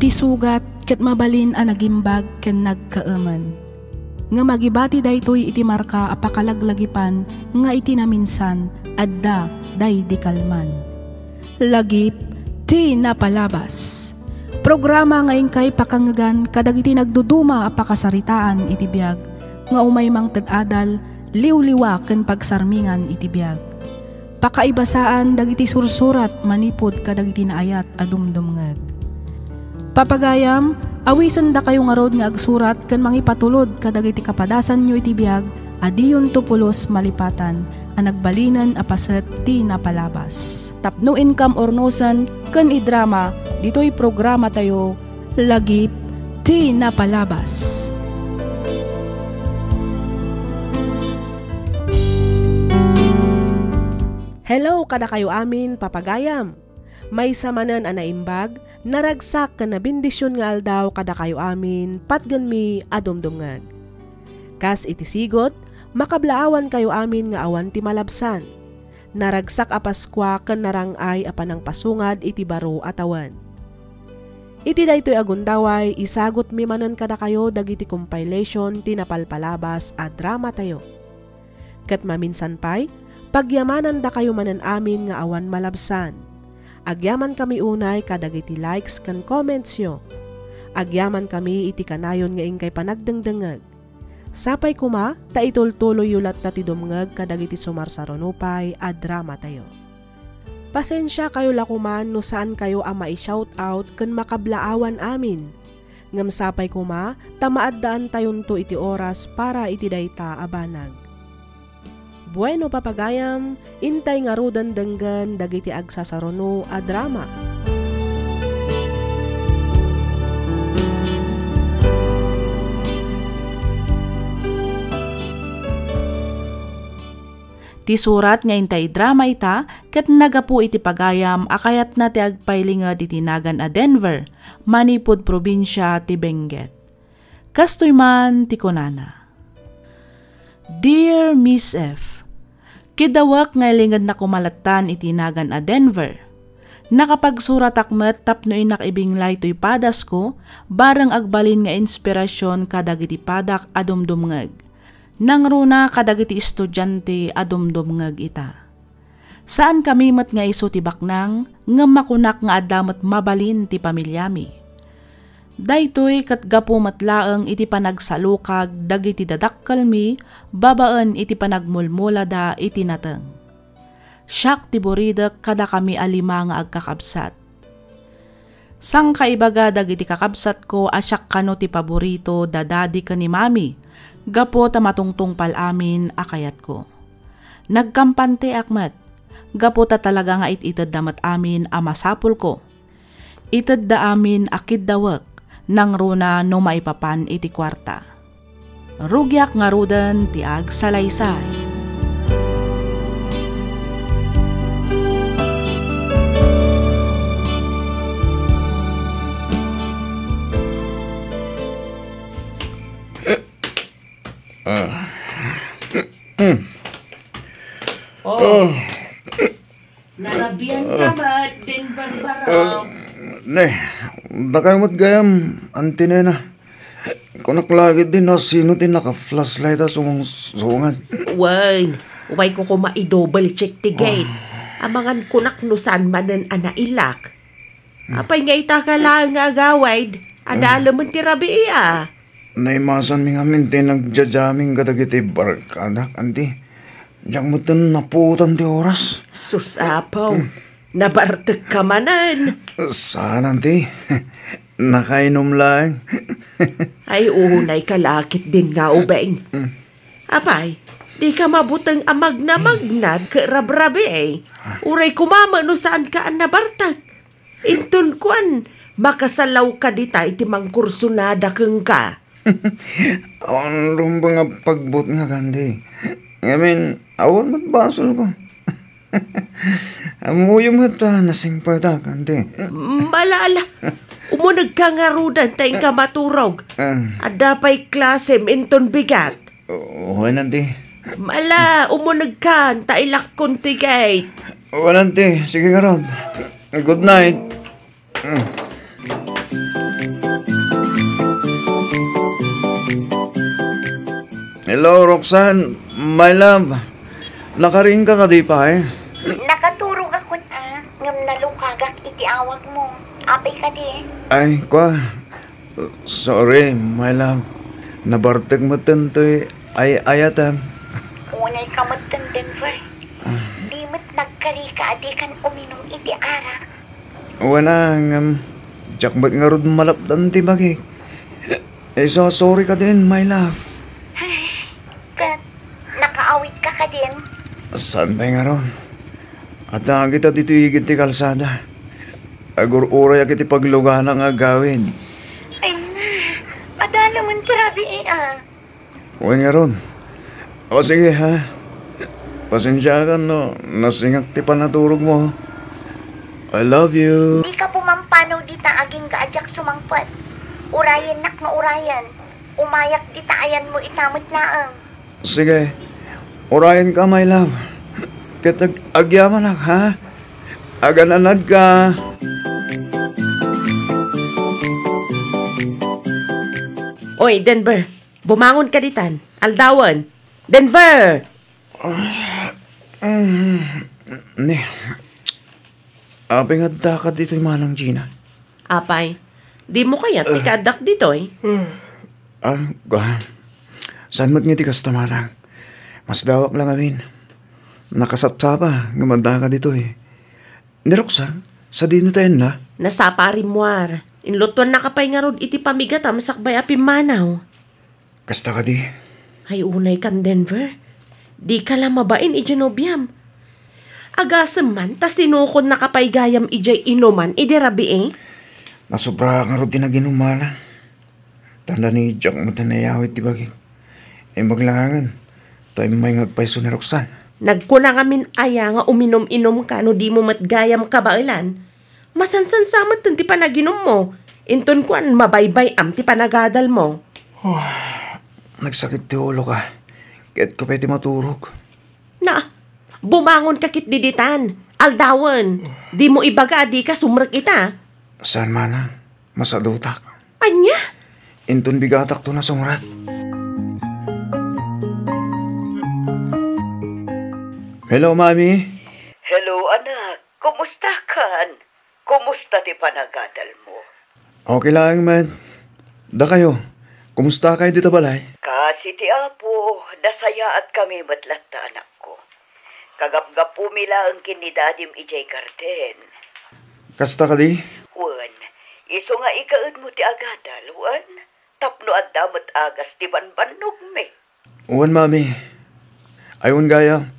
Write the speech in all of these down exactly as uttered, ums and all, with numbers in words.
Ti sugat ket mabalin a nagimbag ken nagkaemen. Ngem agibati daytoy iti marka a pakalaglagipan nga iti naminsan, adda daydi kalman. Lagip ti napalabas. Programa nga inkay pakangegan kadagiti nagduduma a pakasaritaan iti biag nga umay mangted adal, liwliwa ken pagsarmingan iti biag. Pakaibasaan dagiti sursurat manipud kadagiti naayat a dumdumngeg. Papagayam, awisendakayo ngarud nga agsurat ken mangipatulod kadagiti kapadasanyo iti biag a diyonto pulos malipatan a nagbalinen a paset ti napalabas. Tapno inkam urnosen ken idrama ditoy programatayo, Lagip ti Napalabas. Hello kadakayo amin, papagayam! Maysa manen a naimbag, naragsak ken nabendision nga aldaw kadakayo amin, patgenmi a dumdumngeg. Kas iti sigud, makablaawankayo amin nga awan ti malabsan. Naragsak a Paskua ken narang-ay a panangpasungad iti baro a tawen. Iti daytoy a gundaway, isagutmi manen kadakayo dagiti compilation ti napalpalabas a dramatayo. Ket maminsan pay, pagyamanandakayo manen amin nga awan malabsan. Agyamankami unay kadagiti likes ken commentsyo. Agyamankami iti kanayon nga inkay panagdengdengngeg. Sapay koma ta itultuloyyo latta ti dumngeg kadagiti sumarsaruno pay a dramatayo. Pasensiakayo la koman no saankayo a mai-shout out ken makablaawan amin. Ngem sapay koma ta maaddaantayonto iti oras para iti dayta a banag. Bueno, papagayam, intay ngaruden denggen dagiti agsasaruno a drama. Ti surat nga intay drama ita ket naggapu iti pagayam a kayatna ti agpailinged iti nagan a Denver, manipud probinsia ti Benguet. Kastoy man ti kunana, "Dear Miss F, kiddawek nga ilingednak koma lattan iti nagan a Denver. Nakapagsuratak met tapno innak ibinglay toy padasko, bareng agbalin nga inspirasion kadagiti padak a dumdumngeg. Nangruna kadagiti estudiante a dumdumngeg ita. Saankami met nga isu ti baknang, ngem makunak nga adda met mabalin ti pamiliami. Daytoy ket gapu met laeng iti panagsalukag dagiti dadakkelmi babaen iti panagmulmulada iti nateng. Siak ti buridek kadakami a lima nga agkakabsat. Sangkaibaga dagiti kakabsatko a siak kano ti paborito da Daddy ken ni Mami, gapu ta matungtungpal amin a kayatko. Nagkampanteak met, gapu ta talaga nga it-itedda met amin a masapulko. Itedda amin a kiddawek, nangruna no maipapan iti kuarta. Rugiak ngaruden ti agsalaysay." Oh. Oh. Narabian ka met, din Barbara. Ah, ne, dakayo met gayam, Auntie Nena. Kunak la ketdi no sino ti naka-flashlight a sumungsungad. Wen, umayko koma i-double check ti gate. Ah. Amangan kunak no saan manen a nailak. Hmm. Apay nga ita ka laeng nga agawid? Adda Ah. alamen ti rabii a. Naimasanmi ngamin ti nagja-jamming kadagiti barkadak, Auntie. Diak metten napuotan ti oras. Sus, Apo. Hmm. Nabartek ka manen. Saan, Auntie. Nakainom laeng. Ay, unay ka la ketdin nga ubing. Hmm. Apay, di ka mabuteng a magnamagnad ket rabrabii. Uray koma met no saan ka a nabartek. Inton kuan, makasalaw ka dita iti mangkursunada kenka. Awan rumbeng a pagbutngak, Auntie. Ngamin, awan met basolko. Ammoyo met a nasingpetak, Auntie. Mala, ala. Umunegka ngaruden ta inka maturog. Ah. Adda pay klasem inton bigat. Wen, Auntie. Mala, umunegkan ta ilakkon ti gate. Wen, Auntie. Sige ngarud. Good night. Mm. Hello, Roxanne, my love. Nakariingka kadi pay? Nakaturogakon a, ngem nalukagak iti awagmo. Apay kadi? Ay, kwa. Sorry, my love. Nabartek metten toy ay-ayatem. Unay ka metten, Denver. Ah. Di met nagkarika a dikan uminum iti arak. Wen a, ngem diak met ngarud malapdan ti bagik. Isu a sorry kadin, my love. Ket nakaawidka kadin? Saan pay ngarud? Adda kita ditoy igid ti kalsada. Agur-urayak iti pagluganak nga agawid. Ay na, adda laeng ti rabii a. Wen ngarud. O sige, ha? Pasensiakan no nasingak ti panaturogmo. I love you. Dika pumampanaw dita agingga a diak sumangpet. Urayennak nga urayen. Umayak dita ayanmo ita met laeng. Sige. Urayenka, my love. Ket ag-, agyamanak, ha? Agananadka. Oy, Denver. Bumangonka ditan. Aldawen. Denver! Ni, apay nga addaka ditoy, Manang Gina? Apay, dimo kayat ti kaaddak ditoy? Ah, ga-, saan met nga ti kasta, Manang? Masdawak la ngamin. Nakasapsapa nga addaka ditoy. Ni Roxanne, sadino ti ayanna? Nasapa a rimmuar. Inlutuannaka pay ngarud iti pamigatam sakbay a pimmanaw. Kasta kadi? Ay, unaykan, Denver. Dika la mabain idiay nobiam. Agasem man, ta sinukonnaka pay gayam idiay inuman idi rabii? Nasobra ngarud ti naginum, Manang. Tanda ni diak met nayawid ti bagik. Imbag laengen, ta immay nga agpayso ni Roxanne. Nagkuna ngamin aya nga uminum-inumka no dimo met gayam kabaelan? Masansansa metten ti panaginummo, inton kuan mabaybay-am ti panagadalmo. Nagsakit ti uloka. Kayatko pay ti maturog. Na, bumangonka ketdi ditan. Aldawen, dimo ibaga a dika sumrek ita. Saan, Manang? Masadutak. Ania? Inton bigatakto nasumrek. Hello, Mami. Hello, anak. Kumustakan? Kumusta ti panagadalmo? Okay laeng met. Dakayo, kumusta kayo dita balay? Kaasi ti Apo, nasayaatkami met latta, anakko. Kagapgapumi laeng ken ni Dadim idiay garden. Kasta kadi? Wen, isu nga ikaedmo ti agadal, wen, tapno adda met agas ti bambannogmi. Wen, Mami. Ay, wen gayam.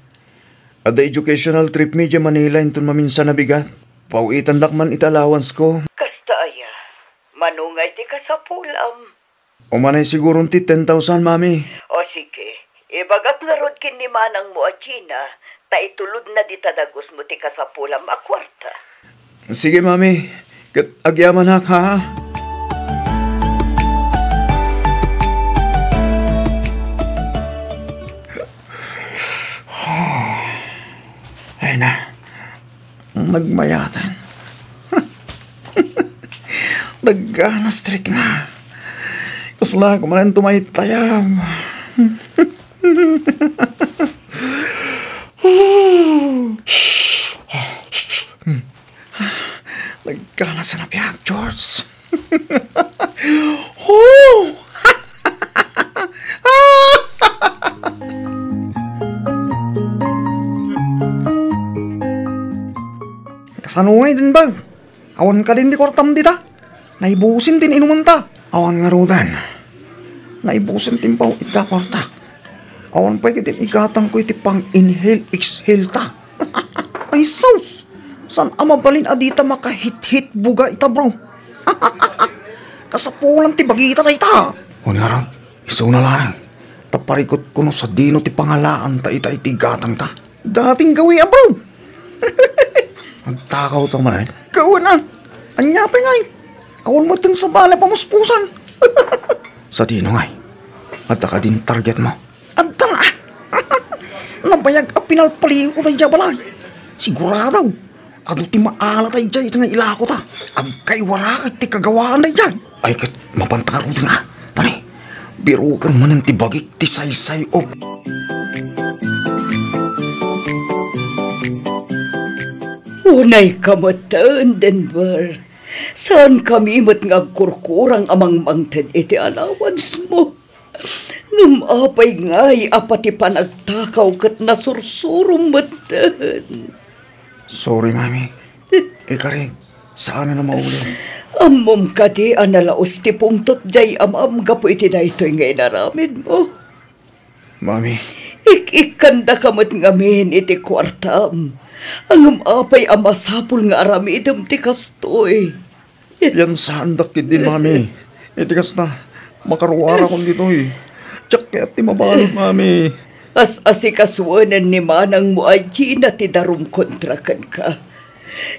Adda educational trip mi idiay Manila inton maminsan a bigat. Paw-itandak man iti allowance ko. Kasta aya? Mano ngay ti kasapulam? Umanay siguron ti ten thousand, Mami. O sige, ibagak ngarud ken ni manangmo a Gina, ta itulodna dita dagusmo ti kasapulam a kuarta. Sige, Mami. Ket agyamanak, ha? Ay na, nagmayaten. Nagganas ti rikna. Kasla ko manen tumaytayab. Nagkana sa napiag, George. Oh! Kasano ngay din bag? Awan ka din di kwartam dita? Naibusin din inumanta. Awan nga rudan. Naibusin din pao ita kwartak. Awan pay din igatang ko iti pang inhale, exhale ta. Ay, sus! Saan a mabalin a dita makahithit buga ita, bro? Kasapulan ti bagita dayta. Wen ngarud, isuna laeng. Ta parikutko no sadino ti pangalaan ta ita iti gatang ta. Dating gawi a, bro. Agtakaw ta man. Kawan a. Anya pay ngay? Awan mo din sa bala pamuspusan. Sadino ngay? Adda ka din target mo? Adda nga. Nabayag a pinalpaliw ko daydiay balay. Sigurado. Adu ti maala daydiay iti nga ilako ta. Agkaiwara iti kagawaan daydiay. Ay, ket mapanta ngaruden a. Tani, Biroken manen ti bagik ti saysay-ok. Unayka metten, Denver. Saankami met nga agkurkurang a mangmangted iti allowance mo. Ngem apay ngay a pati panagtakaw ket nasursurom metten? Sorry, Mami. Ikarik, saan a maulit. Ammom kadi a nalaus ti pungtot diay amam gapu iti daytoy nga inaramidmo? Mami. Ik-ikkandaka met ngamin iti kuartam. Ngem apay a masapul nga aramidem ti kastoy? Piansaandak ketdin, Mami. Iti kasta, makaruarakon ditoy. Diak kayat ti mabalud, Mami. As-asikasuenen ni manangmo a Gina ti darum kontra kenka.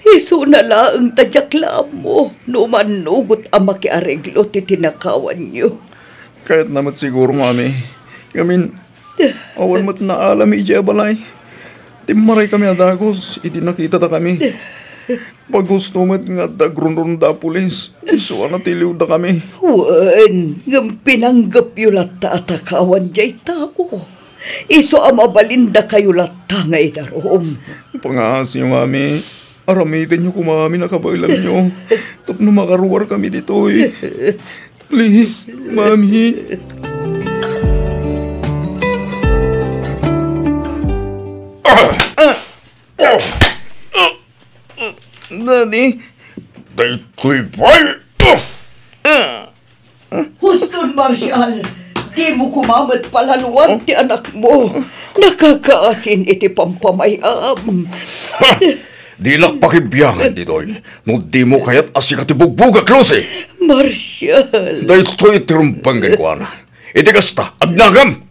Isuna laeng ta diak la ammo no umannugot a makiareglo ti tinakawanyo. Kayatna met siguro, Mami. Ngamin, awan met naalam idiay a balay. Timmaraykami a dagus idi nakitada kami. Pagusto met nga adda agrunrunda a pulis. Isu a natiliwda kami. Wen, ngem pinanggepyo latta a takawan diay tao. Isu a mabalindakayo latta nga idarum. Pangaasiyo, Mami. Aramidenyo koma amin a kabaelanyo tapno makaruar kami ditoy. Please, Mami. Daddy. Daytoy pay. Huston, Marshall! Dimo koma met palaluan ti anakmo. Nakakaasin iti pampamay-am. Ha! Dinak pakibiangan ditoy no dimo kayat a sika ti bugbugak, Lucy! Marshall! Daytoy ti rumbeng kenkuana. Iti kasta, agnagam!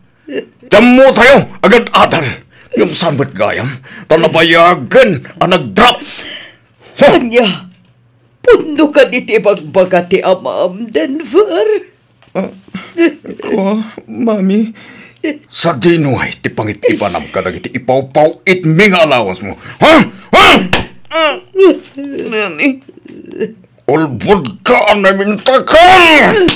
Ti ammotayo, agad-adal. Ngem saan met gayam, ta nabayagen a nagdrap. Ha! Ania? Pudno kadi ti ibagbaga ti amam, Denver? Ah, kua, Mami. Sadino ngay ti pangit-ipanam kadagiti ipawpaw-itmi nga allowance mo? Ha? Ha? Mami. Ulbodka a namintakal!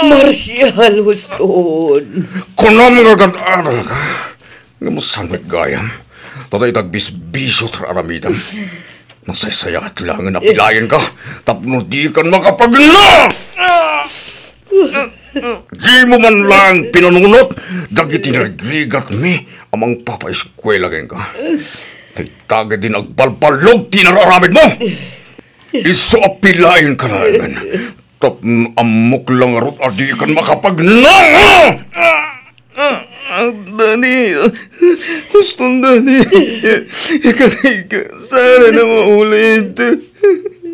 Marshall, huston. Kunam nga agad-adalka. Ngem saan met gayam? Ta dayta agbisbisio ti aramidem. Nasaysayaat laengen a pilaenka tapno dikan makapagna! Dimo man laeng pinanunot dagiti narigrigatmi a mangpapaeskuela kenka. Dayta ketdin agbalballog ti inararamidmo. Isu a pilaenka laengen. Tapno ammok la ngarud a dikan makapagna! Ah, ah, ah, Daddy, huston, Daddy. Ikarik, saan a maulit.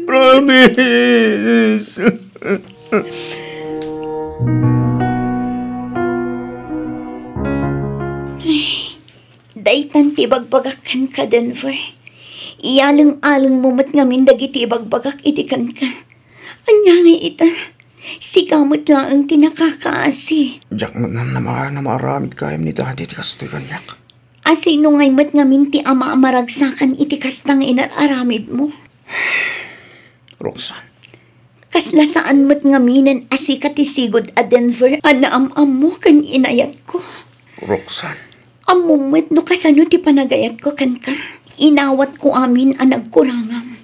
Promise. Daytan ti ibagbagak kenka, Denver. Iyaleng-alengmo met ngamin dagiti ibagbagak idi kenka. Ania ngay ita? Sika met laeng ti nakakaasi. Diak met namnama a maaramid gayam ni Daddy ti kastoy kaniak. A sino ngay met ngamin ti ama a maragsakan iti kasta nga inar-aramidmo? Roxanne. Kasla saan met ngaminen a sika ti sigud a Denver a naam-ammo ken inayatko. Roxanne. Ammom met no kasano ti panagayatko kenka. Inawatko amin a nagkurangam.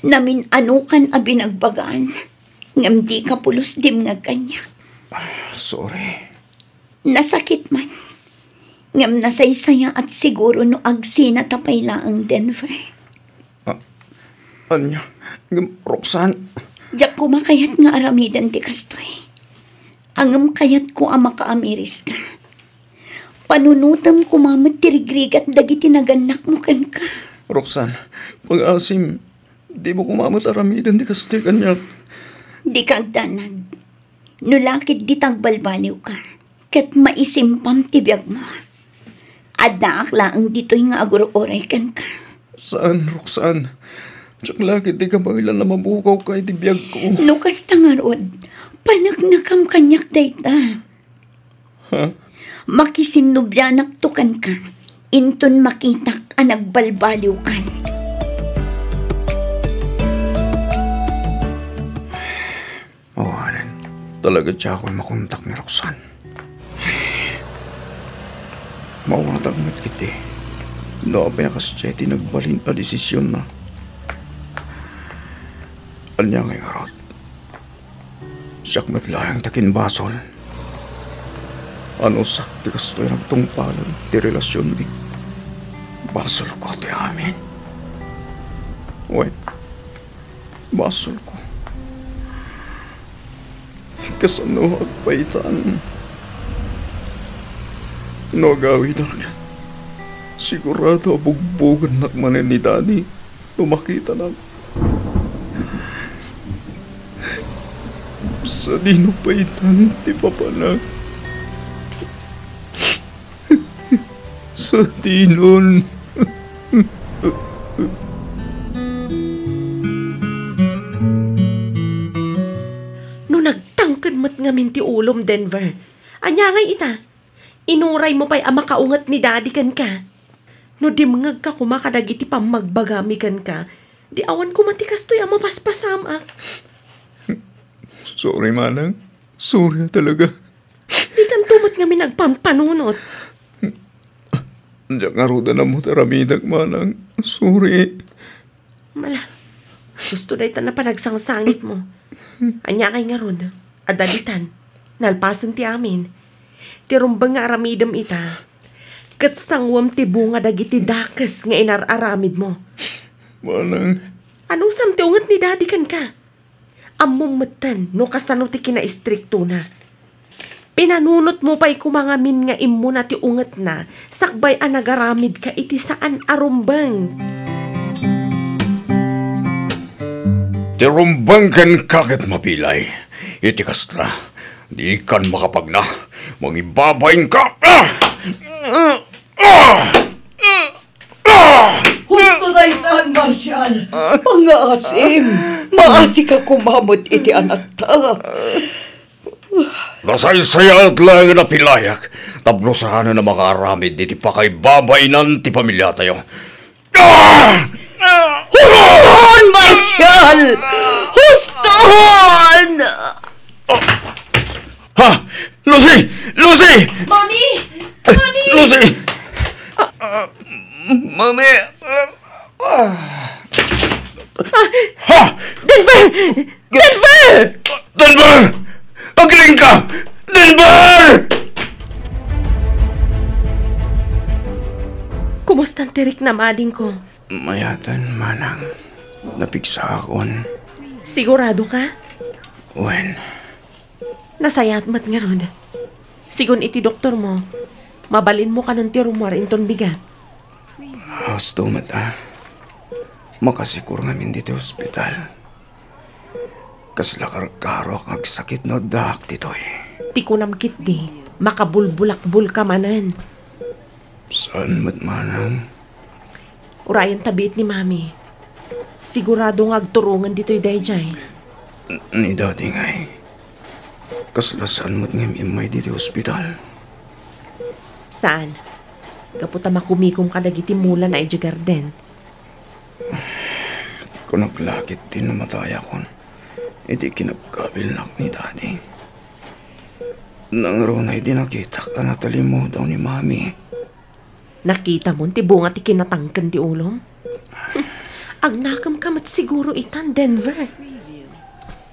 Namin-anokan a binagbagaan, ngem dika pulos dimngeg kaniak. Ah, sorry. Nasakit man, ngem nasaysayaat siguro no agsinata pay laeng, Denver. Ah, ania? Ngem, Roxanne. Diak koma kayat nga aramiden ti kastoy. Ngem kayatko a makaamiriska. Panunotem koma met ti rigrigat dagiti nagannakmo kenka. Roxanne, pag-asim, dimo koma met aramiden ti kastoy kaniak. Dika agdanag. No la ketdi ta agbalbaliwka, ket maisimpam ti biagmo. Addaak laeng ditoy nga agur-uray kenka. Saan, Roxanne. Diak la ketdi kabaelan a mabukawka iti biagko. No kasta ngarud, paneknekam kaniak dayta. Ha? Makisinnobianakto kenka, inton makitak a nagbalbaliwkan. Awanen. Talaga diakon makontak ni Roxanne. Mawatag met iti no apay a kasdiay ti nagbalin a desisionna. Ania ngay ngarud? Siak met laeng ti akinbasol. Anusak ti kastoy a nagtungpalen ti relasionmi. Basolko ti amin. Wen, basolko. Kasano agpaytan? No agawidak, sigurado a bugbogennak manen ni Daddy no makitanak. Sadino paytan ti papanak? Sadinon. No nagtangked met ngamin ti ulom, Denver, ania ngay ita? Inuraymo pay a makaunget ni Daddy kenka. No dimngegka koma kadagiti pammagbagami kenka, di awan koma ti kastoy a mapaspasamak. Sorry, Manang. Sorry talaga. Dikanto met ngamin agpampanunot. Diak ngarud a nammo ti aramidek, Manang. Sorry. Mala, husto dayta a panagsangsangitmo. Ania ngay ngarud? Adda ditan. Nalpasen ti amin. Ti rumbeng nga aramidem ita, ket sanguem ti bunga dagiti dakes nga inar-aramidmo. Manang. Anusam ti unget ni Daddy kenka? Ammom metten no kasano ti kinaistriktona. Pinanunotmo pay koma ngamin nga immuna ti ungetna sakbay a nagaramidka iti saan a rumbeng. Ti rumbeng kenka ket mabilay. Iti kasta, dikan makapagna. Mangibabainka. Ah! Ah! Ah! Ah! Husto daytan, Marshal. Pangngaasim. Maasika koma met iti anakta. Nasaysayaat laengen a pilayak tapno saanen a makaaramid iti pakaibabainan ti pamiliatayo. Ah! Huston, Marshal! Huston! Ha? Lucy! Lucy! Mommy! Mommy! Lucy! Ah, Mami! Ah, ah. Ah, Ha! Denver! Denver! Denver! Aglinka! Denver! Kumustan ti riknam, adingko? Mayatan, manang. Napigsaakon. Sigurado ka? Wen. Nasayaat met ngarud. Sigun iti doktormo, mabalinmo kanon ti rummuar inton bigat. Husto met a. Makasikor ngamin ditoy ospital. Kasla karkaroak nga agsakit no addaak ditoy. Ti kunam ketdi, makabulbulakbol ka manen. Saan met manang? Urayen ta biit ni Mami. Sigurado nga agturongen ditoy daydiay. Ni Daddy ngay. Kasla saan met nga immay ditoy ospital? Saan? Gapu ta makumikom kadagiti mulana idiay garden. Kunak la ketdi no matayakon iti kinabkabilnak ni Daddy. Nangruna idi nakitak a natalimudaw ni Mami. Nakitamon ti bunga ti kinatangken ti ulom? Agnakemka met siguro itan, Denver.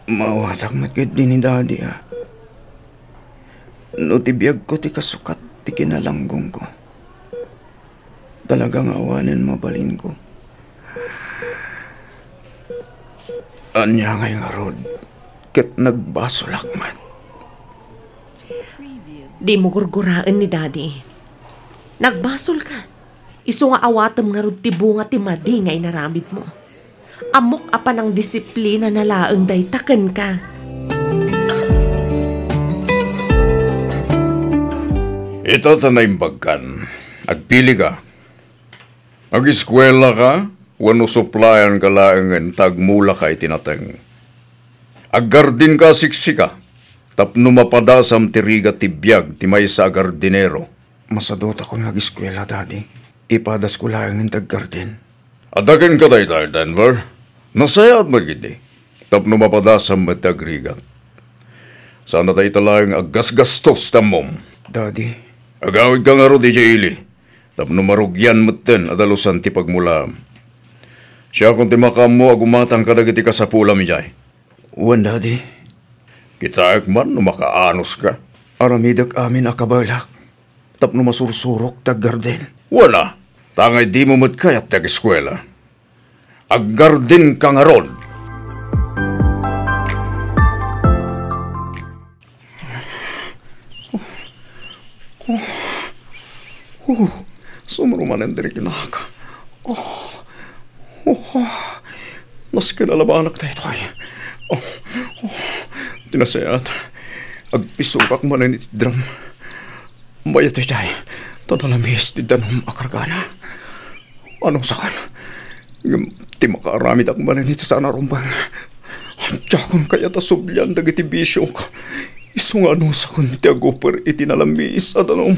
Maawatak met ketdi ni Daddy a. No ti biagko ti kasukat ti kinalanggongko, talaga nga awanen mabalinko. Ania ngay ngarud ket nagbasolak met. Dimo gurguraen ni Daddy. Nagbasolka. Isu nga awatem ngarud ti bunga ti madi nga inaramidmo. Ammok a panangdisiplinana laeng dayta kenka. Ita ta naimbagkan. Agpilika. Ageskuelaka wenno suplayanka laengen ta agmulaka iti nateng. Aggardinka a siksika tapno mapadasam ti rigat ti biag ti maysa a gardinero. Masadutakon nga ageskuela, Daddy. Ipadasko laengen ti aggardin. Adda kenka dayta, Denver? Nasayaat met ketdi. Tapno mapadasam met ti agrigat. Saanna dayta laeng a gasgastos ti ammom. Daddy. Agawidka ngarud idiay ili tapno marugian metten a dalusan ti pagmulaam. Siakon ti makaammo a gumatang kadagiti kasapulam idiay. Wen, Daddy. Kitaek man no makaanoska. Aramidek amin a kabaelak tapno masursurok ti aggarden. Wen a, ta ngay dimo met kayat ti ageskuela. Aggardenka ngarud. Oh, sumro manen ti riknak. Oh, oh, nasken a labanak daytoy. Oh, oh, ti nasayaat, agpisukak manen iti drum. Mayat idiay, ta nalamis ti danum a kargana. Anusakon, ngem ti makaaramidak manen iti saan a rumbeng. Diakon kayat a sublian dagiti bisiok. Isu nga anusakon ti aguper iti nalamis a danum.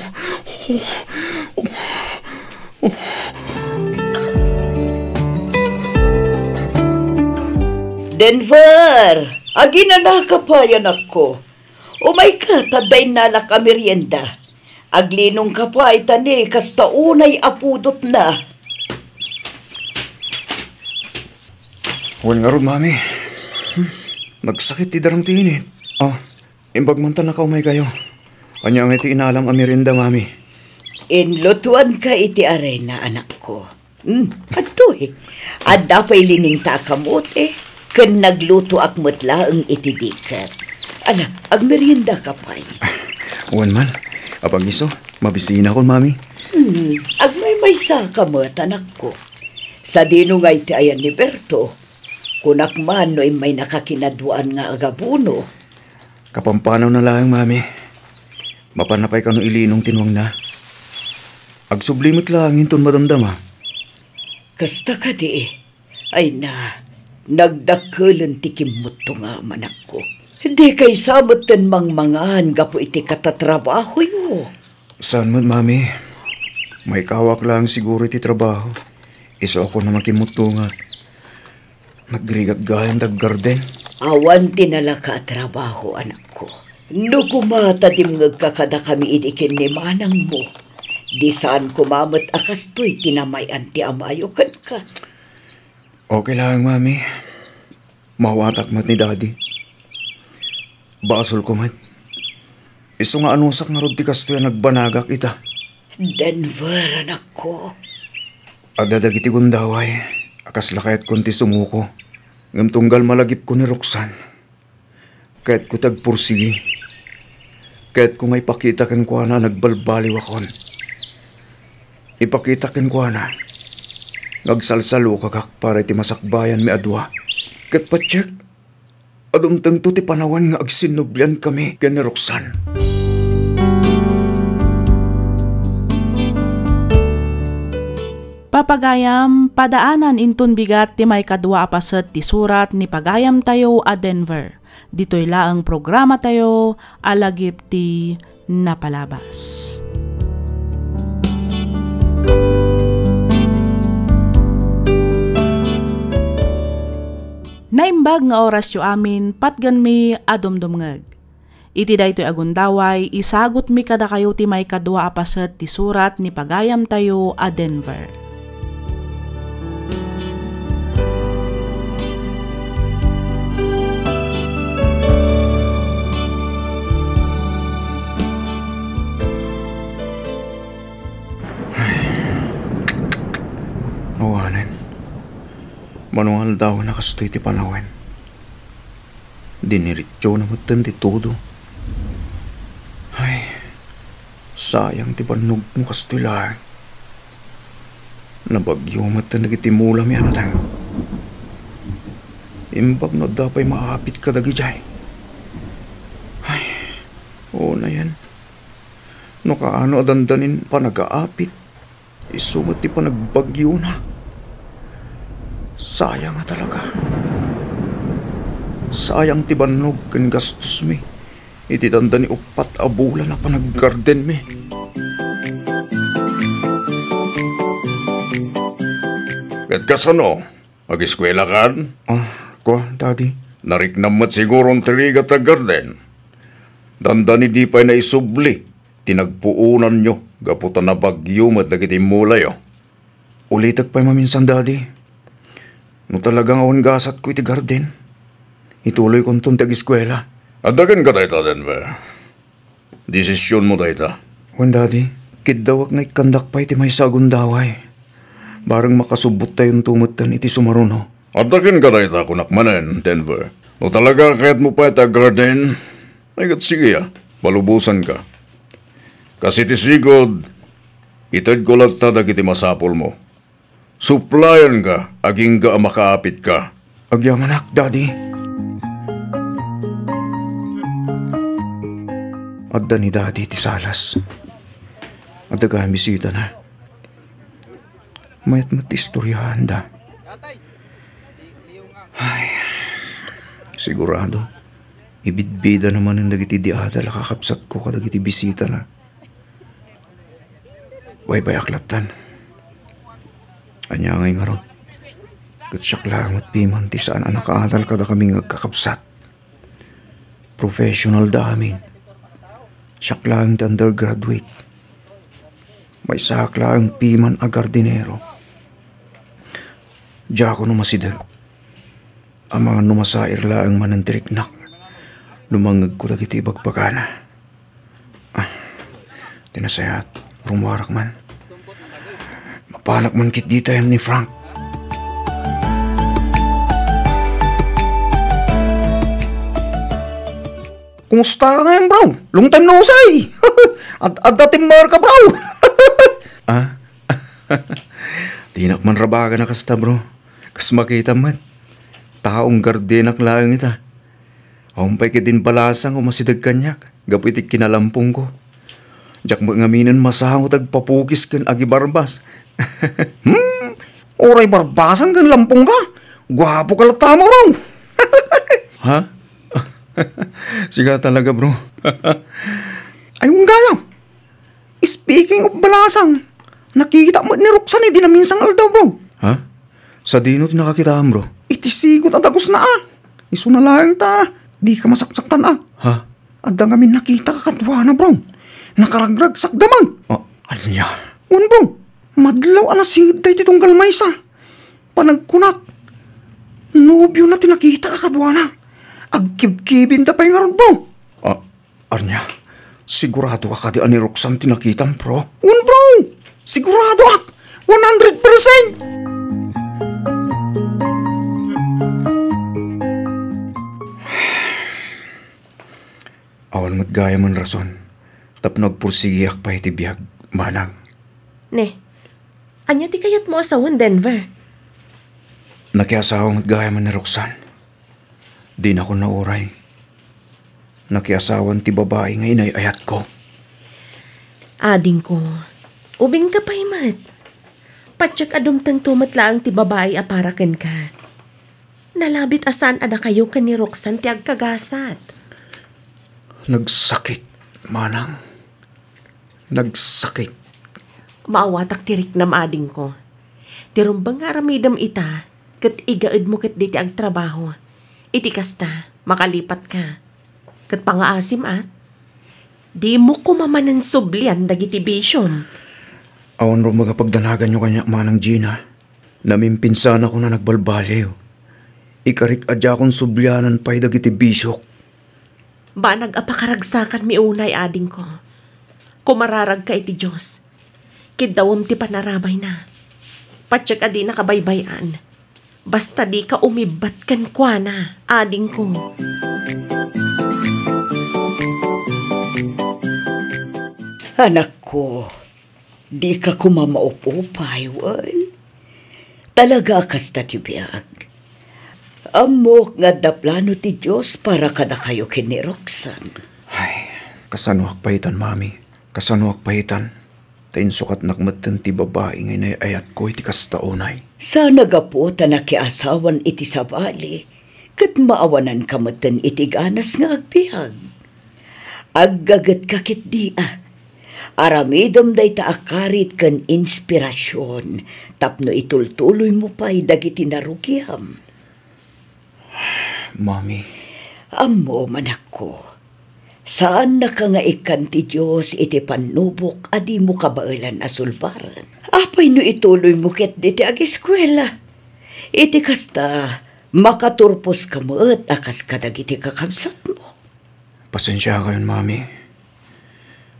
Denver! Aginanaka pay, anakko. Umayka, ta adda innalak a merienda. Aglinongka pay, ta ni kasta unay a pudotna. Wen ngarud, Mami. Hmm. Nagsakit ti darang ti init. Oh, imbag man ta nakaumaykayo. Ania ngay ti inalam a merienda, Mami? Inlutuanka iti arena, anakko. Hmm, adtoy. Adda pay liningta a kamote, ken naglutoak met laeng iti diket. Ala, agmeriendaka pay. Wen man, apag-isu, mabisinakon, Mami. Hmm, agmaymaysaka met, anakko. Sadino ngay ti ayan ni Berto? Kunak man no immaynaka kinaduaan nga agabuno. Kapampanawna laeng, Mami. Mapanna pay kano ilinong ti nuangna. Agsubli met laeng inton madamdama. Kasta kadi, ay na, nagdakkelen ti kimmuttongam, anakko. Dikay sa metten mangmangan gapu iti katatrabahoyo. Saan met, Mami. Maikawak laeng siguro iti trabaho. Isuakon a makimmuttongak. Nagrigak gayam ti aggarden. Awan ti nalaka a trabaho, anakko. No koma ta dimngegka kadakami idi ken ni manangmo, di saan koma met a kastoy ti namay-an ti amayo kenka. Okay lang, Mami. Mawatak met ni Daddy. Basolko met. Isu nga anusak ngarud ti kastoy a nagbanagak ita. Denver, anakko. Adda dagiti gundaway a kasla kayatkon ti sumuko, ngem tunggal malagipko ni Roxanne, kayatko ti agpursigi. Kayatko nga ipakita kenkuana a nagbalbaliwakon. Ipakita kenkuana nga agsalsalukagak para iti masakbayanmi a dua. Ket patiek, dumtengto ti panawen nga agsinnubliankami ken ni Roxanne. Papagayam, padaanan inton bigat ti maikadua a paset ti surat ni pagayamtayo a Denver. Ditoy laeng programatayo a lagip ti napalabas. Naimbag nga orasyo amin, patgenmi a dumdumngeg. Iti daytoy a gundaway, isagutmi kadakayo ti maikadua a paset ti surat ni pagayamtayo a Denver. Awanen. Mano nga aldawen a kastoy ti panawen. Diniretsona metten ti todo. Ay, sayang ti bannogmo kastoy laeng. Nabagyo metten dagiti mulami a nateng. Imbag no adda pay maapit kadagidiay. Ay, unayen. No kaano a dandanin panagaapit, isu met ti panagbagyona. Sayang a talaga. Sayang ti bannog ken gastosmi iti dandani uppat a bulan a panaggardenmi. Ket kasano? Ageskuelakan? Ah, kua, Daddy. Nariknam met siguron ti rigat a garden. Dandani di pay naisubli ti nagpuonanyo gapu ta nabagyo met dagiti immulayo. Ulitek pay maminsan, Daddy. No talaga nga awan gasatko iti garden, ituloykonton ti ageskuela. Adda kenka dayta, Denver. Desisionmo dayta. Wen, Daddy, kiddawak nga ikkandak pay ti maysa a gundaway. Bareng makasubbottayonto metten iti sumaruno. Adda kenka dayta, kunak manen, Denver. No talaga kayatmo pay ti garden, ay ket sige a, palubosanka. Kas iti sigud, itedko latta dagiti masapulmo. Suplayanka agingga a makaapitka. Agyamanak, Daddy. Adda ni Daddy ti salas. Adda gayam bisitana. Mayat met ti istoryaanda. Ay, sigurado, ibidbidana manen dagiti di adal a kakabsatko kadagiti bisitana. Baybayak lattan. Ania ngay ngarud? Ket siak laeng met piman ti saan a nakaadal kadakami nga agkakabsat. Professional da amin. Siak laeng ti undergraduate. Maysaak laeng piman a gardinero. Diakon umasideg. Amangan no masair laeng manen ti riknak no mangngegko dagiti ibagbagana. Ah, ti nasayaat, rummuarak man. Mapanak man ketdi ta ni Frank. Kumusta ka ngayon, bro? Long time no see. Ad-, adda timmarka, bro. Ah? Dinak man rabagan a kasta, bro. Kas makitam met, taong gardenak laeng ita. Awan pay ketdin balasang a umasideg kaniak gapu iti kinalampongko. Diak met ngaminen masango ti agpapukis ken agibarbas. Hmm, uray barbasan ken lampongka. Guapoka latta, bro. Ha? Sika talaga, bro. Ay, wen gayam. Speaking of balasang, nakitak met ni Roxanne idi naminsan nga aldaw, bro. Ha? Sadino ti nakakitaam, bro? Iti sigud a dagusna, a. Isuna laeng ta dika masaksaktan, a. Ha? Adda ngamin nakita kakaduana, bro. Nakaragragsakda man. Ah, ania? Wen, bro. Madlaw a nasideg daytoy tunggal maysa. Panagkunak, nobiona ti nakita kakaduana. Agkibkibinda pay ngarud, bro. Ah, ania? Siguradoka kadi a ni Roxanne ti nakitam, bro? Wen, bro! Siguradoak! One hundred percent! Awan met gayamen rason tapno agpursigiak pay iti biag, manang. Ne, ania ti kayatmo a sawen, Denver? Nakiasawa met gayamen ni Roxanne. Dinakon nauray. Nakiasawan ti babai nga inay-ayatko. Adingko, ubingka pay met. Patiek a dumtengto met laeng ti babai a para kenka. Nalabit a saan a dakayo ken ni Roxanne ti agkagasat. Nagsakit, manang. Nagsakit. Maawatak ti riknam, adingko. Ti rumbeng nga aramidem ita, ket igaedmo ketdi ti agtrabaho. Iti kasta, makalipatka. Ket pangaasim, a? Dimo koma manen sublian dagiti bisiom. Awan rumbeng a pagdanaganyo kaniak, Manang Gina. Namimpinsanakon a nagbalbaliw. Ikarik a diakon sublianan pay dagiti bisiok. Banag a pakaragsakanmi unay, adingko. Kumararagka iti Dios. Kiddawem ti panaramayna. Patiek a dinaka baybay-an. Basta dika umibbat kenkuana, adingko. Anakko, dika koma maupupay, wen? Talaga a kasta ti biag. Ammok nga adda plano ti Dios para kadakayo ken ni Roxanne. Ay, kasanoak pay itan, Mami? Kasanoak pay itan? Ta insukatnak metten ti babai nga inay-ayatko iti kasta unay. Saan a gapu ta nakiasawan iti sabali, ket maawananka metten iti ganas nga agbiag. Aggagetka ketdi, a. Aramidem dayta a karit ken inspirasion tapno itultuloymo pay dagiti narugiam. Mami. Ammom, anakko. Saannaka nga ikkan ti Dios iti pannubok a dimo kabaelan a sulbaren. Apay no ituloymo ketdi ti ageskuela? Iti kasta, makaturposka met a kas kadagiti kakabsatmo. Pasensiakayon, Mami.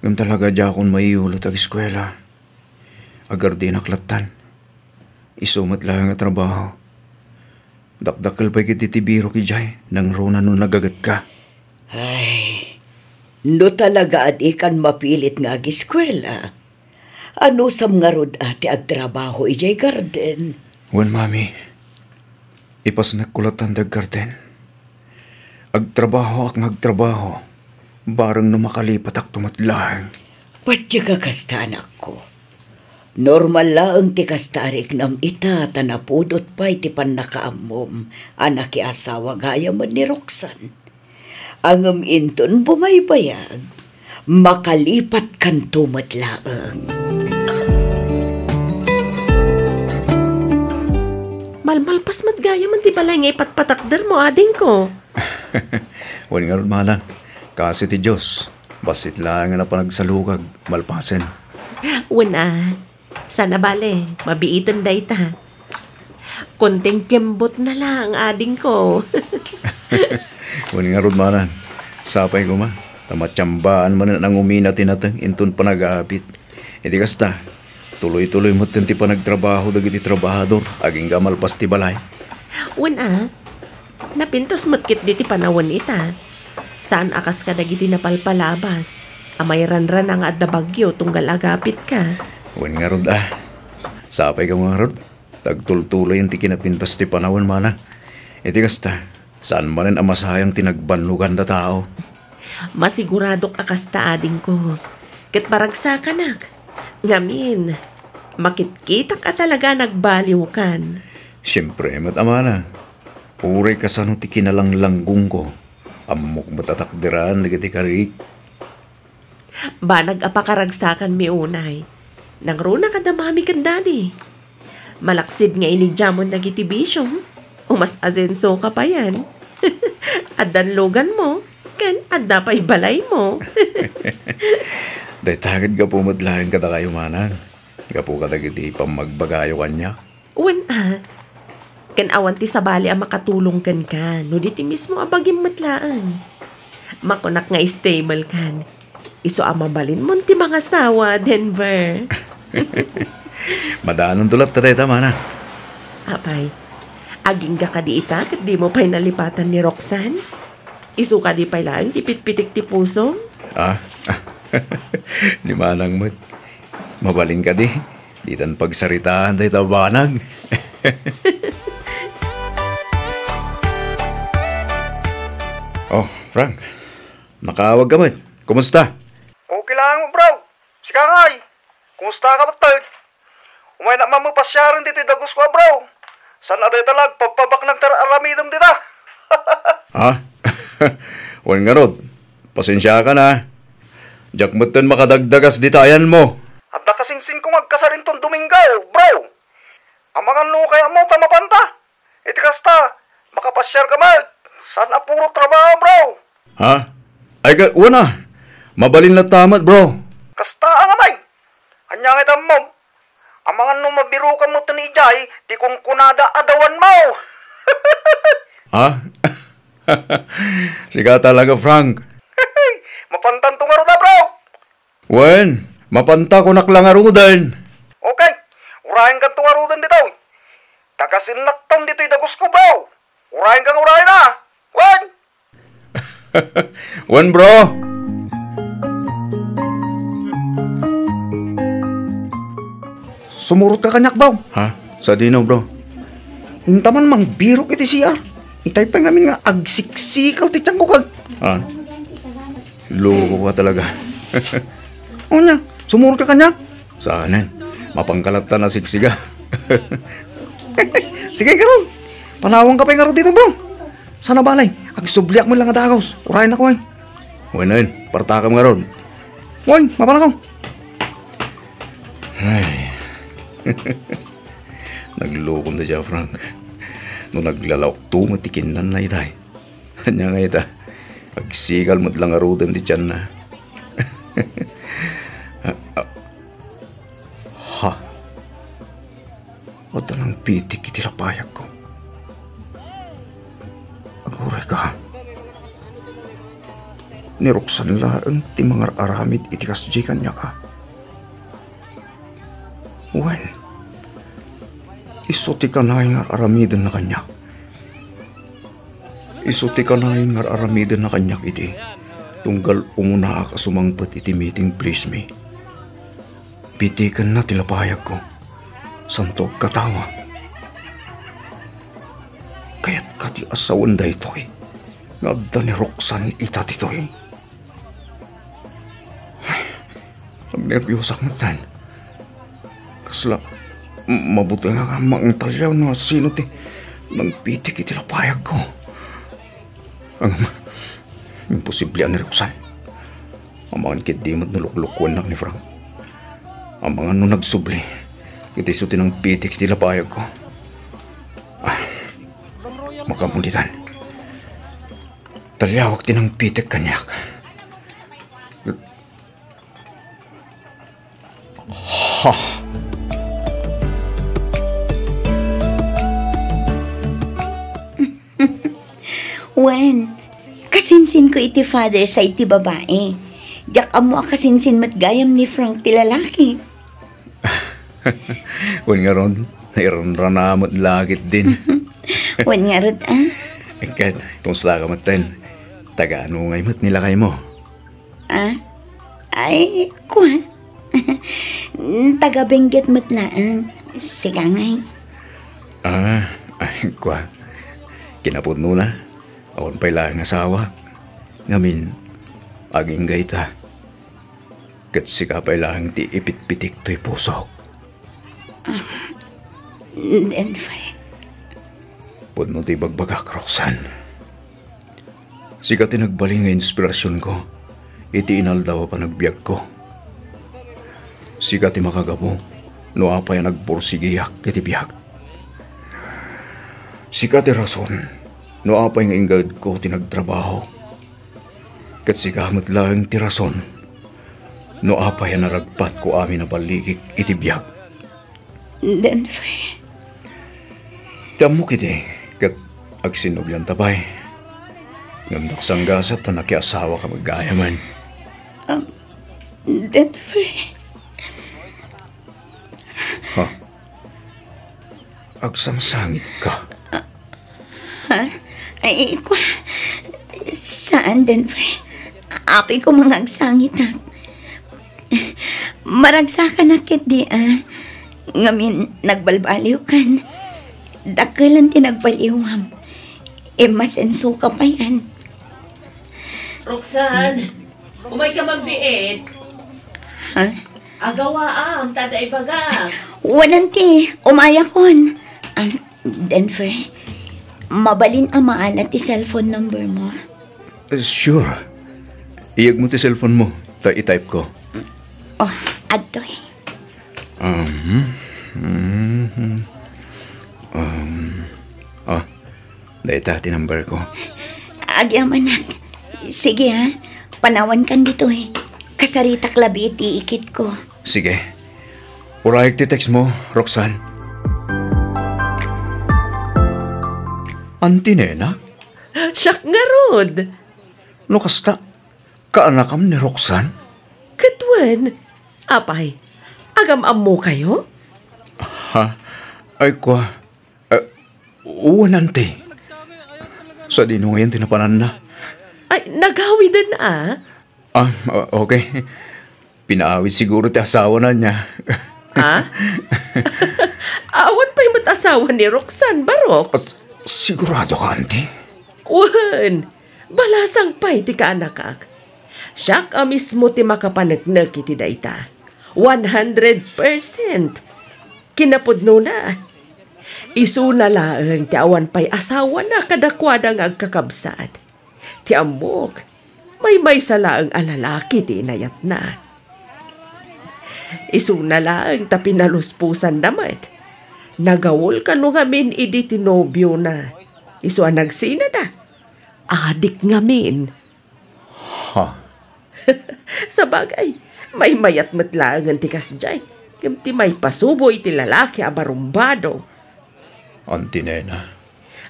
Ngem talaga diakon maiyulo ti ageskuela. Agardinak lattan. Isu met laeng a trabaho. Dakdakkel pay ketdi ti birok idiay, nangruna no nagagetka. Ay, no talaga a dikan mapilit nga ageskuela, anusam ngarud a ti agtrabaho idiay garden? Wen, Mami, ipasnekko lattan ti aggarden. Agtrabahoak nga agtrabaho, bareng no makalipatakto met laeng. Patiek a kasta, anakko. Normal laeng ti kasta a riknam ita ta napudot pay ti pannakaammom a nakiasawa gayamen ni Roxanne. Ngem inton bumaybayag, makalipatkanto met laeng. Malmalpas met gayamen ti balay nga ipatpatakdermo, adingko. Wen ngarud, manang, kaasi ti Dios, bassit laeng a napan agsalukag, malpasen. Wen a, saan a bale, mabiiten dayta. Kunting kembot na lang, adingko. Wen ngarud, manang, sapay koma, ta matiambaan manen a nangumina ti nateng inton panagaabit. Iti kasta, tuloy-tuloy metten ti panagtrabaho dagiti trabahador agingga malpas ti balay. Wen a, napintas met ketdi ti panawen ita. Saan a kas kadagiti napalpalabas a mairanrana nga adda bagyo tunggal agapitka. Wen ngarud a, sapay koma ngarud, ta agtultuloyen ti kinapintas ti panawen, manang. Iti kasta, saan manen a masayang ti nagbannoganda tao. Masiguradok a kasta, adingko. Ket paragsakanak. Ngamin, makitkitak a talaga a nagbaliwkan. Siempre met, a manang. Uray kasano ti kinalanglanggonko, ammok met a takderan dagiti karik. Banag a pakaragsakanmi unay. Nangruna kada mami ken daddy. Malaksid nga inidiamon dagiti bisio, umas-asensoka payen. Addan luganmo, ken adda pay balaymo. Dayta ket gapu met laeng kadakayo, manang. Gapu kadagiti pammagbagayo kaniak. Wen a, ken awan ti sabali a makatulong kenka no di ti mismo a bagim met laeng. Makunak nga stable kan. Isu a mabalinmon ti mangasawa, Denver. Madanonto latta dayta, manang. Apay, agingga kadi ita ket dimo pay nalipatan ni Roxanne? Isu kadi pay laeng ti pitpitik ti pusom? Ah, ni manang met. Mabalin kadi, ditan pagsaritaan dayta a banag. Oh, Frank, nakaawagka met. Kumusta? Okay lang, bro. Sika ngay, kumustaka met? Umaynak man met pasiaren ditoy dagusko a, bro. Saan a dayta la agpabpabaknang ti ar-aramidem dita. Ha? Wen ngarud, pasensiakan a. Diak metten makadagdagas dita ayanmo. Adda kasingsingko nga agkasar inton Domingo, bro. Amangan no kayatmo ta mapanta. Iti kasta, makapasiarka met. Saan a puro trabaho, bro. Ha? Ay, ka, wen a. Mabalin latta met, bro. Kasta a ngamin. Ania nga itammom? Amangan no mabirukan metten idiay ti kunkunada a dawanmo. Ha? Sika talaga, Frank. Mapantanto ngarud a, bro. Wen, mapanta, kunak la ngaruden. Okay. Urayenkanto ngaruden ditoy. Tagasinnakton ditoy dagusko, bro. Urayenka nga urayen a. Wen. Wen, bro. Sumurotka kaniak, bro. Ha? Sadino, bro? Inta man mangbirok iti C R. Itay pay ngamin nga agsiksikel ti tiangko kag. Ha? Loko ka talaga. Unya, sumurotka kaniak? Saanen? Mapanka latta a siksiga. Sige, garud. Panawanka pay ngarud ditoy, bro. Saan a bale, agsubliak met la nga dagus. Urayennak, wen. Wen, wen. Partakam ngarud. Wen, mapanakon. Ay. Naglokon dayta a Frank. No naglalaokto met ti kinnanna itay. Ania nga ita? Agsigal met la ngaruden ti tianna. Ha? Adda nangpitik iti lapayagko. Aguray ka. Ni Roxanne laeng ti mangar-aramid iti kasdi kaniak, a? Wen, isu ti kanayon nga ar-aramidenna kaniak. Isu ti kanayon nga ar-aramidenna kaniak idi tunggal umunaak a sumangpet iti meeting place mi. Pitikenna ti lapayagko. Santo agkatawa. Kayatka ti asawen daytoy nga adda ni Roxanne ita ditoy? Ay, agnerbiasak metten. Kasla, m-, mabuteng nga mangtaliaw no sino ti nangpitik iti lapayagko. Ang, imposible a ni Roxanne. Amangan ketdi met no luklukuennak ni Frank. Amangan no nagsubli, ket isu ti nangpitik iti lapayagko. Ah, makamulitan. Taliawak ti nangpitek kaniak. Ha? Wen, kasinsinko iti father side ti babae. Diak ammo a kasinsin met gayam ni Frank ti lalaki. Wen ngarud, nairanrana met la ketdin. Wen ngarud, a? Ket, kumusta ka metten? Taga-ano ngay met ni lakaymo? A? Ay, kua. Taga-Benguet met laeng. Sika ngay? A, ay, kua. Kinapudnona, awan pay laeng asawa. Ngamin, agingga ita. Ket sika pay laeng ti ipitpitik toy pusok. A, Denver. Pudno ti ibagbagak, Roxanne. Sika ti nagbalin nga inspirasionko iti inaldaw a panagbiagko. Sika ti makagapu no apay a nagpursigiak iti biag. Sika ti rason no apay nga inggaedko ti nagtrabaho. Ket sika met laeng ti rason no apay a naragpatko amin a balligik iti biag. Denver. Ti ammok iti, ket agsinnublianta pay. Ngem naksanggasat ta nakiasawaka met gayamen. Um, Denver. Ha? Agsangsangitka? Ha? Ay, kua, saan, Denver. Apay ko mangagsangitak. Maragsakanak ketdi, a. Ngamin, nagbalbaliwkan. Dakkelan ti nagbaliwam. Imasensoka pay, an. Roxanne, umayka man biit. Ha? Agawaam, ta adda ibagak. Wen, anti, umayakon. Ah, Denver, mabalin a maala ti cellphone number mo? Eh, sure. Iyegmo ti cellphone mo, ta i-type ko. Oh, adtoy. Um, mhm. Um, ah, Dayta ti number ko. Agyamanak. Sige, ha. Panawankan ditoy. Kasaritak labi iti ikitko. Sige. Urayek ti text mo, Roxanne. Auntie Nena? Siak ngarud. No kasta, kaanakam ni Roxanne? Ket wen, apay, agam-ammokayo? Ha? Ay, kua. Eh, wen, anti. Sadino ngayon ti napananna? Ay, nagawiden, a. Ah, o-, okay. Pinaawid siguro ti asawana niya. Ha? Awan pay met asawa ni Roxanne, Barok. Ah, sigurado ka, anti? Wen, balasang pay ti kaanakak. Siak a mismo ti makapaneknek iti dayta. One hundred percent. Kinapudnona, isuna laeng ti awan pay asawana kadakuada nga agkakabsat. Ti ammok, maymaysa laeng a lalaki ti inayatna. Isuna laeng ta pinalusposanna met. Nagawol kano ngamin idi ti nobiona. Isu a nagsinada. Adik ngamin. Sabagay, maymayat met laengen ti kasdiay. Ngem ti maipasubo iti lalaki a barumbado. Auntie Nena.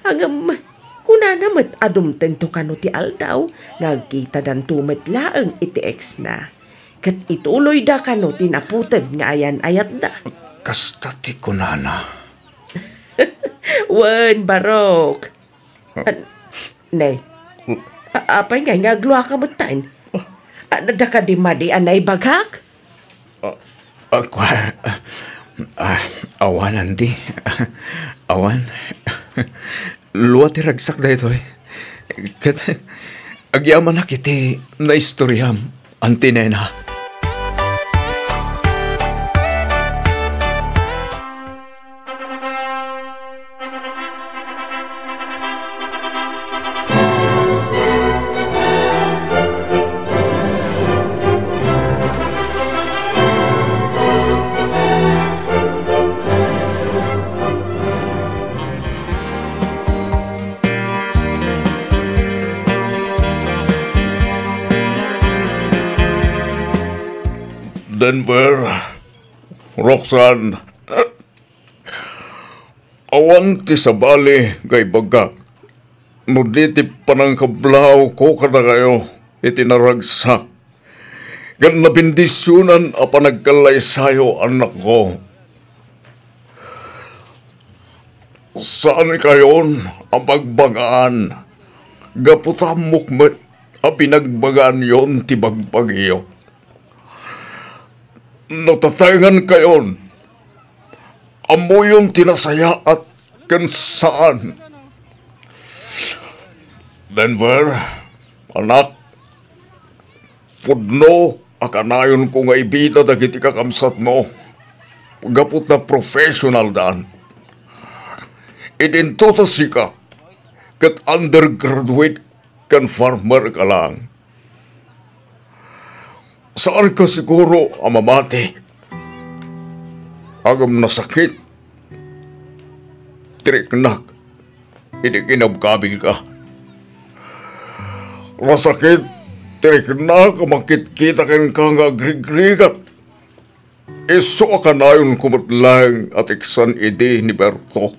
Ngem, kunana met a dumtengto kano ti aldaw nga agkitadanto met laeng iti ex-na. Ket ituloyda kano ti naputeg nga ayan-ayatda. Kasta ti kunana. Wen, Barok. Ah. An-, ne. Hmm. A-, apay ngay nga agluaka metten? Ah. Adda kadi madi a naibagak? Ah, ah, kua-, ah, awan, Auntie. Awan. Lua ti ragsak daytoy. Ket agyamanak iti naistoriam, Auntie Nena. Denver, Roxanne, awan ti sabali nga ibagak no di ti panangkablawko kadakayo iti naragsak ken nabendisionan a panagkallaysayo, annakko. Saankayon a bagbagaan gapu ta ammok met a binagbagaanyon ti bagbagiyo. Natatengankayon. Ammoyon ti nasayaat ken saan. Denver, anak, pudno a kanayonko nga ibida dagiti kakabsatmo gapu ta professionaldan. Idinto ta sika ket undergraduate ken farmer ka lang. Saanka siguro a mamati. Ngem nasakit ti riknak idi kinabkabilka. Nasakit ti riknak a makitkita kenka nga agrigrigat. Isu a kanayonko met laeng a teksan idi ni Berto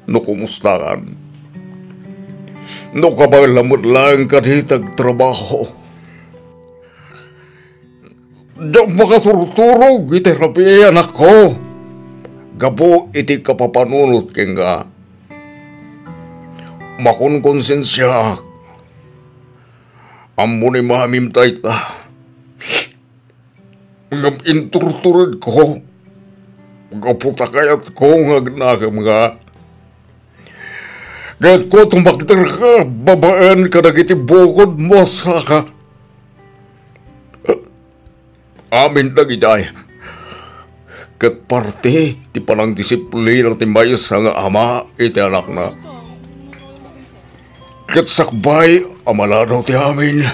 no kumustakan. No kabaelam met laeng kadi ti agtrabaho. Diak makaturturog iti rabii, anakko, gapu iti kapapanunot kenka. Makonkonsensiaak. Ammo ni mamim dayta. Ngem inturturedko gapu ta kayatko nga agnakemka. Kayatko a tumakderka babaen kadagiti bukodmo a saka. Amin dagidiay ket parte ti panangdisiplina ti maysa nga ama iti anakna. Ket sakbay a maladaw ti amin,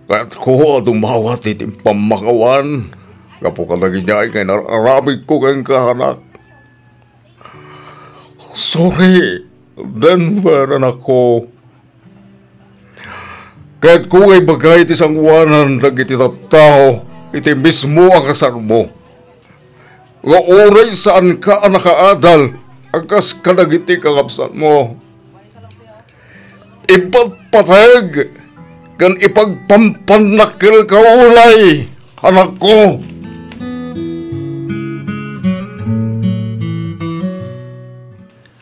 kayatko a dumawat iti pammakawan gapu kadagiti nga inar-aramidko kenka, anak. Sorry, Denver, anakko. Kayatko nga ibaga iti sangoanan dagiti tattao iti mismo a kasarmo. Nga uray saanka a nakaadal a kas kadagiti kakabsatmo. Ipatpateg ken ipagpampannakkelka ulay, anakko.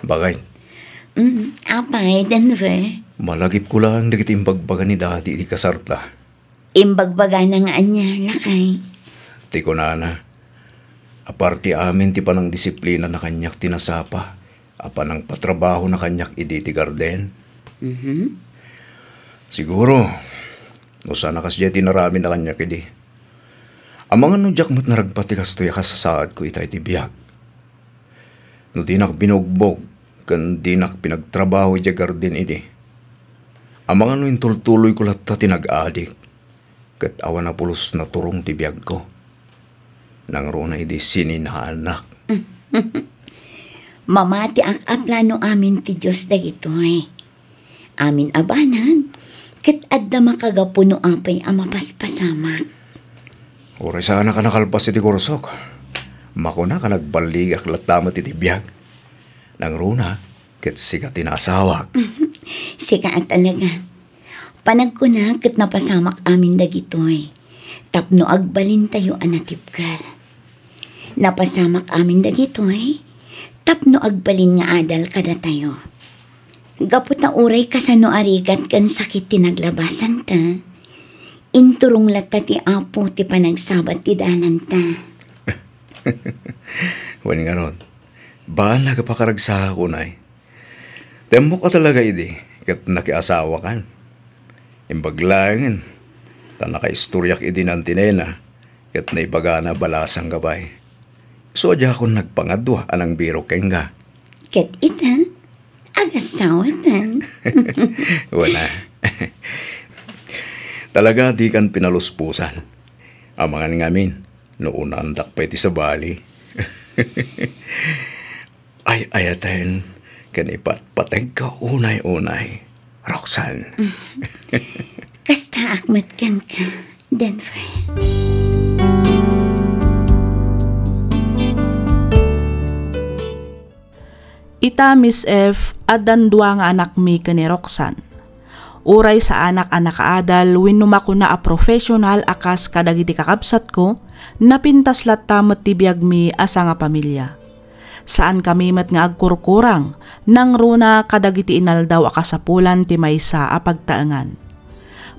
Bagay. Mm, apay, Denver? Malagipko laeng dagiti imbagbaga ni Daddy iti kasarta. Imbagbagana nga ania, lakay? Ti kunana, aparte amin ti panangdisiplinana kaniak ti nasapa a panangpatrabahona kaniak idi ti garden. Mhm. Siguro, no saan a kasdiay ti inaramidna kaniak idi. Amangan no diak met naragpat ti kastoy a kasasaadko itay ti biag. No dinak binugbog ken dinak pinagtrabaho idiay garden idi, amangan no intultuloyko latta ti nag-adik ket awan a pulos naturong ti biagko. Nangruna idi sininaanak. Mamatiak a plano amin ti Dios dagitoy. Amin a banag, ket Adda makagapu no apay a mapaspasamak. Uray saanak a nakalpas iti kursok. Makunak a nagballigak latta met iti biag. Nangruna, ket sika ti naasawak. Sika a talaga. Panagkuna ket napasamak amin dagitoy. Tapno agbalintayo a natibker. Napasamak amin dagitoy. Tapno agbalin nga adal kadatayo. Gapu ta uray kasano a rigat ken sakit ti naglabasanta, inturong latta ti Apo ti panagsabat ti dananta. Wen ngarud, baannak a pakaragsakak unay. Temmok a talaga idi ket nakiasawakan. Imbag laengen, ta nakaistoriak idi nantinena, ket naibagana balasangka pay. Isu a diakon nagpangadua a nangbirok kenka. Ket ita, agasawatan. Wala. Talaga dikan pinaluspusan. Amangan ngamin, no unaandak pay ti sabali. Ay-ayaten ken ipatpategka unay-unay, Roxanne. Kastaak met kenka, Denver. Ita, Miss F, addan dua nga anakmi ken ni Roxanne. Uray saanak a nakaadal wenno makuna a professional a kas kadagiti kakabsatko, napintas latta met ti biagmi a sangapamilia. Saankami met nga agkurkurang, nangruna kadagiti inaldaw a kasapulan ti maysa a pagtaengan.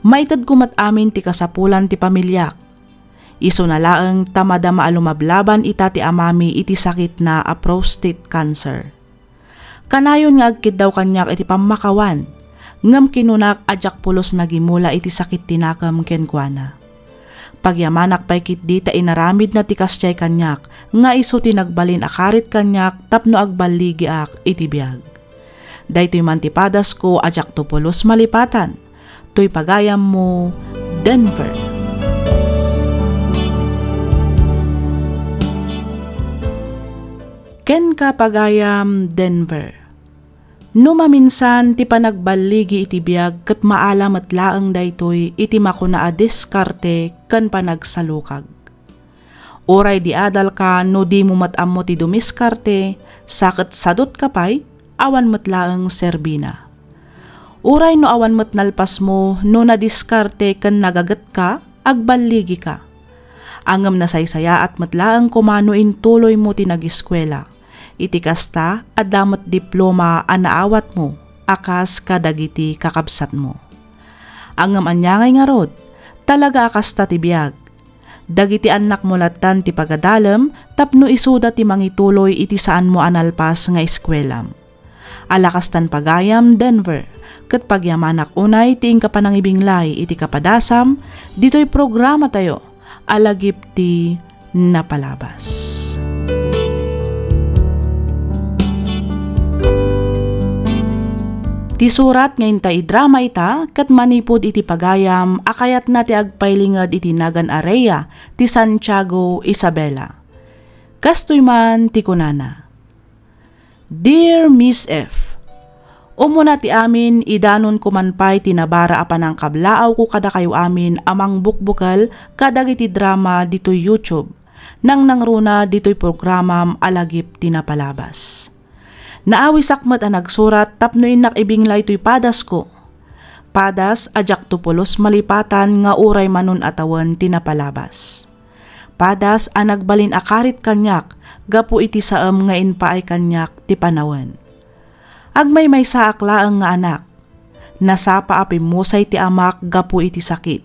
Maitedko met amin ti kasapulan ti pamiliak. Isuna laeng ta madama a lumablaban ita ti amami iti sakitna a prostate cancer. Kanayon nga agkiddaw kaniak iti pammakawan, ngem kinunak a diak pulos nagimula iti sakit ti nakem kenkuana. Pagyamanak pay ketdi ta inaramidna ti kasdiay kaniak nga isu ti nagbalin a karit kaniak tapno agballigiak iti biag. Daytoy man ti padasko a diakto pulos malipatan. Toy pagayammo, Denver. Kenka, pagayam Denver. No maminsan ti panagballigi iti biag ket maala met laeng daytoy iti makuna a diskarte ken panagsalukag. Uray di adalka no dimo met ammo ti dumiskarte, sa ket sadutka pay, awan met laeng serbina. Uray no awan met nalpasmo no nadiskarte ken nagagetka, agballigika. Ngem nasaysayaat met laeng koma no intuloymo ti nagiskuela. Iti kasta, adda met diploma a naawatmo a kas kadagiti kakabsatmo. Ngem ania ngay ngarud, talaga a kasta ti biag. Dagiti annakmo lattan ti pagadalem tapno isuda ti mangituloy iti saanmo a nalpas nga iskuelam. Ala kastan pagayam, Denver, ket pagyamanak unay ti inka panangibinglay iti kapadasam ditoy programatayo a Lagip ti Napalabas. Ti surat nga inta idrama ita ket manipud iti pagayam a kayatna ti agpailinged iti nagan a Rhea ti Santiago, Isabela. Kastoy man ti kunana, Dear Miss F, umuna ti amin, idanonko man pay ti nabara a panangkablaawko kadakayo amin a mangbukbukel kadagiti drama ditoy YouTube, nangnangruna ditoy programam a Lagip ti Napalabas. Naawisak met a nagsurat tapno innak ibinglay toy padasko. Padas a diakto pulos malipatan nga uray manon a tawen ti napalabas. Padas a nagbalin a karit kaniak gapu iti saem nga impaay kaniak ti panawen. Agmaymaysaak laeng nga anak. Nasapa a pimmusay ti amak gapu iti sakit.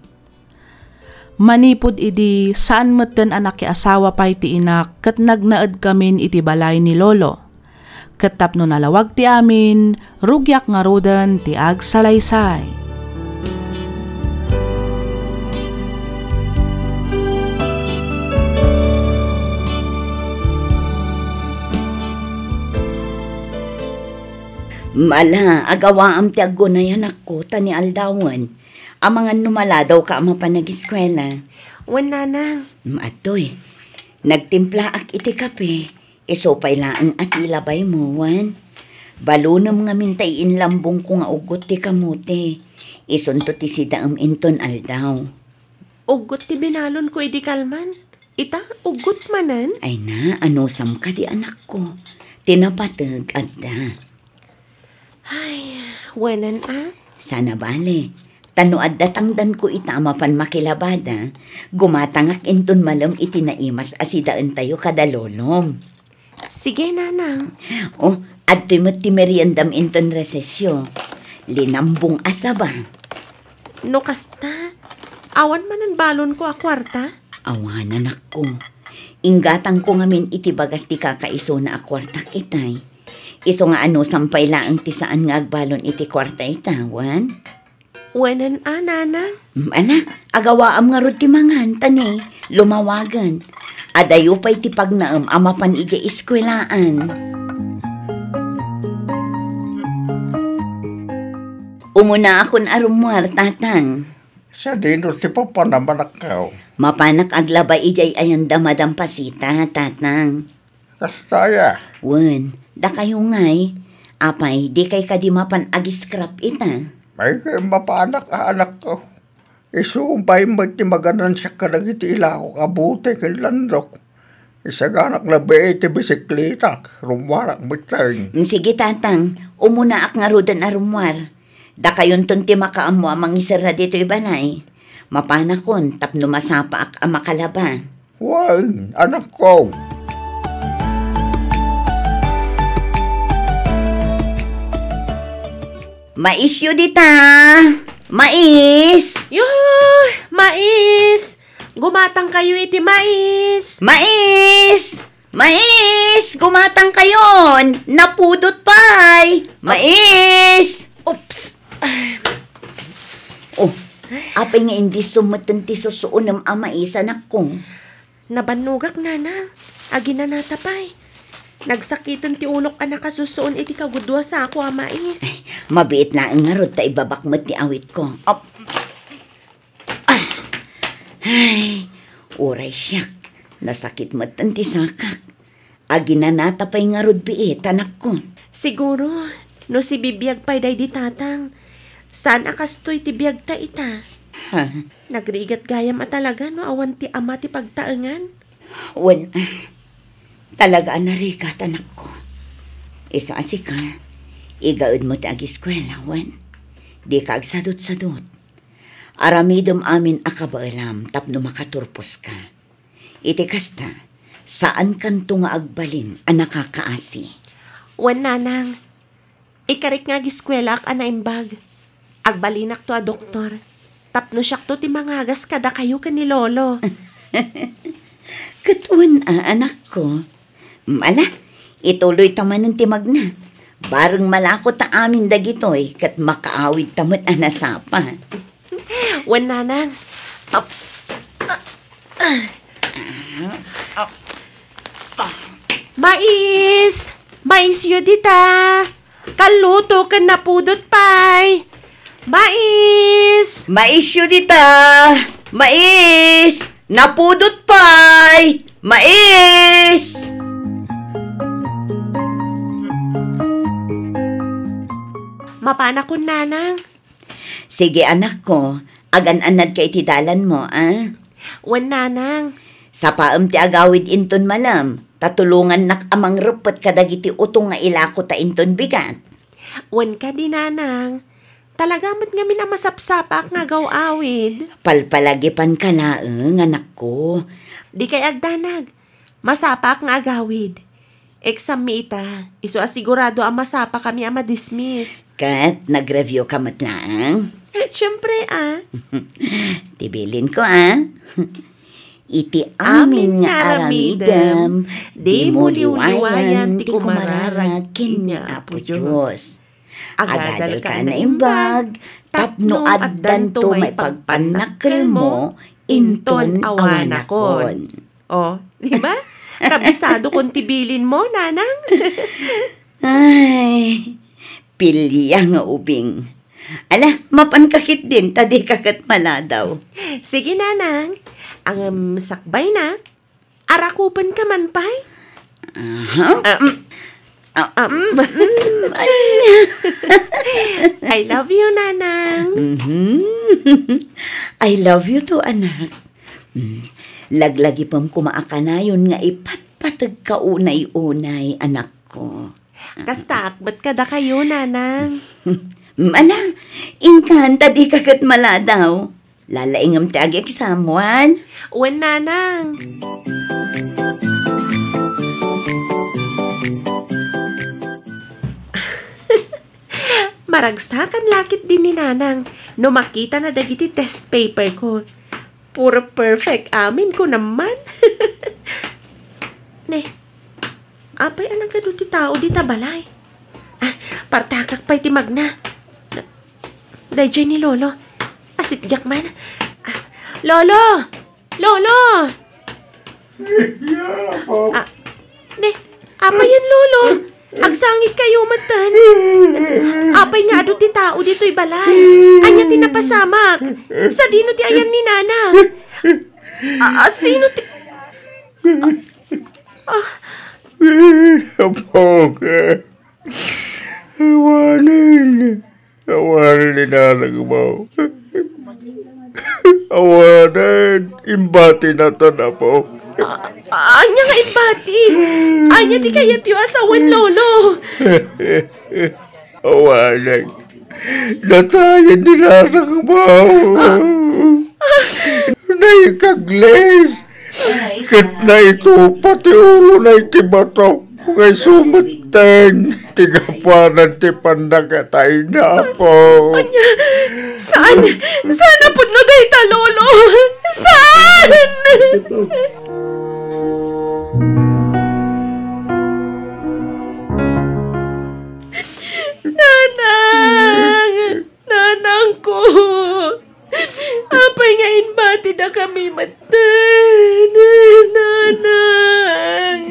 Manipud idi, saan metten a nakiasawa pay ti inak ket nagnaedkamin iti balay ni lolo. Ket tapno nalawag ti amin, rugiak ngaruden ti agsalaysay. Mala, agawaam ti aggunay, anakko, ta ni aldawen. Amangan no maladawka a mapan agiskuela. Wen, nanang. Mm, adtoy. Nagtimplaak iti kape. Isu pay laeng a ti ilabaymo, wen. Balunem ngamin ta iinlambongko nga uggot ti kamote. Isunto ti sidaem inton aldaw. Uggot ti binalonko idi kalman. Ita, uggot manen? Ay na, anusam kadi, anakko? Ti napateg, adda. Ay, wenen a? Sana bale. Ta no adda tangdanko ita a mapan makilabada, gumatangak inton malem iti naimas a sidaentayo kada lolom. Sige, nanang. Oh, adtoy met ti meriendam inton resesyo. Linambong a saba. No kasta, awan manen balonko a kuarta? Awan, anakko. Inggatangko ngamin iti bagas ti kakaisuna a kuartak itay. Isu nga anusam pay laeng ti saan nga agbalon iti kuarta ita, wen? Wenen a, nanang? Mm, ala, agawaam ngarud ti mangan, ta ni, lumawagen. Adayo pay ti pagnaem a mapan idiay eskuelaan. Umunaakon a rummuar, tatang. Sadino ti papanam, anakko? Mapanak aglaba idiay ayanda, Madam Pasita, tatang. Kasta aya? Wen, dakayo ngay. Apay, dikay kadi mapan ag-scrap ita? Ay, kay mapanak a, anakko. Isu pay met ti maganansiak kadagiti ilakok a bote ken landok. Isaganak labi ti bisikletak, rummuarak metten. Mm, sige, tatang. Umunaak ngaruden a rummuar. Dakayonton ti makaammo a mangiserra ditoy balay. Mapanakon tapno masapaak a makalaba. Wen, anakko. Maisyo dita! Mais! Yoo! Mais! Gumatangkayo iti mais! Mais! Mais! Gumatangkayon! Napudot pay! Mais! Oops! Oh, apay nga indi sumeten ti susuonem a mais, anakko? Nabannogak, nanang. Aginanata pay. Nagsakiten ti ulok a nakasusuon iti kagudua sako a mais. Ay, mabiit laeng ngarud ta ibabak met ti awitko. Op. Ah. Ay, uray siak. Nasakit met ti sakak. Aginanata pay ngarud biit, anakko. Siguro, no sibibiag pay daydi tatang, saan a kastoy ti biagta ita. Ha? Nagrigat gayam a talaga no awan ti ama ti pagtaengan. Wen, talaga a narigat, anakko. Isu a sika, igaedmo ti agiskuela, wen. Dika agsadutsadot. Aramidem amin a kabaelam tapno makaturposka. Iti kasta, saankanto nga agbalin a nakakaasi. Wen, nanang, ikarik nga agiskuelaak a naimbag. Agbalinakto a doktor, tapno siakto ti mangagas kadakayo ken ni Lolo. Ket wen a, anakko. Ala, ituloyta manen ti magna. Bareng malako ta amin dagitoy ket makaawidta met a nasapa. Wen, nanang. Ap-, mais! Maisyo dita! Kalluto ken napudot pay! Mais! Maisyo dita! Mais! Napudot pay! Mais! Mapanakon, nanang. Sige, anakko, agan-annadka iti dalanmo, a? Wen, nanang. Sapaem ti agawid inton malem, ta tulongannak a mangreppet kadagiti utong nga ilako ta inton bigat. Wen kadi, nanang. Talaga met ngamin a masapsapaak nga agaw-awid. Palpalagipanka laeng, anakko. Dikay agdanag. Masapaak nga agawid. Exam mi ita, isu a sigurado a masapakami a madismiss. Ket nag-review ka met laeng? Siempre, a. Ti bilinko, a. Iti amin nga aramidem, dimo liwliwayan ti kumararag ken ni Apo Dios. Agadalka a naimbag, tapno addanto maipagpannakkelmo inton awanakon. O, di ba? Kabisadokon ti bilinmo, nanang. Ay, pilia nga ubing. Ala, mapanka ketdin, ta dika ket maladaw. Sige, nanang. Ngem sakbayna, arakupenka man pay? Aha. Ah. Mm. Ah, Ah. mm, mm, anya? I love you, Nanang. Mhm. I love you too, anak. Mm. Laglagipem koma a kanayon nga ipatpategka unay-unay, anakko. Kasta akbet kadakayo, Nanang. Ala, inkan ta dika ket maladaw. Lalaingem ti agi-exam, wen? Wen, Nanang. Maragsakan la ketdi ni Nanang no makitana dagiti test paper ko. Puro perfect amin, kunam man. Ne, apay a nagadu ti tao dita balay? Ah, partakak pay ti magna. Daydiay ni Lolo. Asitgak man. Ah, Lolo! Lolo! Ya, Apo. Ah, ne, apay yan, Lolo? Agsangit kayo, matan. Apay nga adu ti tao ditoy balay? Anya ti napasamak? Sadino ti ayan ni Nana? Ah, ah, sino ti... Ah, Apo, ka. Awanen. Awanen ni Nanang mo. Awanen. Imbati natan, Apo. Ah, anya nga imbati? Anya ti kayatyo a sawen, Lolo? Awanen. Natayen ni Nanang mo. Naikaglis. Ket naitupa ti ulona iti bato. Nga isu metten ti gapuanan ti pannakatayna, Apo. Anya, saan? Saan a pudno dayta, Lolo? Saan? Nanang! Nanangko! Apay nga imbatidakami metten, Nanang?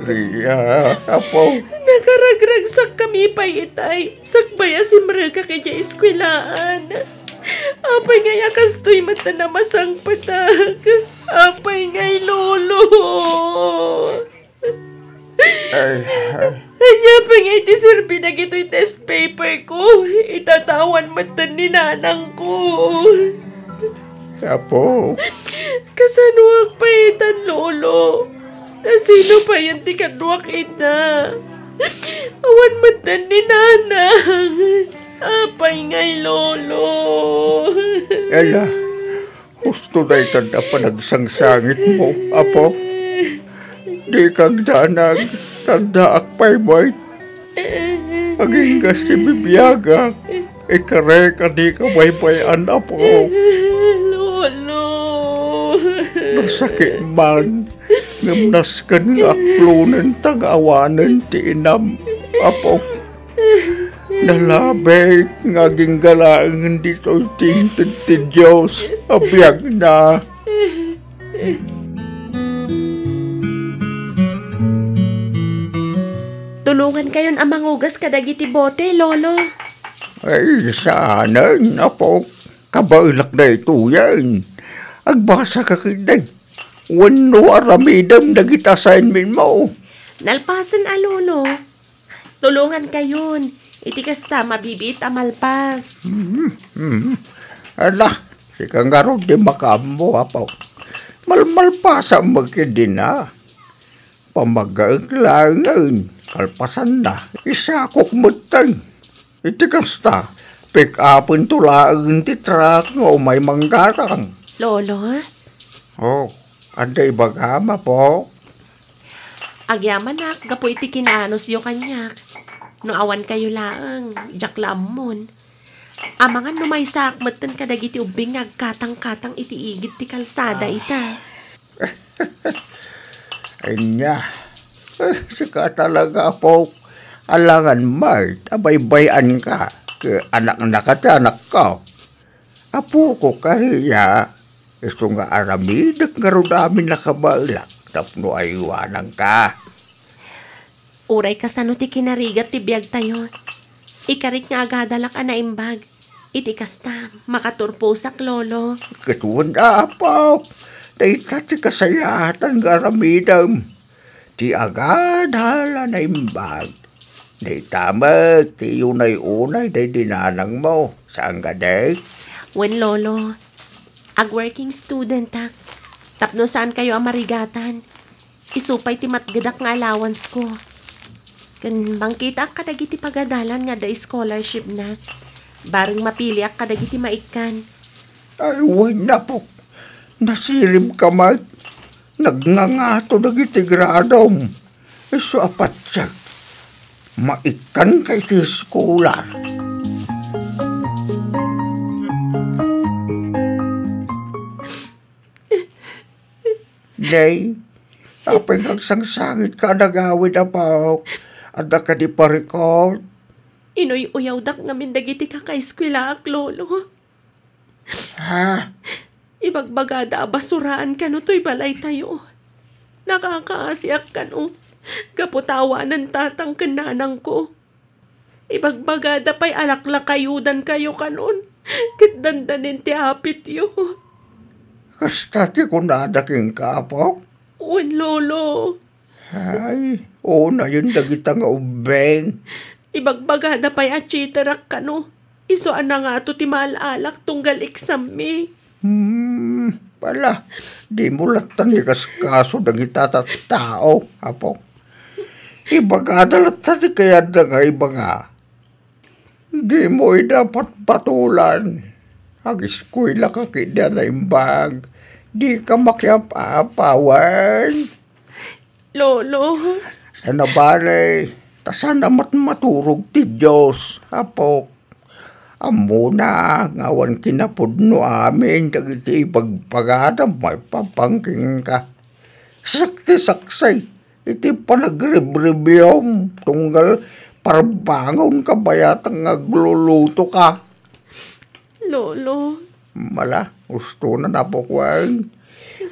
Ria, Apo. Nakaragragsakkami pay itay, sakbay a simrekak idiay eskwelaan. Apay ngay a kastoy metten a masangpetak? Apay ngay, Lolo? Ay, ay. Ania pay ngay ti serbi dagitoy test paper ko? Itatawan metten ni nanangko. Apo. Kasanoak pay itan, Lolo? Kasino payen ti kaduak ita? Awan metten ni nanang. Apay ngay, Lolo? Ella, husto daytan a panagsangsangitmo, Apo. Dika agdanag, addaak pay met. Aginggas ti bibiagak, ikarek a dika baybay-an, Apo. Lolo. Masakit man, ngem nasken nga aklonenta nga awanen ti inam, Apo. Nalabit nga agingga laengen ditoy ti inted ti Dios a biagna. Tulongankayon a mangugas kadagiti bote, Lolo. Ay, saanen, Apo. Kabaelak daytoyen. Agbasaka ketdi. Wenno aramidem dagiti assignment mo. Nalpasen a, Lolo. Tulongankayon. Iti kasta, mabibiit a malpas. Mhm, mhm. Ala, sika ngarud ti makaammo, Apo. Malmalpasam met ketdin a. Pamaggaek laengen, kalpasanna, isakok metten. Iti kasta, pick-upento laeng ti truck nga umay manggatang. Lolo? Oh, adda ibagam, Apo? Agyamanak gapu iti kinaanusyo kaniak. No awankayo laeng, diak la ammon. Amangan no maysaak metten kadagiti ubbing nga agkatangkatang iti igid ti kalsada Ah. ita. Ania? Eh, sika talaga, Apo. Alangan met a baybay-anka, ket anaknaka ti anakko. Apoko, Karia, isu nga aramidek ngarud amin a kabaelak tapno aywananka. Uray kasano ti kinarigat ti biagtayo, ikarik nga agadalak a naimbag. Iti kasta, makaturposak, Lolo. Ket wen, Apo, dayta ti kasayaatan nga aramidem. Ti agadal a naimbag. Dayta met ti unay-unay daydi nanangmo, saan kadi? Wen, Lolo. Ag-working studentak. Tapno saankayo a marigatan. Isu pay ti matgedak nga allowance ko. Ken mangkitaak kadagiti pagadalan nga adda scholarship na. Bareng mapiliak kadagiti maikkan. Ay, wen, apok. Nasiribka met. Nagngangato dagiti gradom. Isu a patiek, maikkanka iti scholar. Nay, apay nga agsangsangitka a nagawid, apok? Adda kadi parikut? Inuy-uyawdak ngamin dagiti kakaeskuelaak, Lolo. Ha? Ibagbagada a basuraan kano toy balaytayo. Nakakaasiak kano. Gapu ta awanen tatang ken nanangko. Ibagbagada pay a laklakayudankayo kanon. Ket dandanin ti apityo. Kasta ti kunada kenka, apok? Wen, Lolo. Ay, unayen dagita nga ubbing. Ibagbagada pay a cheaterak kano. Isu a nangato ti maal-alak tunggal eksammi. Hmm, pala, dimo latta ni kaskaso dagita tattao, apok. Ibagada latta ti kayatda nga ibanga. Dimo ida patpatulan. Agiskuelaka ketdi a naimbag. Dika makiap-apa, wen. Lolo. Saan a bale, ta saan a matmaturog ti Dios, apok. Ammona nga awan kinapudno amin dagiti ibagbagada maipapan kenka. Siak ti saksi iti panagribribiam tunggal parbangon kabayatan nga aglulutoka. Lolo. Mala, ustonan, apok, wen.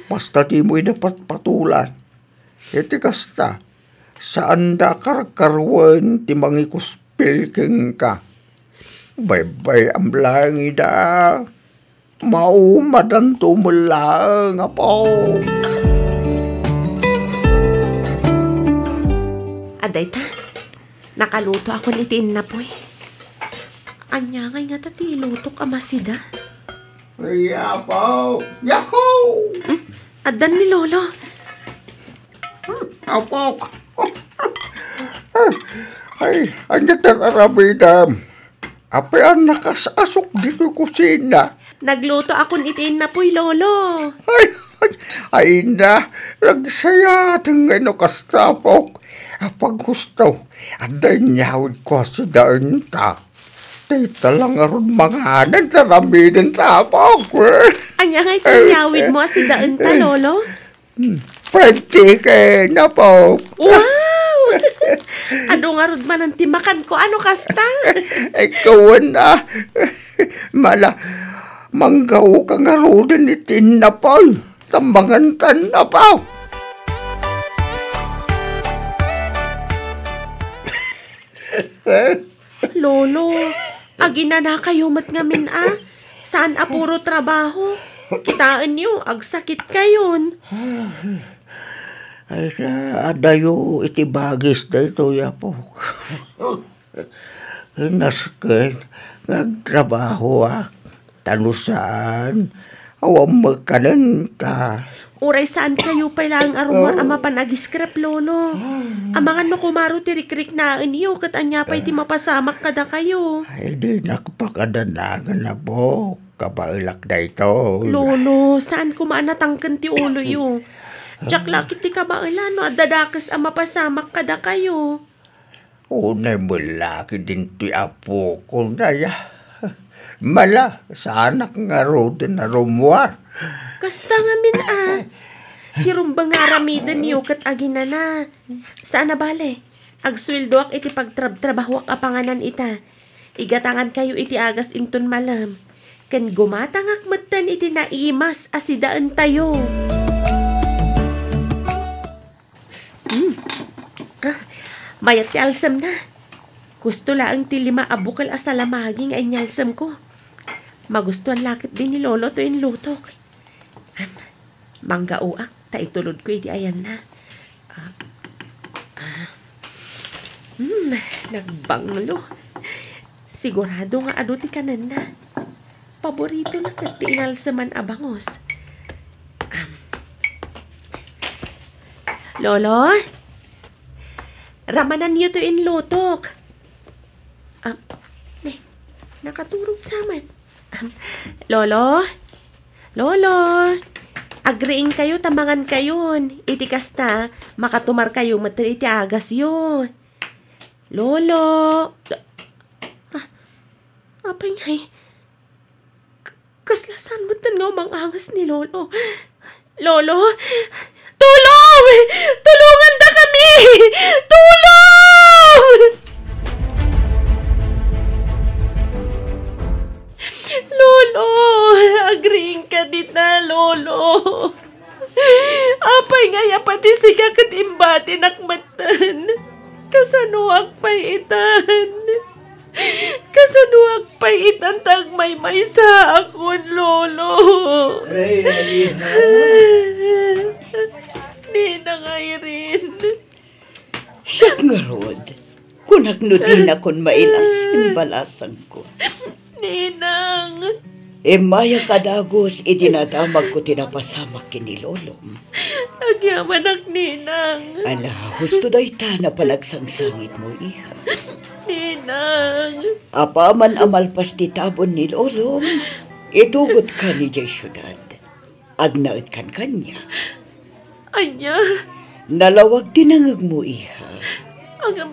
Basta dimo ida patpatulan. Iti kasta, saanda a karkaruen ti mangikuspil kenka. Baybay-am laeng ida. Maumadanto met laeng, apok. Adda ita, nakalutoakon iti innapoy. Ania ngay ngata ti ilutok a masida? Ay, apok! Yahoo! Hmm? Addan ni Lolo. Hmm, apok! Ay, ania ti aramidem? Apay a nakas-asok ditoy kusina? Naglutoakon iti innapoy, Lolo. Ay, ay, ay na, nagsayaten ngay no kasta, apok. Apaghusto, adda inyawidko a sidaenta. Dayta la ngarud manganen ti aramidenta, apok. Ania ngay ti inyawidmo a sidaenta, Lolo? Hmm. Fried chicken, apok. Wow! Adu ngarud manen ti makanko, ano kasta? Ikaw na. Mala, manggaoka ngaruden iti innapoy. Ta mangantan, apok. Lolo, aginanakayo met ngamin a. Saan a puro trabaho. Kitaenyo, agsakitkayon. Ay, adayo iti bagis daytoy, apok. Nasken nga agtrabahoak. Ta no saan, awan met kanenta. Uray saankayo pay laeng a rummuar a mapan agiskrep, Lolo. Amangan no kumaro ti rikriknaenyo, ket ania pay ti mapasamak kadakayo? Ay, dinak pakadanagan, apok. Kabaelak daytoy. Lolo, saan koma a natangken ti uloyo. Diak la ket ti kabaelan no adda dakes a mapasamak kadakayo. Unay met la ket dintoy apokon aya. Mala, saanak ngaruden a rummuar. Kasta ngamin a. Ti rumbeng nga aramidenyo ket aginana. Saan a bale, agsueldoak iti pagtrabtrabahoak a panganan ita. Igatangankayo iti agas inton malem. Ken gumatangak metten iti naimas a sidaentayo. Hmm. Ah, mayat ti alsemna. Gusto laeng ti lima a bukel a salamagi nga inyalsemko. Magustuan la ketdi ni Lolo toy inlutok. Am, manggaoak ta itulodko iti ayanna. Ah, Hmm, nagbanglo. Sigurado nga adu ti kanenna. Paboritona ket ti inalseman a bangus. Am. Lolo? Ramananyo to inlutok. Am, ne, nakaturog sa met. Am, Lolo? Lolo? Agriingkayo ta mangankayon. Iti kasta, makatumarkayo met iti agasyo. Lolo? Ah, apay ngay? K-, kasla saan metten nga umang-angas ni Lolo? Lolo? Tulong! Tulongandakami! Tulong! Lolo! Agriingka dita, Lolo! Apay ngay a pati sika ket imbatinak metten? Kasanoak pay itan? Kasanoak pay itan ta agmaymaysaakon, Lolo? Rhea, iha. Ninang Irene. Siak ngarud, kunak no dinakon mailasin balasangko. Ninang. Immayak a dagus idi nadamagko ti napasamak ken ni Lolom. Agyamanak, Ninang. Ala, husto dayta a panagsangsangitmo, iha. Ninang. Apaman a malpas ti tabon ni Lolom, itugotka idiay siudad. Agnaedkan kaniak. Ania? Nalawag ti nangegmo, iha. Ngem,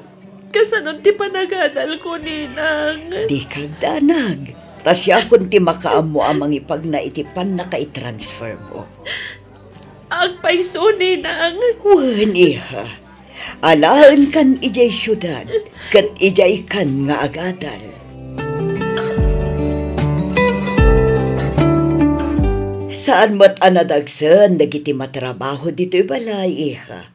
kasano ti panagadalko, Ninang? Dika agdanag. Ta siakon ti makaammo a mangipagna iti pannakaitransfermo. Agpayso, Ninang. Wen, iha. Alaenkan idiay siudad, ket idiaykan nga agadal. Saan met a nadagsen dagiti matrabaho ditoy balay, iha.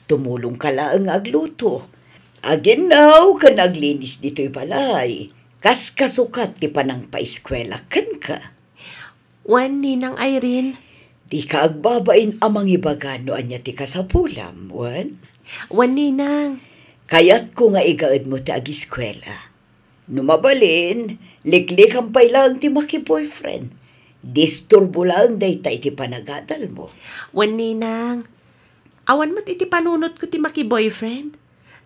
Tumulongka laeng nga agluto, aginnaw ken aglinis ditoy balay, kas kasukat ti panangpaeskuela kenka. Wen, Ninang Irene. Dika agbabain a mangibaga no ania ti kasapulam, wen? Wen, Ninang. Kayatko nga igaedmo ti agiskuela. No mabalin, liklikam pay laeng ti makiboyfriend. Disturbo laeng dayta iti panagadalmo. Wen, Ninang. Awan met iti panunotko ti makiboyfriend.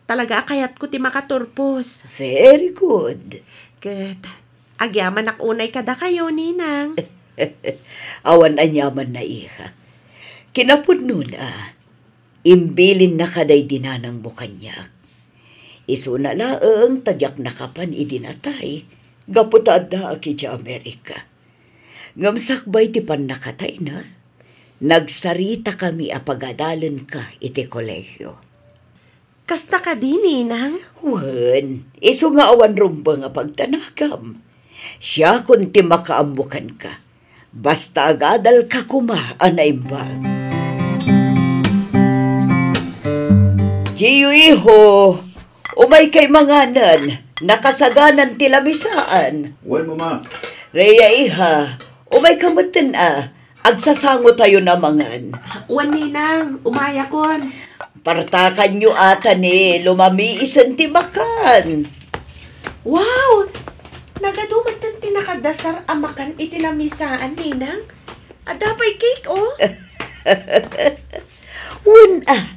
Talaga a kayatko ti makaturpos. Very good. Ket, agyamanak unay kadakayo, Ninang. Awan aniamanna, iha. Kinapudnona, imbilinnaka daydi nanangmo kaniak. Isuna laeng ta diak nakapan idi natay, gapu ta addaak idiay Amerika. Ngem sakbay ti pannakatayna, nagsaritakami a pagadalenka iti kolegio. Kasta kadi, Ninang? Wen, isu nga awan rumbeng a pagdanagam. Siakon ti makaammo kenka. Basta agadalka koma a naimbag. Gio, iho, umaykay manganen. Nakasaganan ti lamisaan. Wen, Mama. Rhea, iha, umayka metten a. Agsasangotayon a mangan. Wen, Ninang, umayakon. Partakanyo ata ni lumamiisen ti makan. Wow! Nagadu metten ti nakadasar a makan iti lamisaan, Ninang. Adda pay cake, oh. Wen a,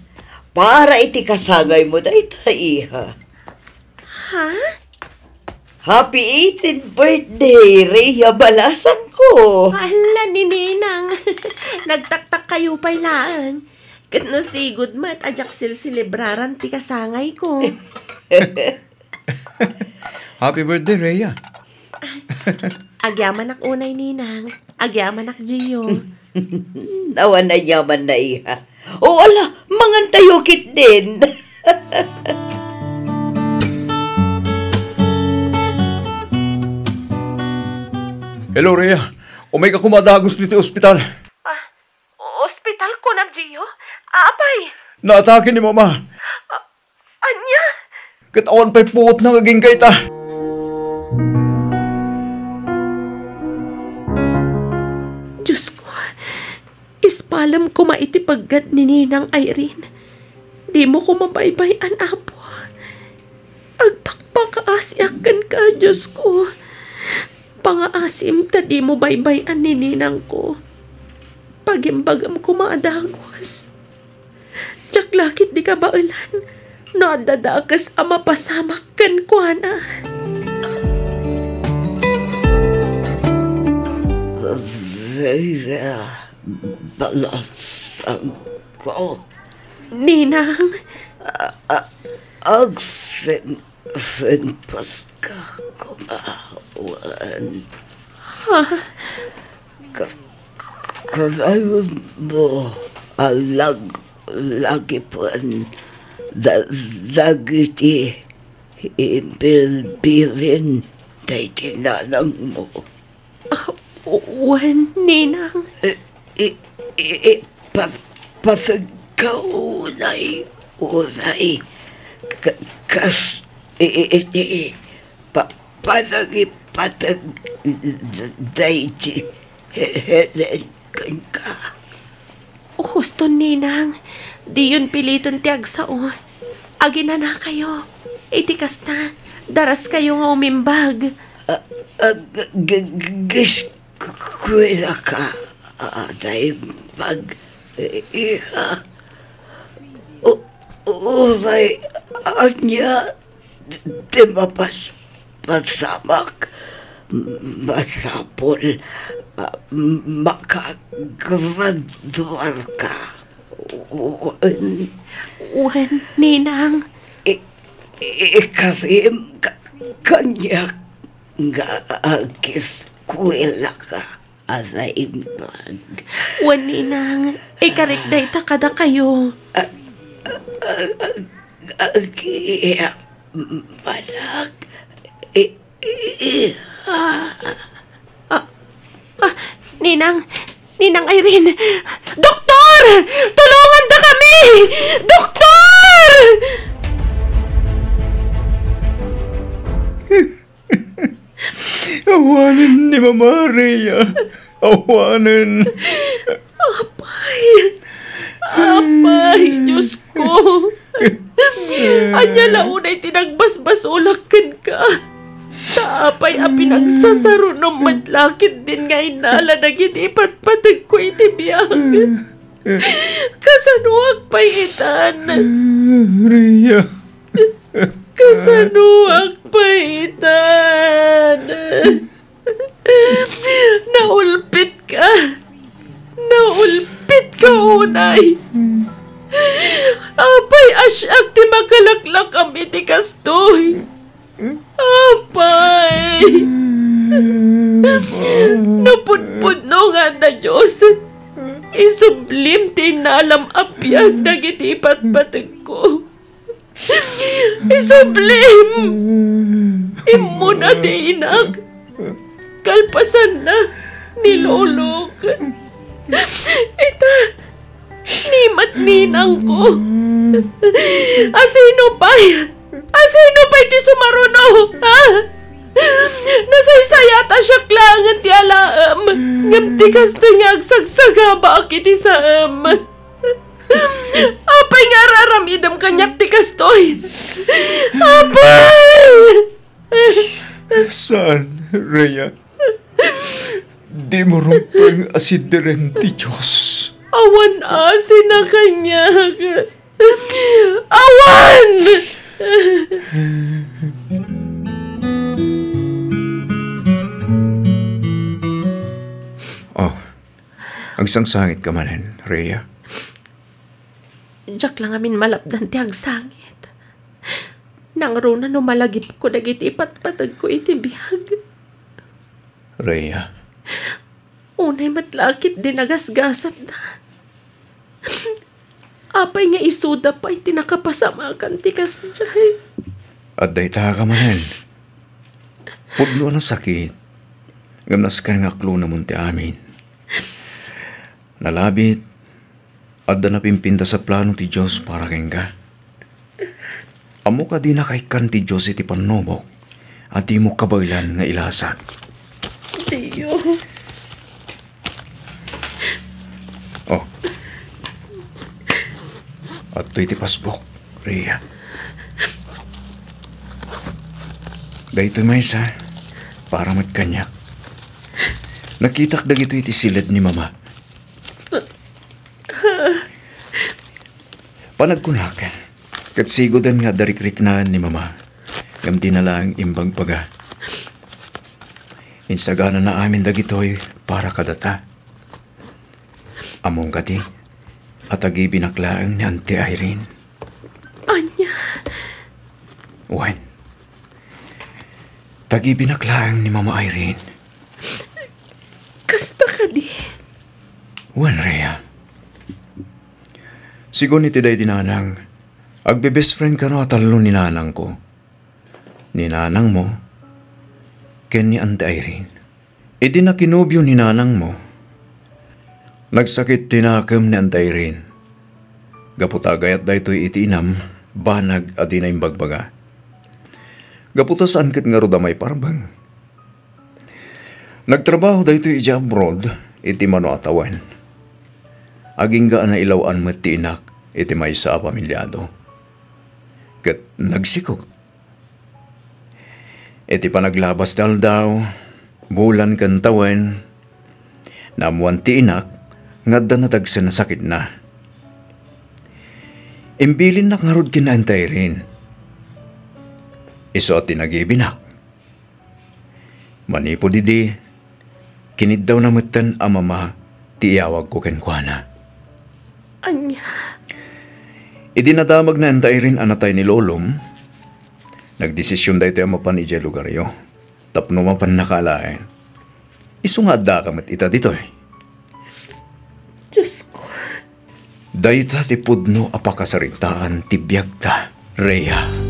para iti kasangaymo dayta, iha. Ha? Happy eighteenth birthday, Rhea balasangko! Hala, ni Ninang. Nagtaktakkayo pay laeng. Ket no sigud met a diak silselebraran ti kasangayko. Happy birthday, Rhea. Agyamanak unay, Ninang. Agyamanak, Gio. Awan aniamanna, iha. O ala, mangantayo ketdin. Hello, Rhea. Umayka koma a dagus ditoy ospital. Ah, ospital kunam, Gio? Apay? Naatake ni Mama. Ah, Ania? Ket awan pay puotna nga agingga ita. Diosko, ispalem koma iti peggad ni Ninang Irene. Dimo koma baybay-an, Apo. Siak kenka, Diosko. Pangaasim ta dimo baybay-an ni ninangko. Pagimbagam koma a dagus. Diak la ketdi kabaelan no adda dakes a mapasamak kenkuana. Vera, balasangko. Ninang. A-, a-, agsen Senpaska koma wen. Ha? Ka-, kanayon mo a lag-, lagipen da-, dagiti imbilbilin daydi nanangmo. Ah, wen, ninang. I, i, i, i, pa-, pategkaw unay, unay. Ka-, kas, i, i, iti, pa-, panangipateg d-, daydi he-, Helen kenka. O, husto, ninang, diyon piliten ti agsao. Aginanakayo. Iti kasta, daraskayo nga umimbag. A, a, g-, g-, g-, eskuelaka, a, naimbag, iha. U-, uray ania ti mapas-, pasamak, masapul a makagraduarka. Wen. Wen, ninang. I-, ikarim ka-, kaniak nga ageskuelaka a naimbag. Wen, ninang, ikarik dayta kadakayo. A-, a-, a-, a-, agiyak manak. I-, i-, i-, ah. Ah, ah, ninang, Ninang Irene, doktor! Tulonganda kami! Doktor! Awanen ni Mama Rhea. Awanen. Apay! Apay, Diosko! Ania la unay ti nagbasbasolak kenka? Ta apay a pinagsasarunom met la ketdin nga innala dagiti ipatpategko iti biag? Kasanoak pay itan? Rhea. Kasanoak pay itan? Naulpitka. Naulpitka unay. Apay a siak ti makalaklakam iti kastoy? Apay. Napudpudno nga adda Dios, isublim ti innalam a biag dagiti ipatpategko. Isublim! Immuna ti inak. Kalpasanna, ni lolok. Ita, ni met ninangko. Asino pay? Asino pay ti sumaruno? Ha? Nasaysayat a siak laengen ti alaem, ngem ti kastoy nga agsagsagabaak iti saem. Apay nga ar-aramidem kaniak ti kastoy? Apay! Saan, Rhea? Dimo rumbeng a sidiren ti Dios. Awan asina kaniak. Awan! Oh, agsangsangitka manen, Rhea? Diak la ngamin malapdan ti agsangit. Nangruna no malagipko dagiti ipatpategko iti biag. Rhea. Unay met la ketdi nagasgasatda. Apay nga isuda pay ti nakapasamakan ti kasdiay? Adda ita ka manen. Pudno a nasakit, ngem nasken nga aklonamon ti amin. Nalabit, adda napimpintas a plano ti Dios para kenka. Ammok a dinaka ikkan ti Dios iti pannubok a dimo kabaelan nga ilasak. Dio. Oh. Adtoy ti pasbuk, Rhea. Daytoy maysa, para met kaniak. Nakitak dagitoy iti siled ni Mama. Panagkunak, ket sigoden nga adda rikriknaan ni Mama, ngem dina laeng imbagbaga. Insaganana amin dagitoy para kadata. Ammom kadi a tagibinak laeng ni Auntie Irene? Ania? Wen, tagibinak laeng ni Mama Irene. Kasta kadi? Wen, Rhea. Sigun iti daydi nanang, agbe-best friend kano a tallo ni nanangko, ni nanangmo, ken ni Auntie Irene. Idi nakinobio ni nanangmo, nagsakit ti nakem ni Auntie Irene. Gapu ta agayat daytoy iti inam, banag a dina imbagbaga. Gapu ta saan ket ngarud a maiparbeng. Nagtrabaho daytoy idiay abroad iti mano a tawen. Agingga a nailaw-an met ti inak iti maysa a pamiliado. Ket nagsikog. Iti panaglabas ti aldaw, bulan ken tawen, naammoan ti inak nga adda nadagsen a sakitna. Imbilinnak ngarud ken ni Auntie Irene. Isu a tinagibinak. Manipud idi, kiniddawna metten a Mama ti iyawagko kenkuana. Ania? Idi nadamag ni Auntie Irene a natay ni lolom, nagdesision daytoy a mapan idiay lugaryo tapno mapannaka alaen. Isu nga addaka met ita ditoy. Diosko. Dayta ti pudno a pakasaritaan ti biagta, Rhea.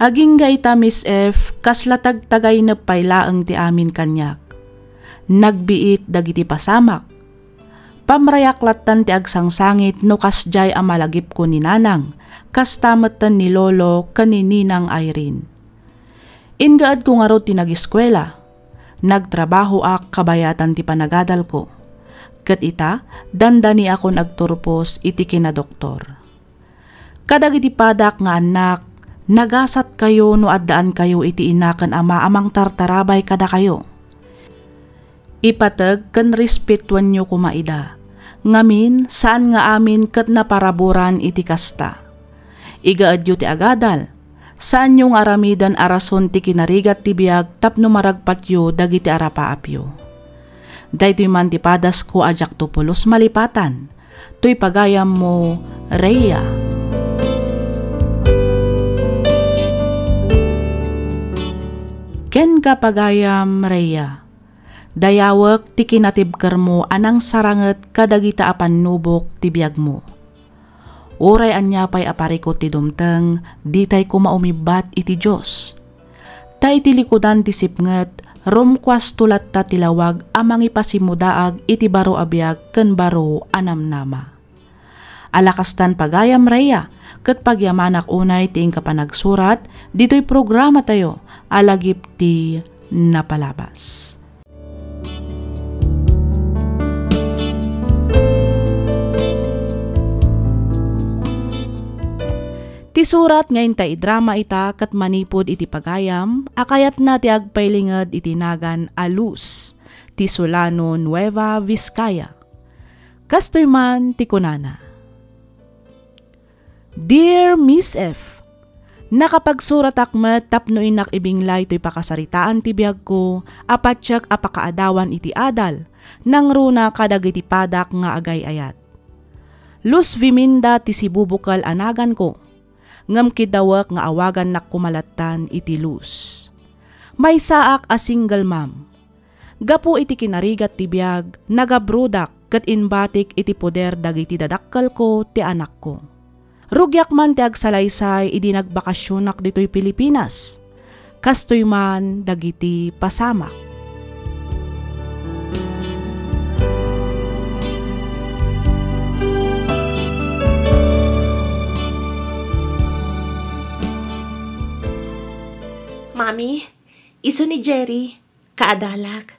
Agingga ita, Miss F, kasla tagtagainep pay laeng ti amin kaniak. Nagbiit dagiti pasamak. Pamrayak lattan ti agsangsangit no kasdiay a malagipko ni Nanang, kasta metten ni Lolo ken ni Ninang Irene. Ingaedko ngarud ti nagiskuela. Nagtrabahoak kabayatan ti panagadalko. Ket ita, dandaniakon agturpos iti kinadoktor. Kadagiti padak nga annak, nagasatkayo no addaankayo iti ina ken ama a mangtartarabay kadakayo. Ipateg ken respetuenyo koma ida. Ngamin, saan nga amin ket naparaburan iti kasta. Igaedyo ti agadal. Saanyo nga aramiden a rason ti kinarigat ti biag tapno maragpatyo dagiti arapaapyo. Daytoy man ti padasko a diakto pulos malipatan. Toy pagayammo, Rhea. Kenka, pagayam, Rhea. Dayawek ti kinatibkermo a nangsaranget kadagita a pannubok ti biagmo. Uray ania pay a parikut ti dumteng, ditay koma umibbat iti Dios. Ta iti likudan ti sipnget, rumkuasto latta ti lawag a mangipasimmudaag iti baro a biag ken baro a namnama. Ala kastan, pagayam, Rhea, ket pagyamanak unay ti inka panagsurat ditoy programatayo a Lagip ti Napalabas. Ti surat nga inta idrama ita ket manipud iti pagayam a kayatna ti agpailinged iti nagan a Luz, ti Solano, Nueva Vizcaya. Kastoy man ti kunana, Dear Miss F, nakapagsuratak met tapno innak ibinglay toy pakasaritaan ti biagko a patiek a pakaadawan iti adal, nangruna kadagiti padak nga agay-ayat. Luz Viminda ti sibubukel a naganko, ngem kiddawek nga awagannak koma lattan iti Luz. Maysaak a single mom. Gapu iti kinarigat ti biag, nagabrodak ket imbatik iti poder dagiti dadakkelko ti anakko. Rugiak man ti agsalaysay idi nagbakasionak ditoy Pilipinas. Kastoy man dagiti pasamak. Mami, isu ni Jerry. Kaadalak.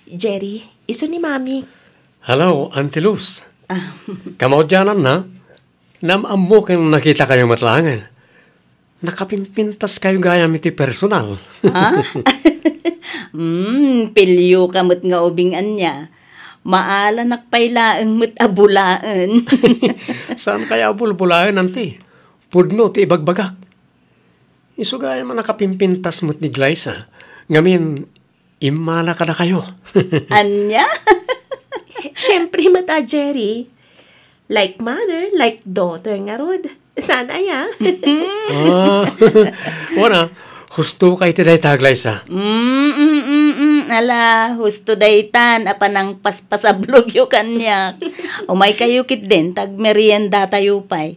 Jerry, isu ni Mami. Hello, Auntie Luz. Ah. Kamaudiananna, naam-ammo ken nakitakayo met laengen. Nakapimpintaskayo gayam iti personal. Ha? Hmm, pilio ka met nga ubing ania. Maalanak pay laeng met a bulaen. Saan kaya a bulbulaen, anti? Pudno ti ibagbagak. Isu gayam a nakapimpintas met ni Glyza. Ngamin, immala kadakayo. Ania? Siempre met a, Jerry. Like mother, like daughter ngarud. Saan aya? Ah, wana, husto ka iti dayta, Glyza. Mm, mm, mm, mm. Ala, husto daytan, a panangpaspasablogyo kaniak. Umay kayo ketdin, tagmeriendatayo pay.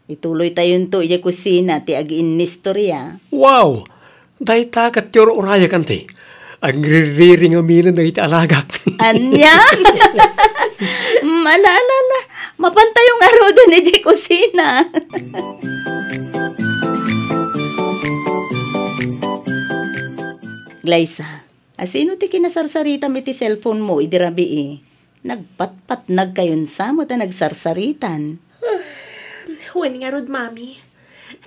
Ituloytayonto idiay kusina ti agiinnistoria. Wow! Dayta ket ti ur-urayek, anti. Agririri ngaminen dagiti alagak. Ania? Mm, ala, ala, ala. Mapantayo ngaruden idiay kusina. Glyza, asino ti kinasarsaritam iti cellphone mo idi rabii? Nagpatpatnagkayon sa met a nagsarsaritan. Wen ngarud, Mami.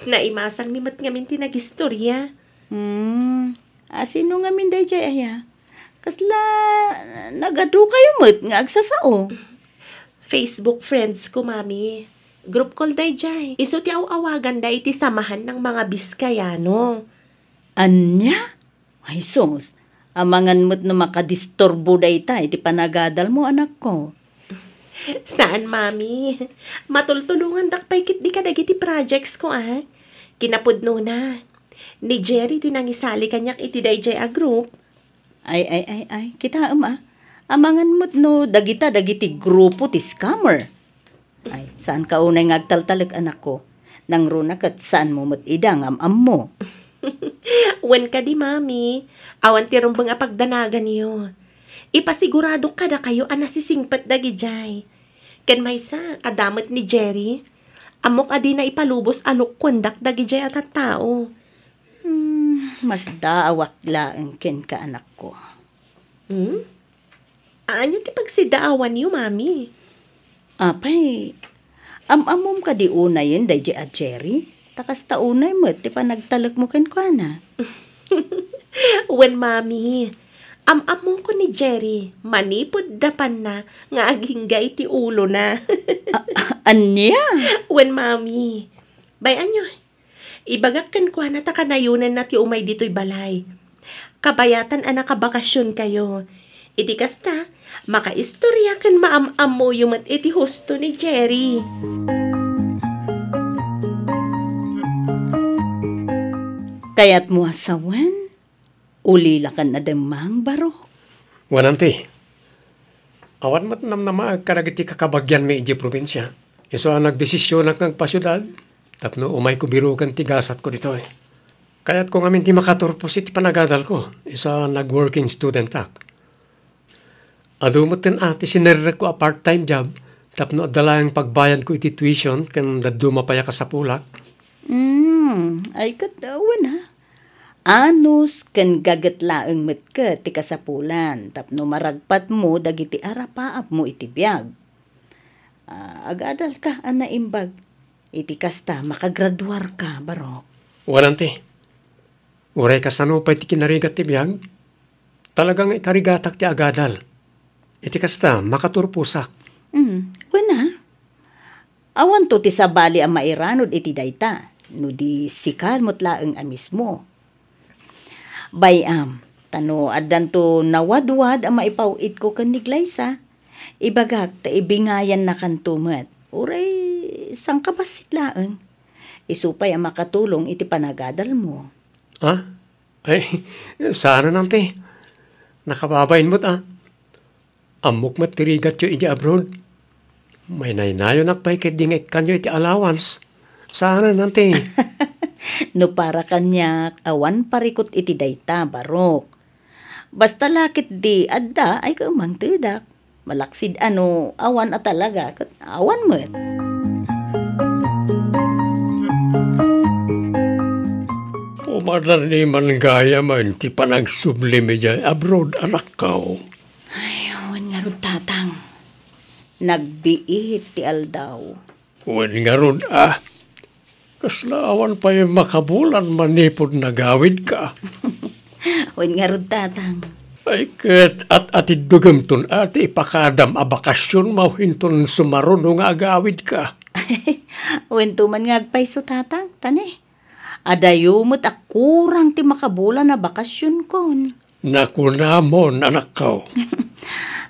Naimasanmi met ngamin ti nagistoria. Hmm. Asino ngamin daydiay aya? Kasla nagadukayo met nga agsasao? Facebook friends ko, Mami. Group call daydiay. Isu ti aw-awaganda iti samahan ng mga Biskayano. Ania? Ay sus, amangan met no makadisturbo dayta iti panagadalmo, anakko. Saan, Mami. Matultulongandak pay ketdi kadagiti projects ko, a. Kinapudnona, ni Jerry ti nangisali kaniak iti daydiay a group. Ay, ay, ay, ay, kitaem, a. Amangan met no dagita dagiti grupo ti scammer. Ay, saanka unay nga agtaltalek, anakko. Nangruna ket saanmo met ida nga am-ammo. Wen kadi, Mami, awan ti rumbeng a pagdanaganyo. Ipasiguradok kadakayo a nasisingpet dagidiay. Ken maysa, adda met ni Jerry. Ammok a dina ipalubos a lukkuendak dagidiay a tattao. Hmm, masdaawak laeng kenka, anakko. Hmm? Ania ti pagsidaawanyo, Mami? Apay, am-ammom kadi unayen daydiay a Jerry? Ta kasta unay met ti panagtalekmo kenkuana. Wen, Mami, am-ammoko ni Jerry manipud dapanna nga agingga iti ulona. A-, a-, ania? Wen, Mami, bay-anyo, ibagak kenkuana ta kanayonenna ti umay ditoy balay. Kabayatan a nakabakasionkayo. Iti kasta, makaistorya ken maam-ammoyo met iti husto ni Jerry. Kayatmo a sawen? Ulilakan a demmang, Barok. Wen, anti. Awan met namnamaek kadagiti kakabagianmi idiay probinsia. Isu a nagdesisionak nga agpasiudad tapno umayko biroken ti gasatko ditoy. Kayatko ngamin ti makaturpos iti panagadalko, isu a nag-working studentak. Adu metten a ti sinerrekko a part-time job tapno adda laeng pagbayadko iti tuition ken dadduma pay a kasapulak. Mm, ay ket, uh, wen a. Anus ken gaget laeng met ket ti kasapulan tapno maragpatmo dagiti arapaapmo iti biag. Ah, agadalka a naimbag. Iti kasta, makagraduarka, Barok. Wen, anti. Uray kasano pay ti kinarigat ti biag, talaga nga ikarigatak ti agadal. Iti kasta, makaturposak. Mm, wen a. Awanto ti sabali a mairanud iti dayta, no di sika met laeng a mismo. Bay-am, ta no addanto nawadwad a maipaw-itko ken ni Glyza, ibagak ta ibingayannakanto met. Uray sangkabassit laeng. Isu pay a makatulong iti panagadalmo. Ah? Ay, saanen, anti. Nakababain met, a. Ammok met ti rigatyo idiay abroad. Mainaynayonak pay ketdi nga ikkanyo iti allowance. Saanen, anti. No para kaniak, awan parikut iti dayta, Barok. Basta la ketdi adda, ay kaemangtedak. Malaksid a no awan a talaga, ket awan met. Pumadar ni man gayam ti panagsublim idiay abroad, anakko. Ay, wen ngarud, Tatang. nagbiit ti aldaw. Wen ngarud a, kasla awan pay makabulan manipud nagawidka. Wen ngarud, Tatang. Ay, ket at-atiddugemton a ti ipakadam a bakasionmo inton sumaruno nga agawidka. Wen to man nga agpayso, Tatang, tani. Adayo met a kurang ti makabulan a bakasionkon. Nakunamon, anakko.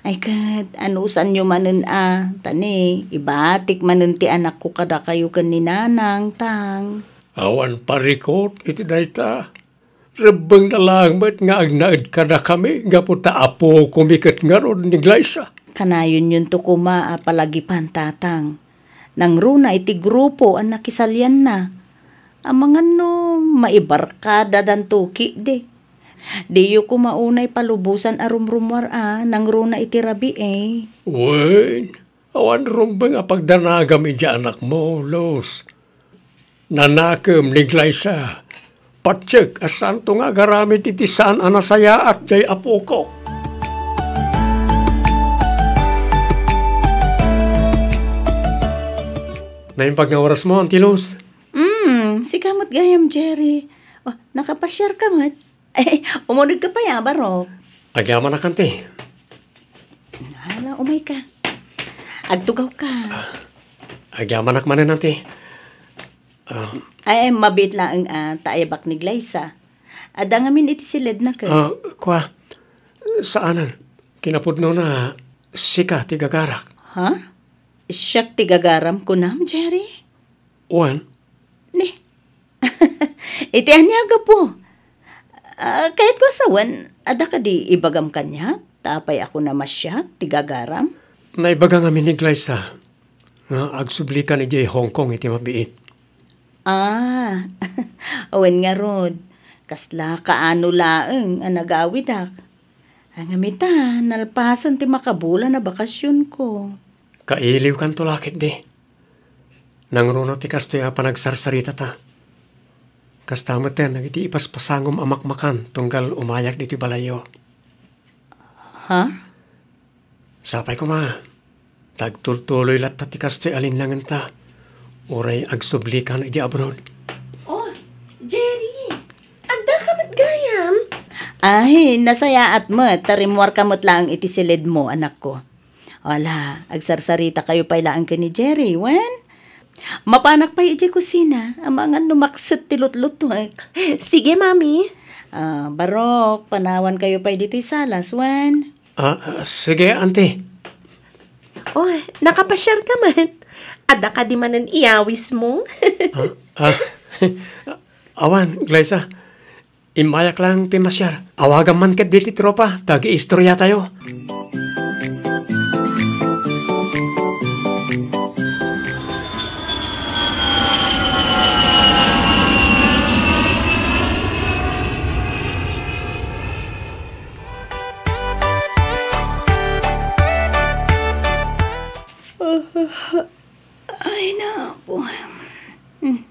Ay ket, anusanyo manen a, tani, ibatik manen ti anakko kadakayo ken ni Nanang, Tang. Awan parikut iti dayta. Rebbengna laeng met nga agnaed kadakami gapu ta apokomi ket ngarud ni Glyza. Kanayonyonto koma a palagipan, Tatang. Nangruna iti grupo a nakisalianna. Amangan no maibarkadadanto ketdi. Diyo koma unay palubosan a rumrumuar a nangruna iti rabii. Wen, awan rumbeng a pagdanagam idiay anakmo, Luz. Nanakem ni Glyza. Patiek a saanto nga agaramid iti saan a nasayaat diay apoko. Naimbag nga orasmo, Auntie Luz. Mm, sika met gayam, Jerry. Oh, nakapasiarka met? Ay, umunegka pay a, Barok. Agyamanak, Auntie. Hala, umayka. Agtugawka. Agyamanak manen, Auntie. Ah. Ay, mabiit laeng a, ta ayabak ni Glyza. Adda ngamin iti siledna ket. Ah, kua, saanen. Kinapudnona, sika ti gagarak. Ha? Siak ti gagaram, kunam, Jerry? Wen. Ni. Iti ania a gapu? Ah, kayatko a sawen, adda kadi ibagam kaniak? Ta apay a kunam a siak ti gagaram? Naibaga ngamin ni Glyza nga agsublikan idiay Hong Kong iti mabiit. Ah, wen ngarud, kasla kaano laeng a nagawidak. Ngem ita, nalpasen ti makabulan a bakasionko. Kailiwkanto la ketdi. Nangruna ti kastoy a panagsarsaritata. Kasta metten dagiti ipaspasangom a makmakan tunggal umayak ditoy balayyo. Ha? Sapay koma, ta agtultuloy latta ti kastoy a linnangenta, uray agsublikan idiay abroad. Oh, Jerry! Addaka met gayam? Ay, nasayaat met, ta rimmuarka met laeng iti siledmo, anakko. Ala, agsarsaritakayo pay laeng ken ni Jerry, wen? Mapanak pay idiay kusina, amangan no makset ti lutlutuek. Sige, Mami. Ah, Barok, panawankayo pay ditoy salas, wen? Ah, ah, sige, Auntie. Oh, nakapasiarka met. Adda kadi manen iyawismo? Ah, ah. Awan, Glyza. Immayak lang pimmasiar. Awagam man ketdi ti tropa, ta agiistoriatayo. Ay, napo. Hmm.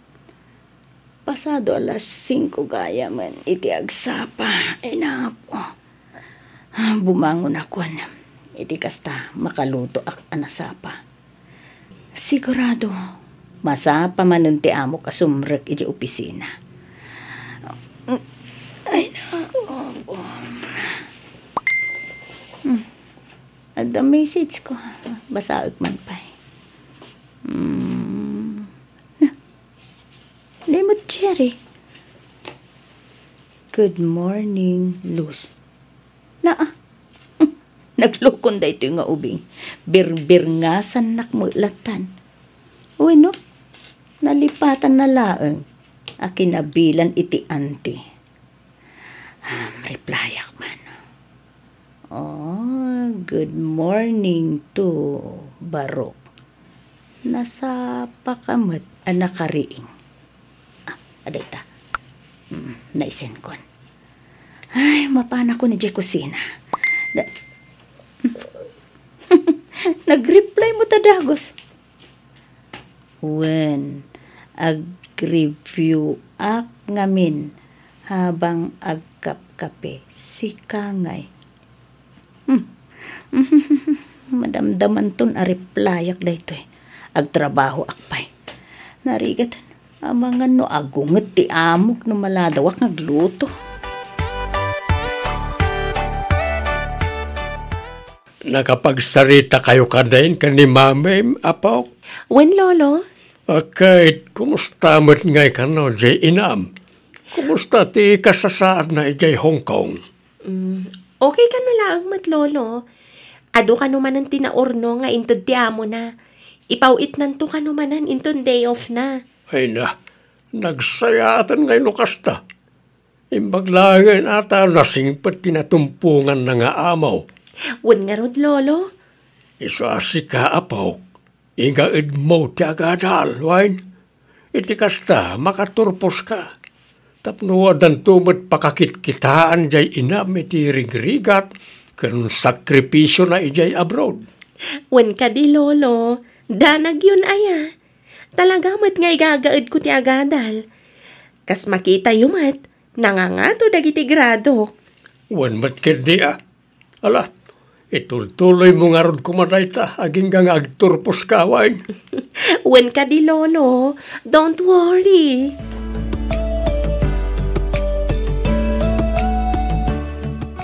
Pasado alas singko gayam iti agsapa. Ay, napo. Bumangonakon. Iti kasta, makalutoak a nasapa. Sigurado, masapa manen ti amok a sumrek iti opisina. Ay, naku. Hmm. Adda message ko. Basaek man pay. Hmm. Na, ni mo, Jerry. Good morning, Luz. Naa, naglukon daytoy nga ubing. Birbirngasannak met lattan. Wenno, nalipatanna laeng a kinabilan iti anti. Ah, replyak man. Oh, good morning to Barok. Nasapaka met a nakariing. Ah, adda ita. Mm, naisenkon. Ay, mapanakon idiay kusina. Da-, nag-reply met a dagus. Wen, ag-review-ak ngamin habang agkapkape. Sika ngay. Hmm. Madamdamanton a replyak daytoy. Agtrabahoak pay. Narigat, amangan no agunget ti amok no maladawak nga agluto. Nakapagsarita kayo kadin ken ni Mami, Apo? Wen, Lolo. Aket, kumusta met ngay kano, jay inam? Kumusta ti kasasaadna idiay Hong Kong? Mm, okay kano laeng met, Lolo. Adu kano manen ti naurno nga inted ti amona. Ipaw-itnanto kano manen inton day off na. Ay na, nagsayaaten ngay no kasta. Imbag laengen a ta nasingpet ti natumponganna nga amo. Wen ngarud, Lolo. Isu a sika, apok, igaedmo ti agadal, wen? Iti kasta, makaturposka. Tapno addanto met pakakitkitaan jay inam iti rigrigat ken sakripisiona idiay abroad. Wen kadi, Lolo, danagyon aya. Talaga met nga igagaedko ti agadal. Kas makitayo met, nangangato dagiti gradok. Wen met ketdi a. Ala, itultuloymo ngarud koma dayta, agingga nga agturposka, wen? Wen kadi, Lolo. Don't worry.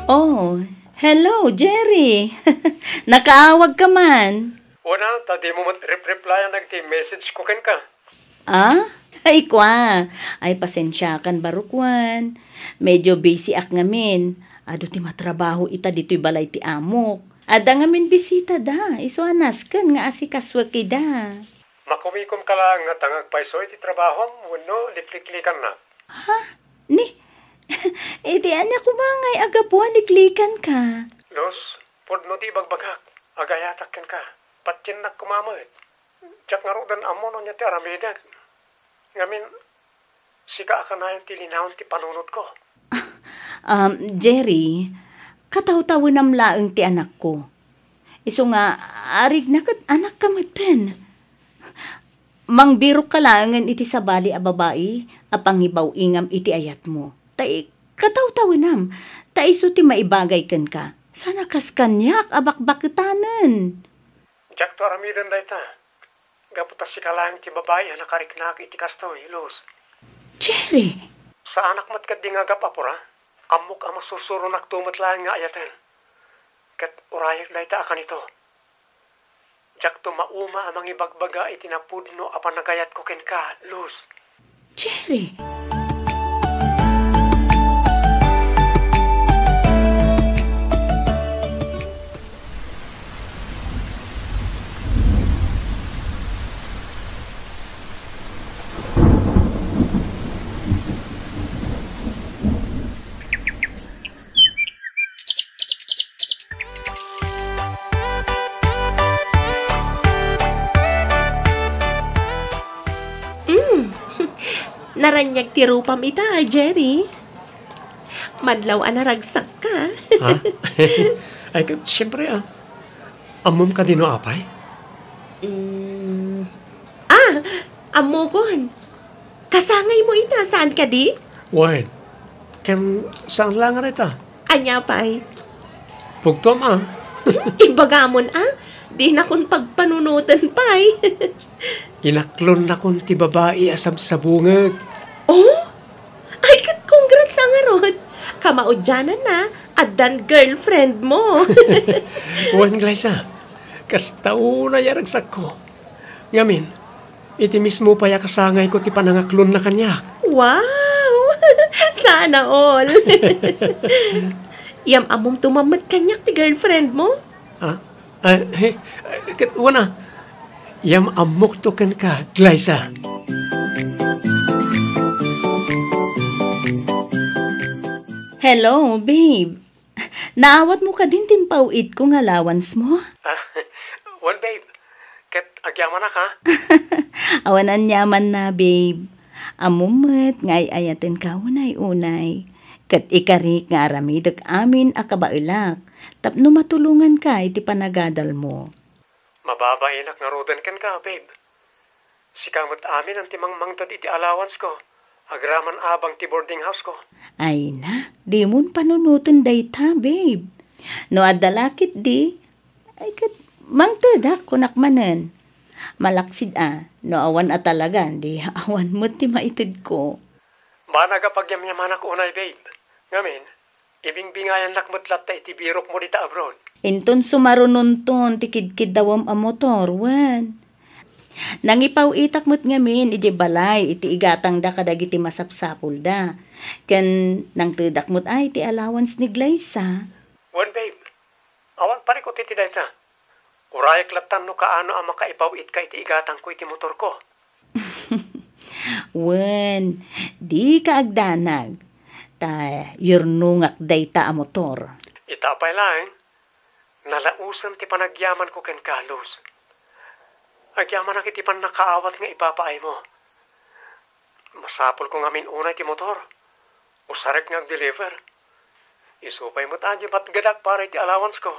Oh, hello, Jerry. Nakaawag ka man. Wen a, ta dimo met rep-replyan dagiti message ko kenka. Ah? Ay, kua. Ay, pasensiakan, barukwan. Medyo busy ak ngamin. Adu ti matrabaho ita ditoy balay ti amok. Adda ngamin bisita da. Isu a nasken nga asikasuek ida. Makumikom ka laeng ngata nga agpayso iti trabahom wenno likliklikannak? Ha? Ni? Iti ania koma ngay a gapu a liklikanka? Luz, pudno ti ibagbagak. Agayatak kenka. Patiennak koma met. Diak ngaruden ammo no ania ti aramidek. Ngamin, sika a kanayon ti linaon ti panunotko. Um, Jerry, katawtawenam laeng ti anakko. Isu nga, arigna ket anakka metten. Mangbirokka laengen iti sabali a babai a pangibaw-ingam iti ayatmo. Ta i-, katawtawenam, ta isu ti maibagay kenka. Saan a kas kaniak a bakbaketanen. Diakto aramiden dayta. Gapu ta sika laeng ti babai a nakariknaak iti kastoy, Luz. Jerry! Saanak met ketdi nga agap-apura. Ammok a masursuronakto met laeng nga ayaten. Ket urayek dayta a kanito. Diakto mauma a mangibagbaga iti napudno a panagayatko kenka, Luz. Jerry! Mm. Naraniag ti rupam ita, Jerry. Madlaw a naragsakka. Ha? Ay, ka-, siyempre, ah. Ammom kadi no apay? Mm. Ah, ammokon. Kasangaymo ita, saan kadi? Wen, ken saan la nga reta? Ania pay? Pugtom, ah. Ibagamon, ah. Dinakon pagpanunoten pay. Inaklonnakon ti babai a sabsabungek. Oh? Ay, ket congrats a ngarud. Kamaudiananna, addan girlfriend mo. Wen, Glyza, kasta unay a ragsakko. Ngamin, iti mismo pay a kasangayko ti panangaklonna kaniak. Wow! Sana all! Yam-ammomto man met kaniak ti girlfriend mo? Ha? Ah, he, ket wen a, yam-ammokto kenka, Glyza. Hello, babe. Naawatmo kadin ti impaw-itko nga allowance mo? Ah, wen, babe. Ket agyamanak, ha? Awan aniamanna, babe. Ammom met nga ay-ayatenka unay-unay. Ket ikarik nga aramidek amin a kabaelak tapno matulonganka iti panagadalmo. Mababainak ngaruden kenka, babe. Sika met amin a ti mangmangted iti allowance ko, agraman abang ti boarding house ko. Ay na, dimon panunoten dayta, babe. No adda la ketdi, ay ket mangtedak, kunak manen. Malaksid a, no awan a talagan, di awan met ti maitedko. Banag a pagyamyamanak unay, babe. Ngamin, ibingbingayannak met latta iti birokmo dita abroad. Inton sumarunonton ti kidkiddawem a motor, wen. Nangipaw-itak met ngamin idiay balay iti igatangda kadagiti masapsapulda. Ken nangtedak met a iti allowance ni Glyza. Wen, babe. Awan parikut iti dayta. Urayek lattan no kaano a makaipaw-itka iti igatangko iti motorko. Wen, dika agdanag. Ta yurnongak dayta a motor. Ita pay laeng, nalausem ti panagyamanko kenka, Luz. Agyamanak iti pannakaawat nga ipapaaymo. Masapulko ngamin unay ti motor. Usarek nga agdeliver. Isu pay met a di matgadak para iti allowance ko.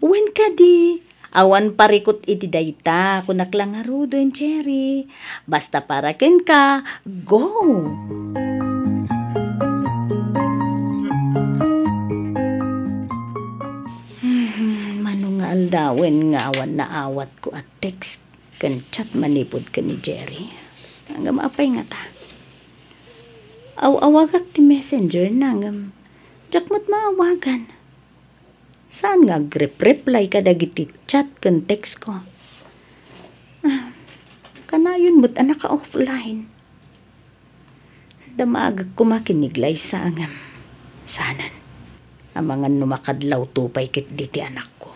Wen kadi, awan parikut iti dayta, kunak la ngaruden, Jerry. Basta para kenka, go! Hmm, mano nga aldawen nga awan naawatko a text ken chat manipud ken ni Jerry. Ngem apay ngata? Aw-awagak ti messenger na ngem diak met maawagan. Saan nga agrep-reply kadagiti chat ken text ko? Ah, kanayon met a naka-offline. Damagek koma ken ni Glyza ngem saanen. Amangan no makadlawto pay ketdi ti anakko.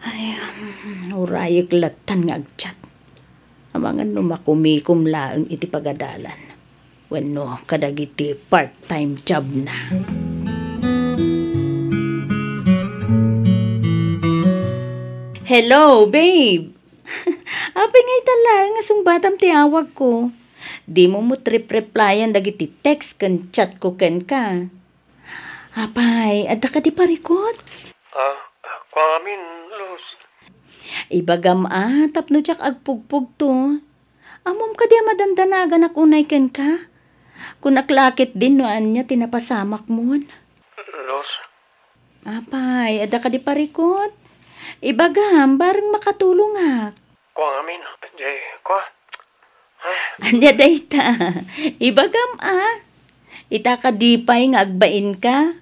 Ay, um, urayek lattan nga agchat. Amangan no makumikom laeng iti pagadalan wenno kadagiti part-time job na. Hello, babe! Apay nga ita laeng nga sungbatam ti awagko? Dimo met rep-replyan dagiti text ken chat ko kenka. Apay, adda kadi parikut? Ah, kuangamin, Luz. Ibagam a, tapno diak agpugpugto. Ammom kadi a madandanaganak unay kenka? Kunak la ketdin no ania ti napasamakmon. Luz. Apay, adda kadi parikut? Ibagam, bareng makatulongak. Kuangamin, di, kua. Ay. Ania dayta? Ibagam a. Ita kadi pay nga agbainka?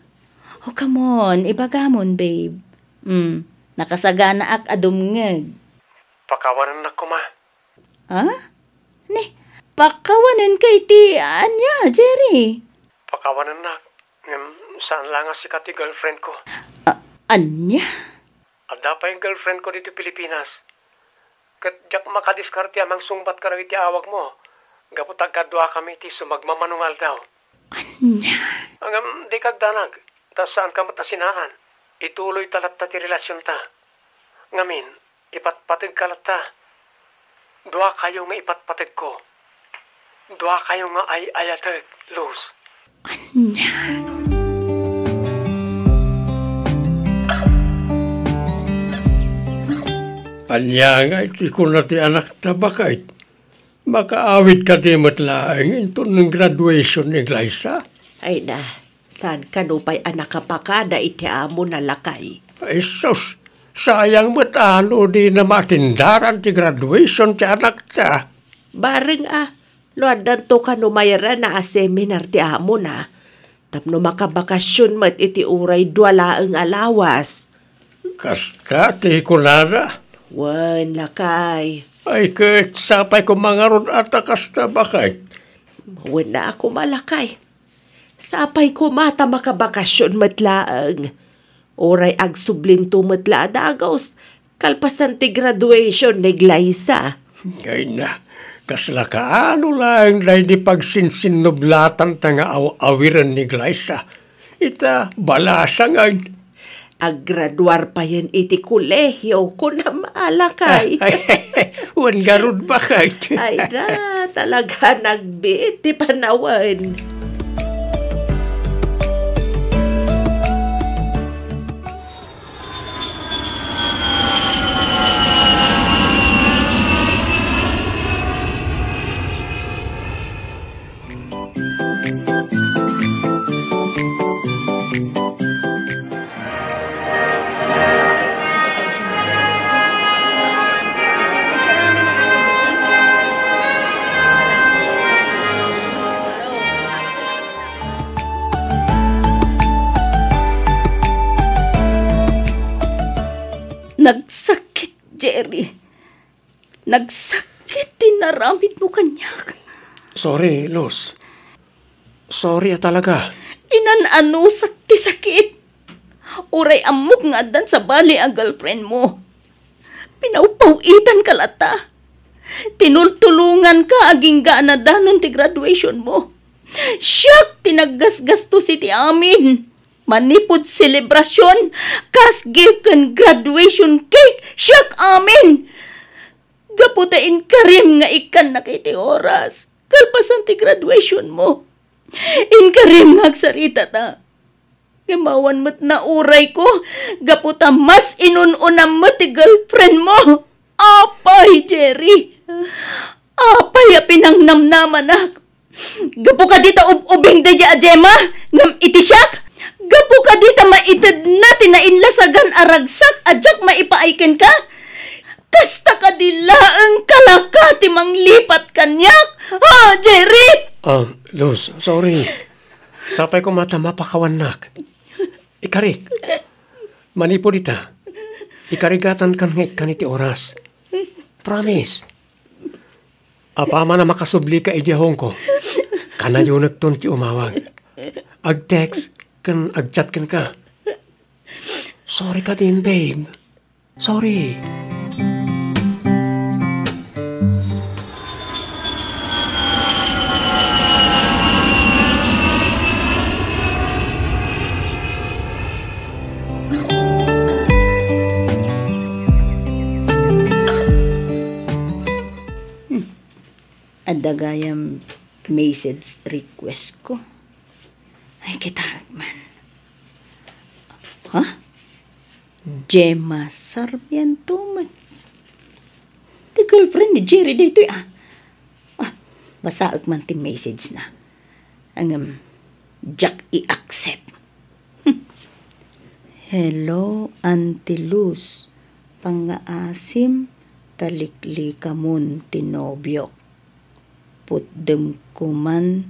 O, come on, ibagamon, babe. Mm, nakasaganaak a dumngeg. Pakawanennak koma. Ha? Ni, pakawanenka iti ania, Jerry? Pakawanennak. Ngem saan la nga sika ti girlfriend ko. A-, ania? Adda pay girlfriend ko ditoy Pilipinas. Ket diak makadiskarte a mangsungbat kadagiti awagmo, gapu ta agkaduakami iti sumagmamano nga aldaw. Ania? Ngem dika agdanag, ta saanka met a sinaan. Ituloyta latta ti relasionta. Ngamin, ipatpategka latta. Duakayo nga ipatpategko. Duakayo nga ay-ayatek, Luz. Ania? Ania nga iti kuna ti anakta, baket? Makaawid kadi met laeng inton graduation ni Glyza? Ay na, saan kano pay a nakapakada iti amona, lakay? Ay sus, sayang met a no dina matindaran ti graduation ti anakta. Bareng a, no addanto kano mairana a seminar ti amona, tapno makabakasion met iti uray dua laeng a lawas. Kasta ti kunana? Wen, lakay. Ay, ket sapay koma ngarud a ta kasta, baket? Wen a koma, lakay. Sapay koma ta makabakasion met laeng. Uray agsublinto met la a dagus, kalpasan ti graduation ni Glyza. Ay na, kasla kaano laeng daydi pagsinsinnublatanta nga aw-awiren ni Glyza? Ita, balasang ay. Aggraduar payen iti kolehio, kunam a, lakay. Ay, wen ngarud, baket? Ay da, talaga nagbiit ti panawen. Nagsakit, Jerry. Nagsakit ti naramidmo kaniak. Sorry, Luz. Sorry a talaga. Inan-anusak ti sakit. Uray ammok nga addan sabali a girlfriend mo. Pinawpaw-itanka latta. Tinultulonganka agingga a nadanon ti graduation mo. Siak ti naggasgastos iti amin. Manipud selebrasyon, kas gift ken graduation cake, siak amin. Gapu ta inkarim nga ikkannaka iti oras, kalpasan ti graduation mo. Inkarim nga agsaritata. Ngem awan met naurayko, gapu ta mas inun-unam met ti girlfriend mo. Apay, Jerry! Apay a pinangnamnamanak! Gapu kadi ta ub-ubing daydiay a Gemma, ngem iti siak? Gapu kadi ta maitedna ti nainlasagan a ragsak a diak maipaay kenka? Kasta kadi laeng kalaka ti manglipat kaniak? Ha, Jerry? Ah, Luz, sorry. Sapay koma ta mapakawannak. Ikarik. Manipud ita, ikarigatankan nga ikkan iti oras. Promise. Apaman a makasublika idiay Hong Kong, kanayonekton ti umawag. Ag-text ken ag-chat kenka. Sorry kadin, babe. Sorry. Adda gayam message request ko. Ay, kitaek man. Ha? Gemma Sarmiento met. Ti girlfriend ni Jerry daytoy, ah. Ah, basaek man ti message na. Ngem, diak i-accept. Hmm. Hello, Auntie Luz. Pangngaasim ta liklikamon ti nobiok. Putdem koman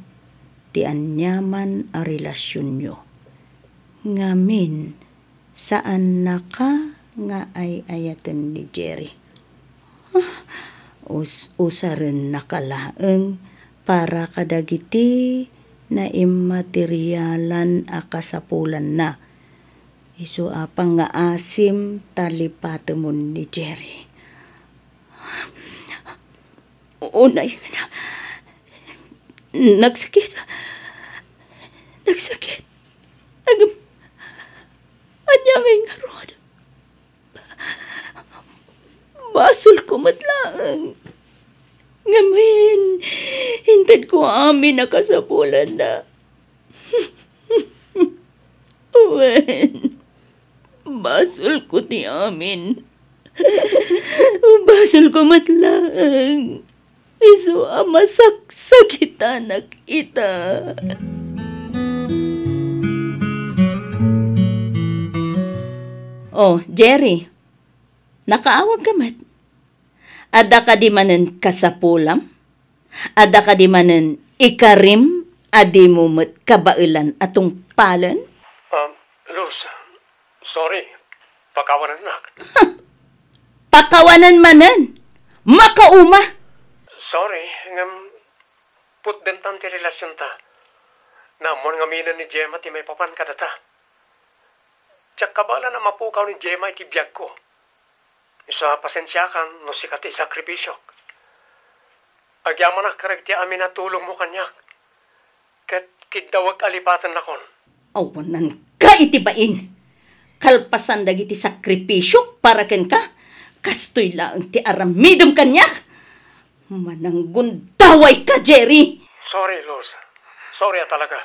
ti aniaman a relasionyo. Ngamin, saannaka nga ay-ayaten ni Jerry. Ah, us-, usarennaka laeng para kadagiti naimaterialan a kasapulanna. Isu a pangngaasim ta lipatemon ni Jerry. Unay, nagsakit. Nagsakit. Ngem, ania ngay ngarud? Basolko met laeng. Ngamin, intedko amin a kasapulanna. Wen, basolko ti amin. Basolko met laeng. Isu a masaksakitanak ita. Oh, Jerry, nakaawagka met? Adda kadi manen kasapulam? Adda kadi manen ikarim a dimo met kabaelan a tungpalen? Um, Luz, sorry. Pakawanennak. Pakawanen manen! Makauma! Sorry, ngem putdemtan ti relasionta. Naammoan ngaminen ni Gemma ti maipapan kadata. Diak kabaelan a mapukaw ni Gemma iti biagko. Isu a pasensiakan no sika ti isakripisiok. Agyamanak kadagiti amin a tulongmo kaniak, ket kiddawek a lipatennakon. Awananka iti bain! Kalpasan dagiti sakripisiok para kenka, kastoy laeng ti aramidem kaniak! Mananggundawayka, Jerry! Sorry, Luz. Sorry a talaga.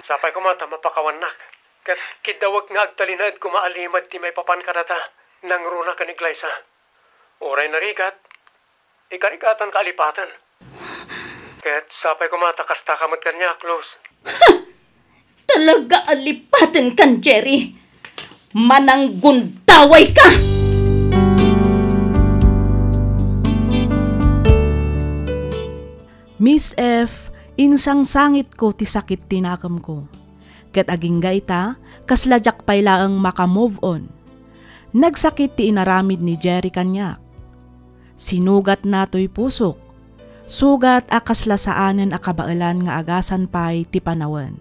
Sapay koma ta mapakawannak. Ket kiddawek nga agtalinaed koma a limed ti maipapan kadata. Nangruna ken ni Glyza. Uray narigat, ikarigatanka a lipaten. Ket sapay koma ta kastaka met kaniak, Luz. Talaga a lipatenkan, Jerry. Mananggundawayka! Miss F, insangsangitko ti sakit ti nakemko. Ket agingga ita, kasla diak pay laeng maka-move on. Nagsakit ti inaramid ni Jerry kaniak. Sinugatna toy pusok, sugat a kasla saanen a kabaelan nga agasan pay ti panawen.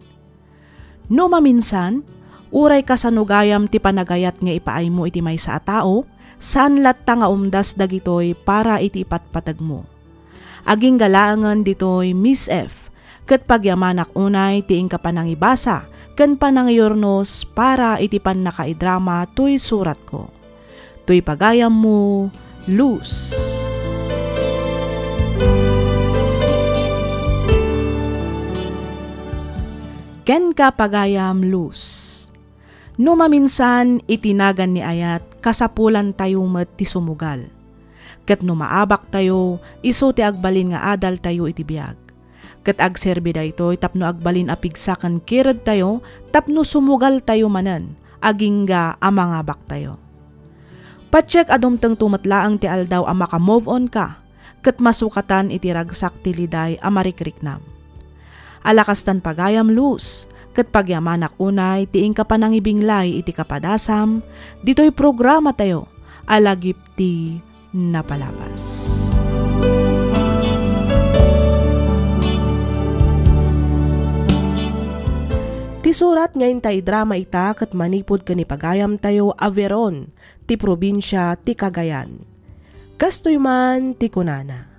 No maminsan, uray kasano gayam ti panagayat nga ipaaymo iti maysa a tao, saan latta nga umdas dagitoy para iti ipatpategmo. Agingga laengen ditoy, Miss F, ket pagyamanak unay ti inka panangibasa ken panangiyurnos para iti pannakaidrama toy suratko. Toy pagayammo, Luz. Kenka, pagayam, Luz. No maminsan, iti nagan ni ayat, kasapulantayo met ti sumugal. Ket no maabaktayo, isu ti agbalin nga adaltayo iti biag. Ket agserbi daytoy tapno agbalin a pigsa ken kiredtayo tapno sumugaltayo manen, agingga a mangabaktayo. Patiek a dumtengto met laeng ti aldaw a maka-move on ka, ket masukatan iti ragsak ti liday a marikriknam. Ala kastan, pagayam, Luz, ket pagyamanak unay ti inka panangibinglay iti kapadasam, ditoy programatayo a Lagip ti Napalabas. Ti surat nga inta idrama ita ket manipud ken ni pagayamtayo a Veron, ti probinsia ti Cagayan. Kastoy man ti kunana,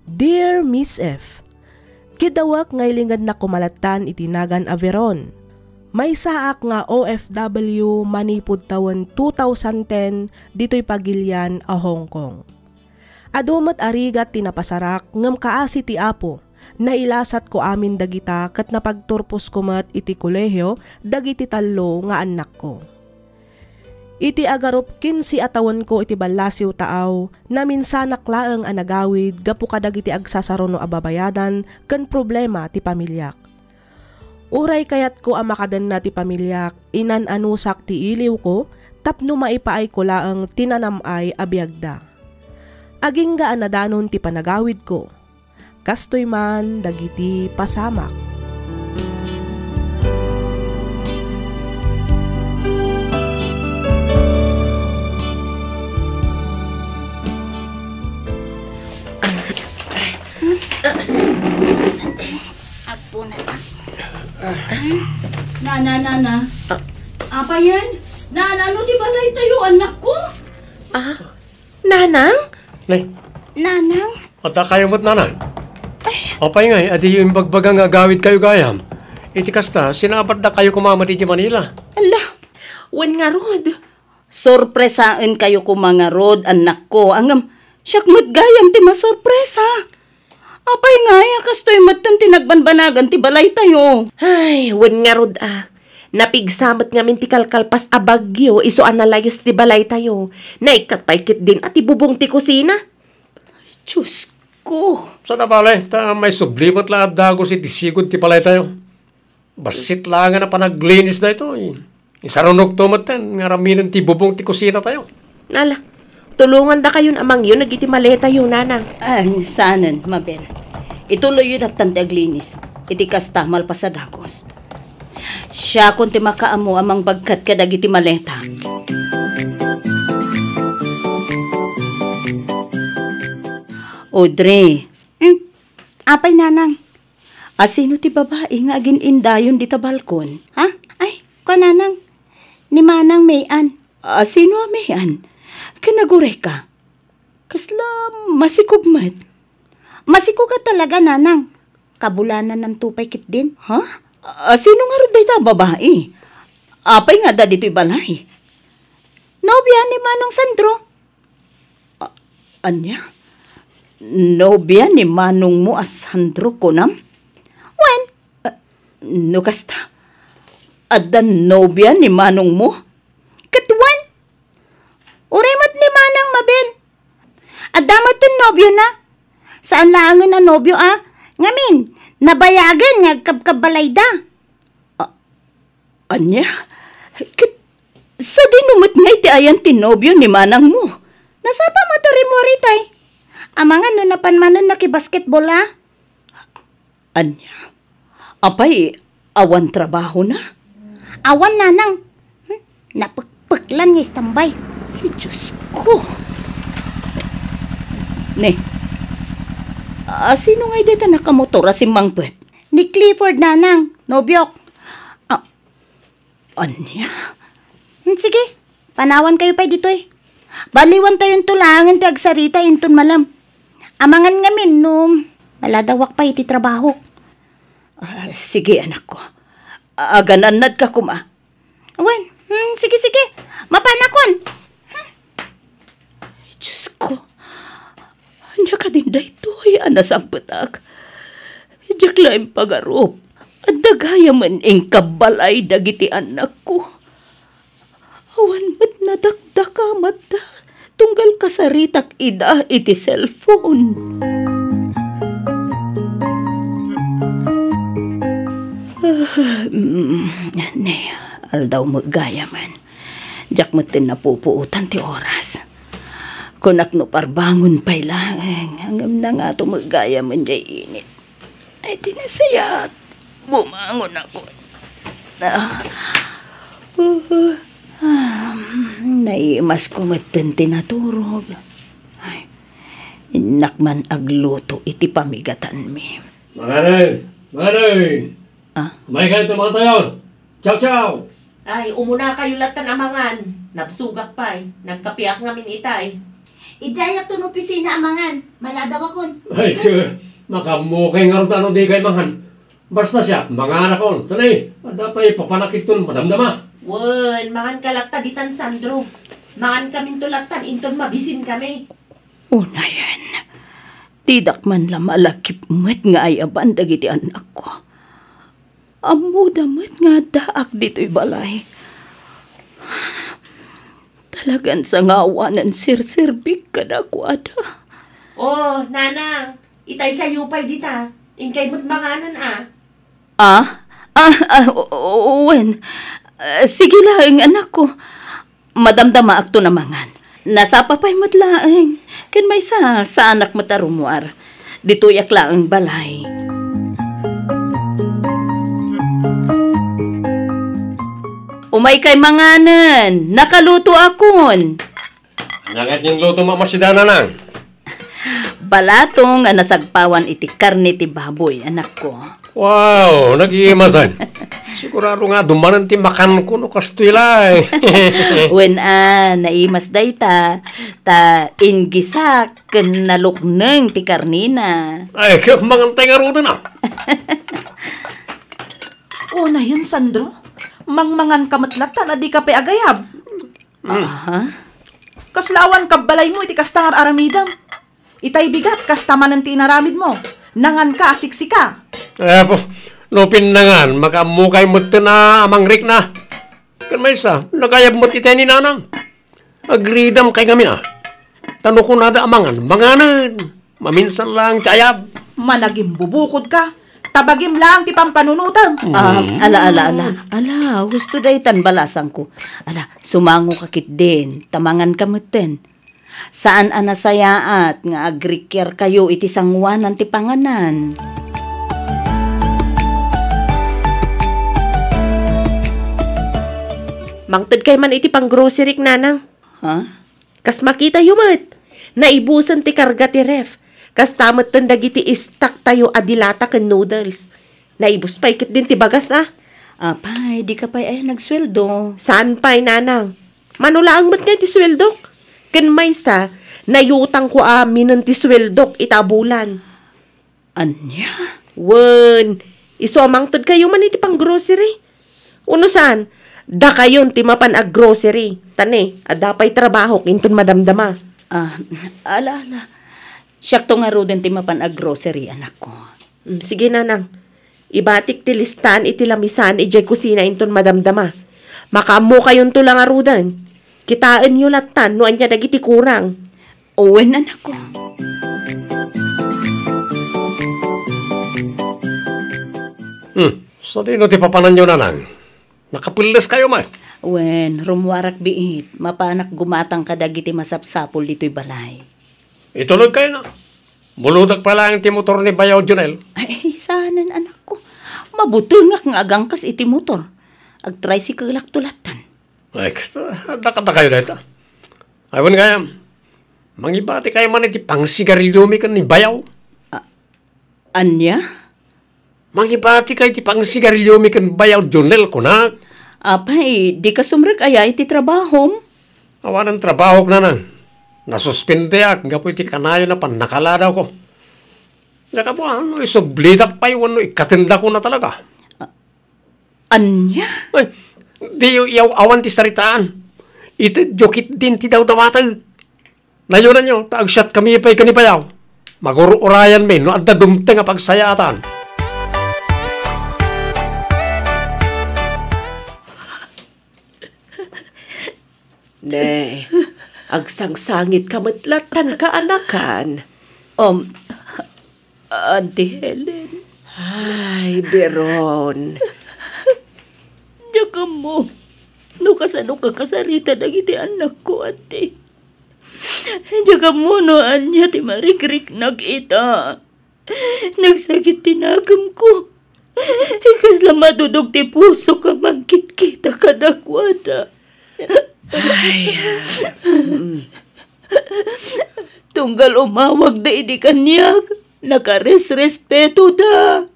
Dear Miss F, kiddawek nga ilingedak koma lattan iti nagan a Veron. Maysaak nga O F W manipud tawen two thousand ten ditoy pagilian a Hong Kong. Adu met a rigat ti napasarak ngem kaasi ti Apo, nailasatko amin dagita ket napagturposko met iti kolehio dagiti tallo nga annakko. Iti agarup kinse a tawenko iti ballasiw taaw, naminsanak laeng a nagawid gapu kadagiti agsasaruno a babayadan ken problema ti pamiliak. Uray kayatko a makadenna ti pamiliak, inan-anusak ti iliwko tapno maipaayko laeng ti nanam-ay a biagda. Agingga a nadanon ti panagawidko. Kastoy man dagiti pasamak. Apo, nasa? Nana, nana. Apa yan? Nana, ano ti balay tayo, anak ko? Ah, Nanang? Nay. Nanang? Adda kayo met, Nanang? Ay. Apay ngay, adiyo imbagbaga nga agawid kayo gayam? Iti kasta, sinabatda kayo koma met iti Manila. Ala, wen ngarud. Sorpresaen kayo koma ngarud, annakko. Ngem, siak met gayam ti masorpresa. Apay ngay a kastoy metten ti nagbanbanagan ti balaytayo? Ay, wen ngarud a. Napigsa met ngamin ti kalkalpas a bagyo isu a nalayus ti balaytayo. Naikkat pay ketdin a ti bubong ti kusina. Diyos ko! Saan a bale, ta may subli met la a dagus iti sigud ti balaytayo. Bassit laengen a panaglinis daytoy. Isarunokto metten nga aramiden ti bubong ti kusinatayo. Nala, tulongandakayon a mangyuneg iti maletayo, Nanang. Ay, saanen, Mabel. Ituloyyo dattan ti aglinis. Iti kasta, malpas a dagus. Siakon ti makaammo a mangbagkat kadagiti maleta. Audrey. Hmm? Apay, Nanang? Asino ti babai nga agin-indayon dita balkon? Ha? Ay, kuananang, ni Manang May-an. Asino a May-an? Ken nagurayka? Kasla masikog met. Masikog a talaga, Nanang. Kabulanananto pay ketdin. Ha? Asino ngarud dayta a babai? Apay nga adda ditoy balay? Nobia ni Manong Sandro. A-, ania? Nobia ni manongmo a Sandro, kunam? Wen. A, no kasta, adda nobia ni manongmo? Ket wen. Uray met ni Manang Mabel. Adda met ti nobiona. Saan laengen a nobio a. Ngamin, nabayagen nga agkabkabbalayda. A-, Ania? Ket sadino met ngay ti ayan ti nobio ni manangmo? Nasapa met a rimmuar itay. Amangan no napan manen nakibasketball a. Ania? Apay, awan trabahona? Awan, Nanang. Hmm? Napek-, Peklan nga istambay. Ay, Diyos ko. Ne, a, sino ngay dayta nakamotor a simmangpet? Ni Clifford, nanang, nobiok. A, ania? Hmm, sige, panawan kayo pay ditoy. Baliwan tayo nto laangen ti agsarita inton malam. Amangan ngamin no maladawak pay iti trabahok. A, sige, anakko. Aganannadka koma. Wen, hmm, sige, sige. Mapanakon. Hmm. Diyos ko, ania kadin daytoy a nasangpetak? Diak la impagarup. Adda gayamen inkabbalay dagiti annakko. Awan met nadakdakamatda tunggal kasaritak ida iti cellphone. Ah, mm, ne, aldaw met gayamen. Diak metten napupuotan ti oras. Kunak no parbangon pay laeng, ngem nangato met gayamen diay init. Ay, ti nasayaat. Bumangon ako. Ah. Uh, ah, naimas ko metten ti naturog. Ay, innak man agluto iti pamigatanmi. Manganay! Manganay! Ah? May kayo tumantayon! Chow, chow! Ay, umuna kayo latan a mangan. Nabsogak pay. Nagkapiak ngamin itay. Idiayak ton opisina a mangan. Maladawakon. Ay, sige. Ke, makaammo kay ngarud no di kay mangan. Basta siak, manganakon. Tani, adda pay papanakit ton madamdama. Wen, mangan ka latta ditan, Sandro. Mangan kamin to latan inton mabisin kami. Unayen, didak man la malagip met nga ayaban dagiti annakko. Ammoda met nga addaak ditoy balay. Talagan sangawanen serserbik kadakuada. Oh, nanang, itay kayo pay dita. Inkay met manganan a. Ah? Ah, ah, o-, o-, wen. Ah, sige laeng, anakko. Madamdamaakto a mangan. Nasapa pay met laeng. Ken maysa, saanak met a rummuar. Ditoyak laeng balay. Umaykay manganen. Nakalutoakon. Ania nga ti inlutom a masida, nanang? Balatong a nasagpawan iti karne ti baboy, anakko. Wow, nagimasan. Sigurado nga dumanen ti makanko no kastoy laeng. Wen a, naimas dayta, ta inggisak ken nalukneng ti karnena. Ay, ket mangantay ngaruden a. Unayen, Sandro, mangmangan ka met latta a dika pay agayab. Mm. Aha. Kasla awan kabbalaymo iti kasta nga ar-aramidem. Itay bigat, kasta manen ti inaramidmo. Nanganka a siksika. Apo, no pinnangan, makaammokay metten a mangrikna. Ken maysa, nagayab met itay ni nanang. Agridam kay ngamin a. Ta no kunada a mangan, manganen. Maminsan laeng ti ayab. Managimbubukodka. Ta bagim laeng ti pampanunotem. Ah, ala, ala, ala. Ala, husto daytan balasangko. Ala, sumangoka ketdin, ta manganka metten. Saan a nasayaat nga agrikiarkayo iti sangoanan ti panganan. Mangtedkay man iti panggroceryk, nanang. Ha? Kas makitayo met, naibusen ti karga ti ref. Kasta metten dagiti stocktayo a dilata ken noodles. Naibus pay ketdin ti bagas a. Apay, dika pay aya nagsueldo? Saan pay, nanang. Mano laeng met nga iti sueldok. Ken maysa, nayutangko aminen ti sueldok ita a bulan. Ania? Wen, isu a mangtedkayo man iti panggrocery. Uno saan, dakayon ti mapan aggrocery. Ta ne, adda pay trabahok inton madamdama. Ah, ala, ala. Siakto ngaruden ti mapan aggrocery, anakko. Mm, sige, nanang. Ibatik ti listaan iti lamisan idiay kusina inton madamdama. Makaammokayonto la ngaruden. Kitaenyo lattan no ania dagiti kurang. Wen, anakko. Hmm, sadino ti papananyo, nanang? Nakapelleskayo met? Wen, rummuarak biit. Mapanak gumatang kadagiti masapsapul ditoy balay. Itulodkayo na. Bulodek pay laeng ti motor ni Bayaw Jonel. Ay, saanen, anakko. Mabutengak nga agangkas iti motor. Agtricycle-akto lattan. Ay, dakadakayo dayta. Ay, wen gayam. Mangibatikayo man iti pangsigariliomi ken ni bayaw. A-, ania? Mangibatikayo iti pangsigariliomi ken bayaw, Jonel, kunak. Apay, dika sumrek aya iti trabahom? Awanen trabahok, nanang. Nasuspendeak gapu iti kanayon a pannakaladawko. Diak ammo no isublidak pay wenno ikkatendak una talaga. A-, ania? Ay, diyo iyaw-awan ti saritaan. Itedyo ketdin ti dawdawateg. Nayoranyo, ta agsiatkami pay ken ni bayaw. Magur-urayanmi no adda dumteng a pagsayaatan. Ne, agsangsangitka met lattan, kaanakan. Um, Auntie Helen. Ay, Biron. Diak ammo no kasano kakasarita dagiti annakko, Auntie. Diak ammo no ania ti marikriknak ita. Nagsakit ti nakemko. Kasla madudog ti pusok a mangkitkita kadakuada. Ay, mm. Tunggal umawagda idi kaniak, nakaresrespetoda.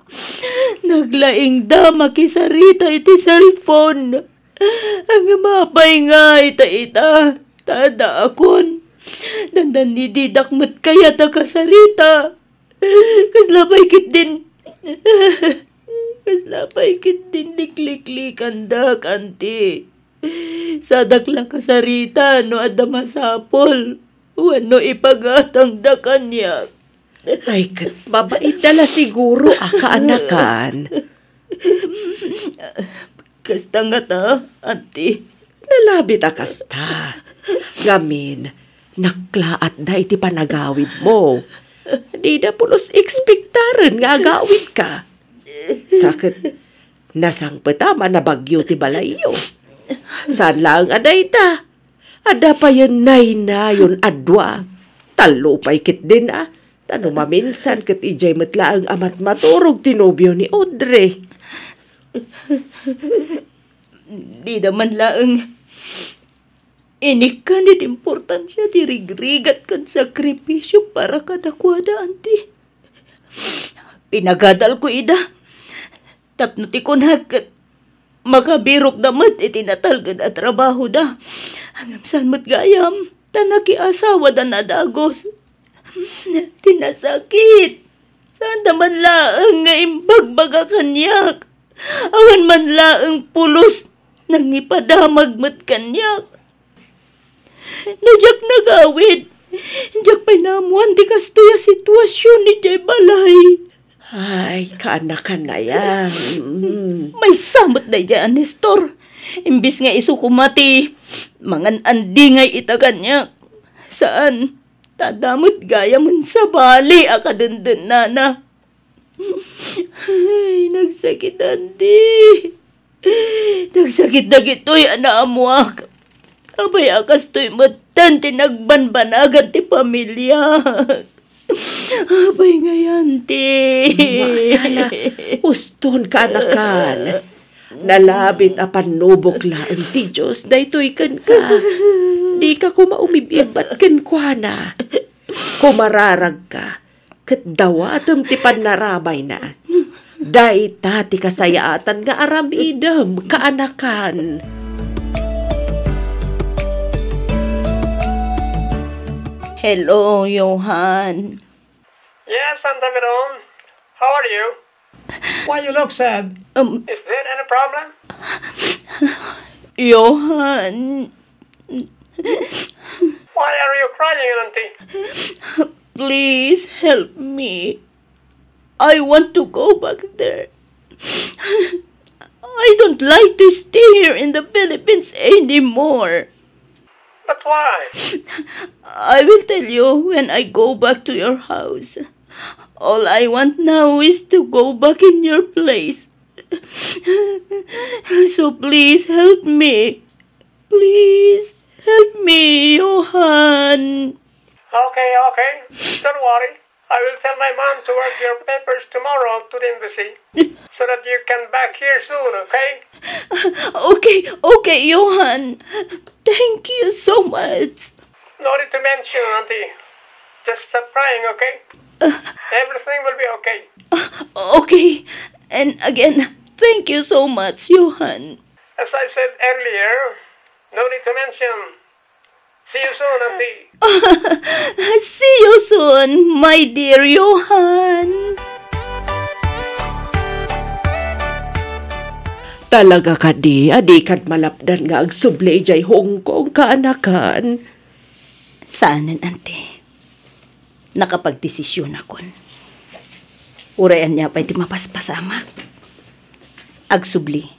Naglaingda makisarita iti cellphone. Ngem apay ngay ta ita, ta adda akon. Dandannididak met kayat a kasarita. Kasla pay ketdin, kasla pay ketdin likliklikandak, Auntie. Sadak la kasarita no adda masapul wenno ipagatangda kaniak. Ay, ket babainda la siguro a kaanakan. Kasta ngata, Auntie. Nalabit a kasta. Ngamin, naklaatda iti panagawidmo. Dida pulos ekspektaren nga agawidka. Sa ket, nasangpet a manabagyo ti balayyo. Saan laeng a dayta. Adda payen naynayon a dua. Tallo pay ketdin a. Ta no maminsan ket idiay met laeng a matmaturog ti nobio ni Audrey. Dida man laeng inikkan iti importansia ti rigrigat ken sakripisio para kadakuada, Auntie. Pinagadalko ida. Tapno ti kunak ket makabirokda met iti natalged a trabahoda. Ngem saan met gayam, ta nakiasawada na dagus. Ti nasakit, saanda man laeng nga imbagbaga kaniak. Awan man laeng pulos nangipadamag met kaniak. No diak nagawid, diak pay naammoan ti kastoy a situasion idiay balay. Ay, kaanakan aya. Mm. Maysa met daydiay a Nestor. Imbes nga isu koma ti mangan-andingay ita kaniak. Saan, ta adda met gayamen sabali a kadendennana. Ay, nagsakit, Auntie. Nagsakit dagitoy a naammoak. Apay a kastoy metten ti nagbanbanagan ti pamiliak. Apay ngay, Auntie. Ala, uston, kaanakan. Nalabit a pannubok laeng ti Dios daytoy kenka. Dika koma umib-ibbat kenkuana. Kumararagka, ket dawatem ti pannarabayna. Dayta ti kasayaatan nga aramidem, kaanakan. Hello, Johan. Yes, Santa Miron. How are you? Why you look sad? Um, Is there any problem? Johan. Why are you crying, Auntie? Please help me. I want to go back there. I don't like to stay here in the Philippines anymore. But why? I will tell you when I go back to your house. All I want now is to go back in your place. So please help me. Please help me, Johan. Okay, okay. Don't worry. I will tell my mom to work your papers tomorrow to the embassy so that you can back here soon, okay? Okay, okay, Johan. Thank you so much. No need to mention, Auntie. Just stop crying, okay? Everything will be okay. Okay. And again, thank you so much, Johan. As I said earlier, no need to mention. See you soon, Auntie. See you soon, my dear Johan. Talaga kadi a dikad malapdan nga agsubli idiay Hong Kong, kaanakan? Saanen, Auntie. Nakapagdesisionakon. Uray ania pay ti mapaspasamak. Agsubli.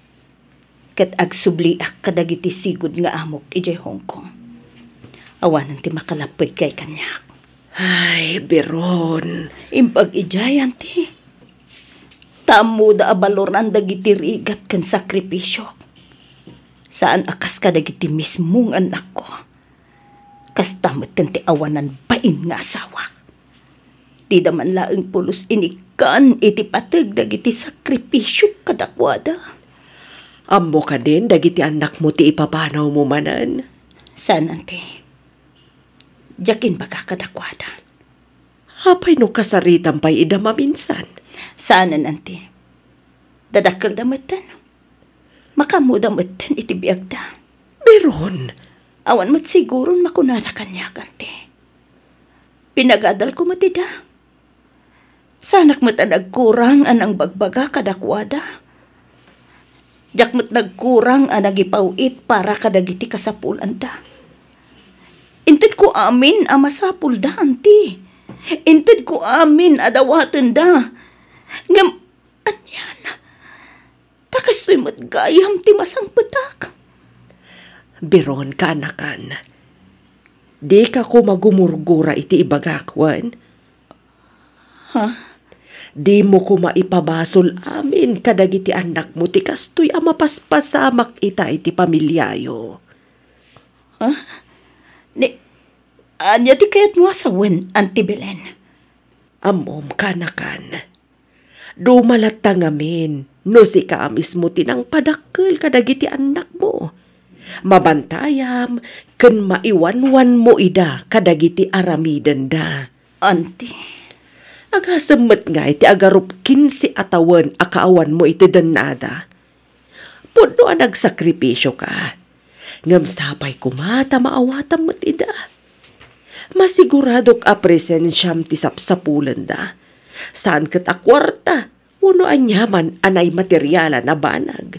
Ket agsubliak kadagiti sigud nga amok idiay Hong Kong. Awanen ti makalapped kay kaniak. Ay, Biron. Imbag idiay, Auntie. Ta ammoda a baloran dagiti rigat ken sakripisiok. Saan a kas kadagiti mismo nga annakko. Kasta metten ti awanan bain nga asawak. Dida man laeng pulos inikkan iti pateg dagiti sakripisiok kadakuada. Ammo kadin dagiti annakmo ti ipapanawmo manen? Saan, Auntie. Diak imbaga kadakuada. Apay no kasaritam pay ida maminsan? Saanen, Auntie. Dadakkelda metten. Makaammoda metten iti biagda. Biron! Awan met siguron makunada kaniak, Auntie. Pinagadalko met ida. Saanak met a nagkurang a nangbagbaga kadakuada. Diak met nagkurang a nagipaw-it para kadagiti kasapulanda. Intedko amin a masapulda, Auntie. Intedko amin a dawatenda. Ngem, anian? Ta kastoy met gayam ti masangpetak. Biron, kaanakan. Dika koma gumurgura iti ibagak, wen? Ha? Dimo koma ipabasol amin kadagiti annakmo ti kastoy a mapaspasamak ita iti pamiliayo. Ha? Ni, ania ti kayatmo a sawen, Auntie Belen? Ammom, kaanakan. Duma latta ngamin no sika a mismo ti nangpadakkel kadagiti annakmo. Mabantayam ken maiwanwanmo ida kadagiti aramidenda. Auntie. Agasem met ngay ti agarup kinse a tawen a kaawanmo iti dennada. Pudno a nagsakripisio ka. Ngem sapay koma ta maawatam met ida. Masiguradok a presensiam ti sapsapulenda. Saan ket a kuarta wenno aniaman a naimaterialan a banag.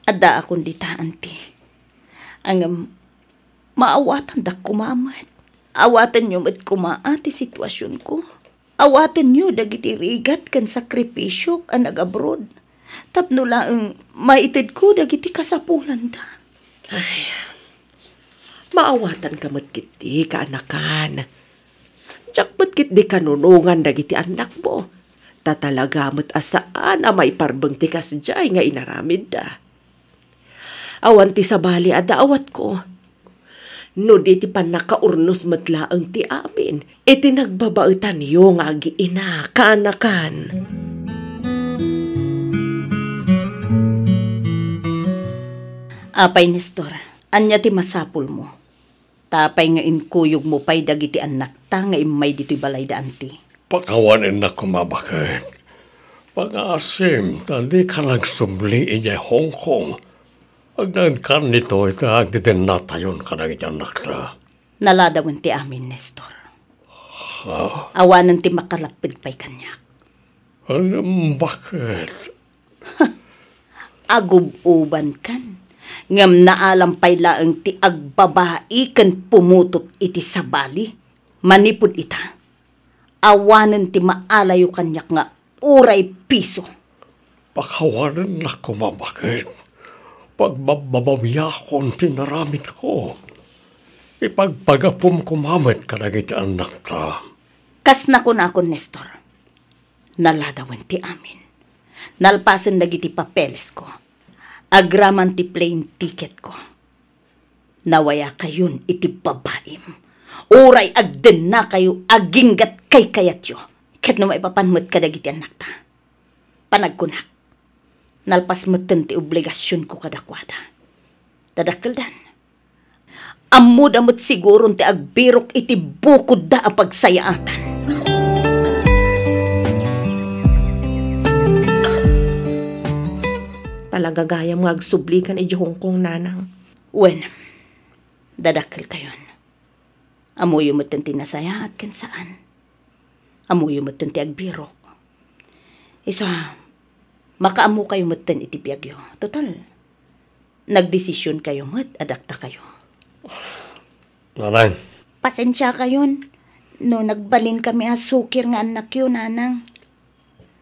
Addaakon dita, Auntie. Ngem, maawatandak koma met. Awatenyo met koma ti situasionko. Awatenyo dagiti rigat ken sakripisiok a nag-abroad tapno laeng maitedko dagiti kasapulanda. Ay, maawatanka met ketdi, kaanakan. Diak met ketdi kanunongan dagiti annakmo, ta talaga met a saan a maiparbeng ti kasdiay nga inaramidda. Awan ti sabali a daawatko. No di ti pannakaurnos met laeng ti amin iti nagbabaetanyo nga agi-ina, kaanakan. Apay, Nestor, ania ti masapulmo? Ta apay nga inkuyogmo pay dagiti annakta nga immay ditoy balayda, Auntie? Pakawanennak koma baket. Pangaasim ta dika nagsubli idiay Hong Kong. Agnaedkan ditoy ta agdidennatayon kadagiti annakta. Naladawen ti amin, Nestor. Ha? Awanen ti makalapped pay kaniak. Ngem baket? Agub-ubankan. Ngem naalam pay laeng ti agbabai ken pumutot iti sabali. Manipud ita, awanen ti maalayo kaniak nga uray piso. Pakawanennak koma baket. Pagbabbabawiakon ti naramidko. Ipagpagapum koma met kadagiti annakta. Kas nakunakon, Nestor. Naladawen ti amin. Nalpasen dagiti papelesko. Agraman ti plane ticketko. Nawayakayon iti babaim. Uray agdennakayo, aginggat kaykayatyo, ket no maipapan met kadagiti annakta. Panagkunak, nalpas metten ti obligasionko kadakuada. Dadakkeldan. Ammoda met siguron ti agbirok iti bukodda a pagsayaatan. Talaga gayam nga agsublikan idiay Hong Kong, nanang. Wen, dadakkelkayon. Ammoyo metten ti nasayaat ken saan. Ammoyo metten ti agbirok. Isu a, makaammokayo metten iti biagyo. Total, nagdesisionkayo met a daktakayo. Nanang. Pasensiakayon no nagbalinkami a sukir nga annakyo, nanang.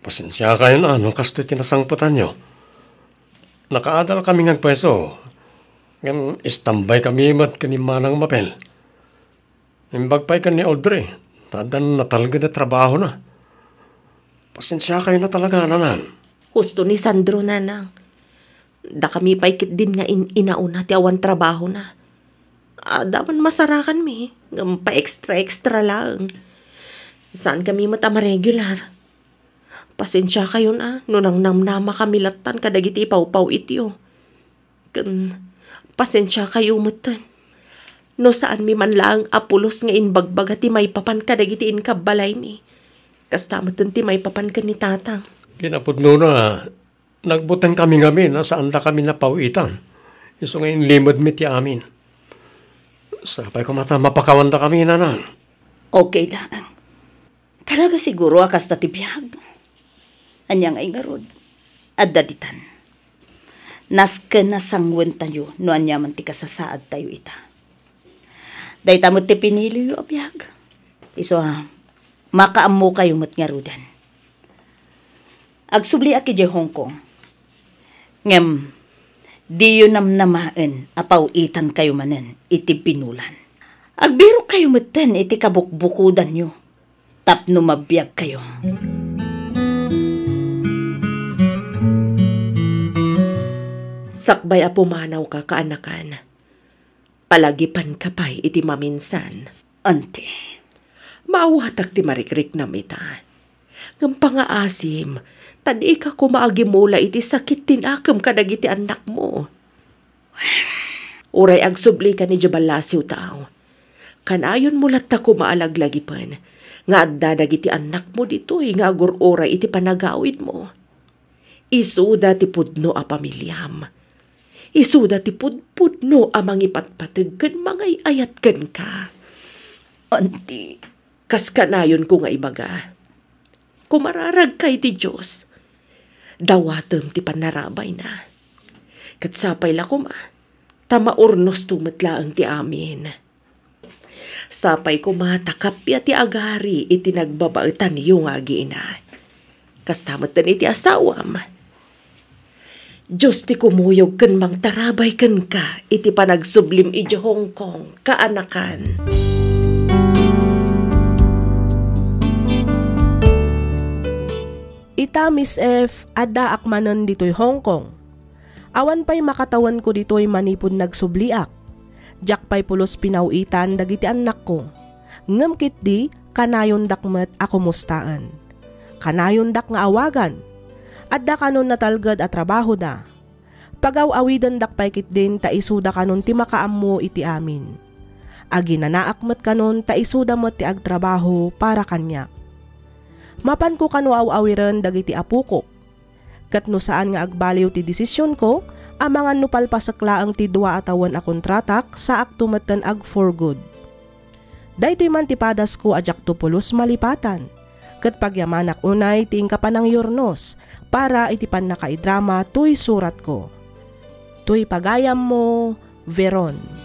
Pasensiakayon a no kastoy ti nasangpetanyo. Nakaadalkami nga agpayso, ngem istambaykami met ken ni Manang Mabel. Imbag pay ken ni Audrey, ta addan natalged a trabahona. Pasensiakayon a talaga, nanang. Husto ni Sandro, nanang. Dakami pay ketdin nga in-inauna ti awan trabahona. Adda man masarakanmi, ngem pa-extra-extra laeng. Saankami met a ma-regular. Pasensiakayon a no nangnamnamakami lattan kadagiti ipawpaw-ityo. Ken pasensiakayo metten no saanmi man laeng a pulos nga imbagbaga ti maipapan kadagiti inkabbalaymi. Kasta metten ti maipapan ken ni Tatang. Kinapudnona, nagbutengkami ngamin a saandakami napaw-itan, isu nga inlimedmi ti amin. Sapay koma ta mapakawandakami, nanang. Okay laeng. Talaga siguro a kasta ti biag. Ania ngay ngarud? Adda ditan. Nasken a sangwentayo no aniaman ti kasasaadtayo ita. Dayta met ti piniliyo a biag. Isu a, makaammokayo met ngaruden. Agsubliak idiay Hong Kong. Ngem, diyo namnamaen a paw-itankayo manen iti binulan. Agbirokkayo metten iti kabukbukodanyo tapno mabiagkayo. Sakbay a pumanawka, kaanakan, palagipanka pay iti maminsan. Auntie. Maawatak ti marikriknam ita. Ngem pangaasim, ta dika koma agimula iti sakit ti nakem kadagiti annakmo. Uray agsublika idiay ballasiwtaw, kanayonmo latta koma a laglagipen nga adda dagiti annakmo ditoy nga agur-uray iti panagawidmo. Isuda ti pudno a pamiliam. Isuda ti pudpudno a mangipatpateg ken mangay-ayat kenka. Auntie. Kas kanayonko nga ibaga, kumararagka iti Dios. Dawatem ti pannarabayna. Ket sapay la koma, ta maurnosto met laeng ti amin. Sapay koma ta kappia ti agari iti nagbabaetanyo nga agiina. Kasta metten iti asawam. Dios ti kumuyog ken mangtarabay kenka iti panagsublim idiay Hong Kong, kaanakan. Ita, Miss F, addaak manen ditoy Hong Kong. Awan pay makatawenko ditoy manipud nagsubliak. Diak pay pulos pinaw-itan dagiti annakko. Ngem ketdi, kanayondak met a kumustaen. Kanayondak nga awagan. Adda kanon natalged a trabahoda. Pagaw-awidendak pay ketdin ta isuda kanon ti makaammo iti amin. Aginanaak met kanon ta isuda met ti agtrabaho para kaniak. Mapanko kano aw-awiren dagiti apokok. Ket no saan nga agbaliw ti desisionko, amangan no palpasek laeng ti dua a tawen a kontratak, saakto metten ag-for good. Daytoy man ti padasko a diakto pulos malipatan, ket pagyamanak unay ti inka panangyurnos para iti pannakaidrama toy suratko. Toy pagayammo, Veron.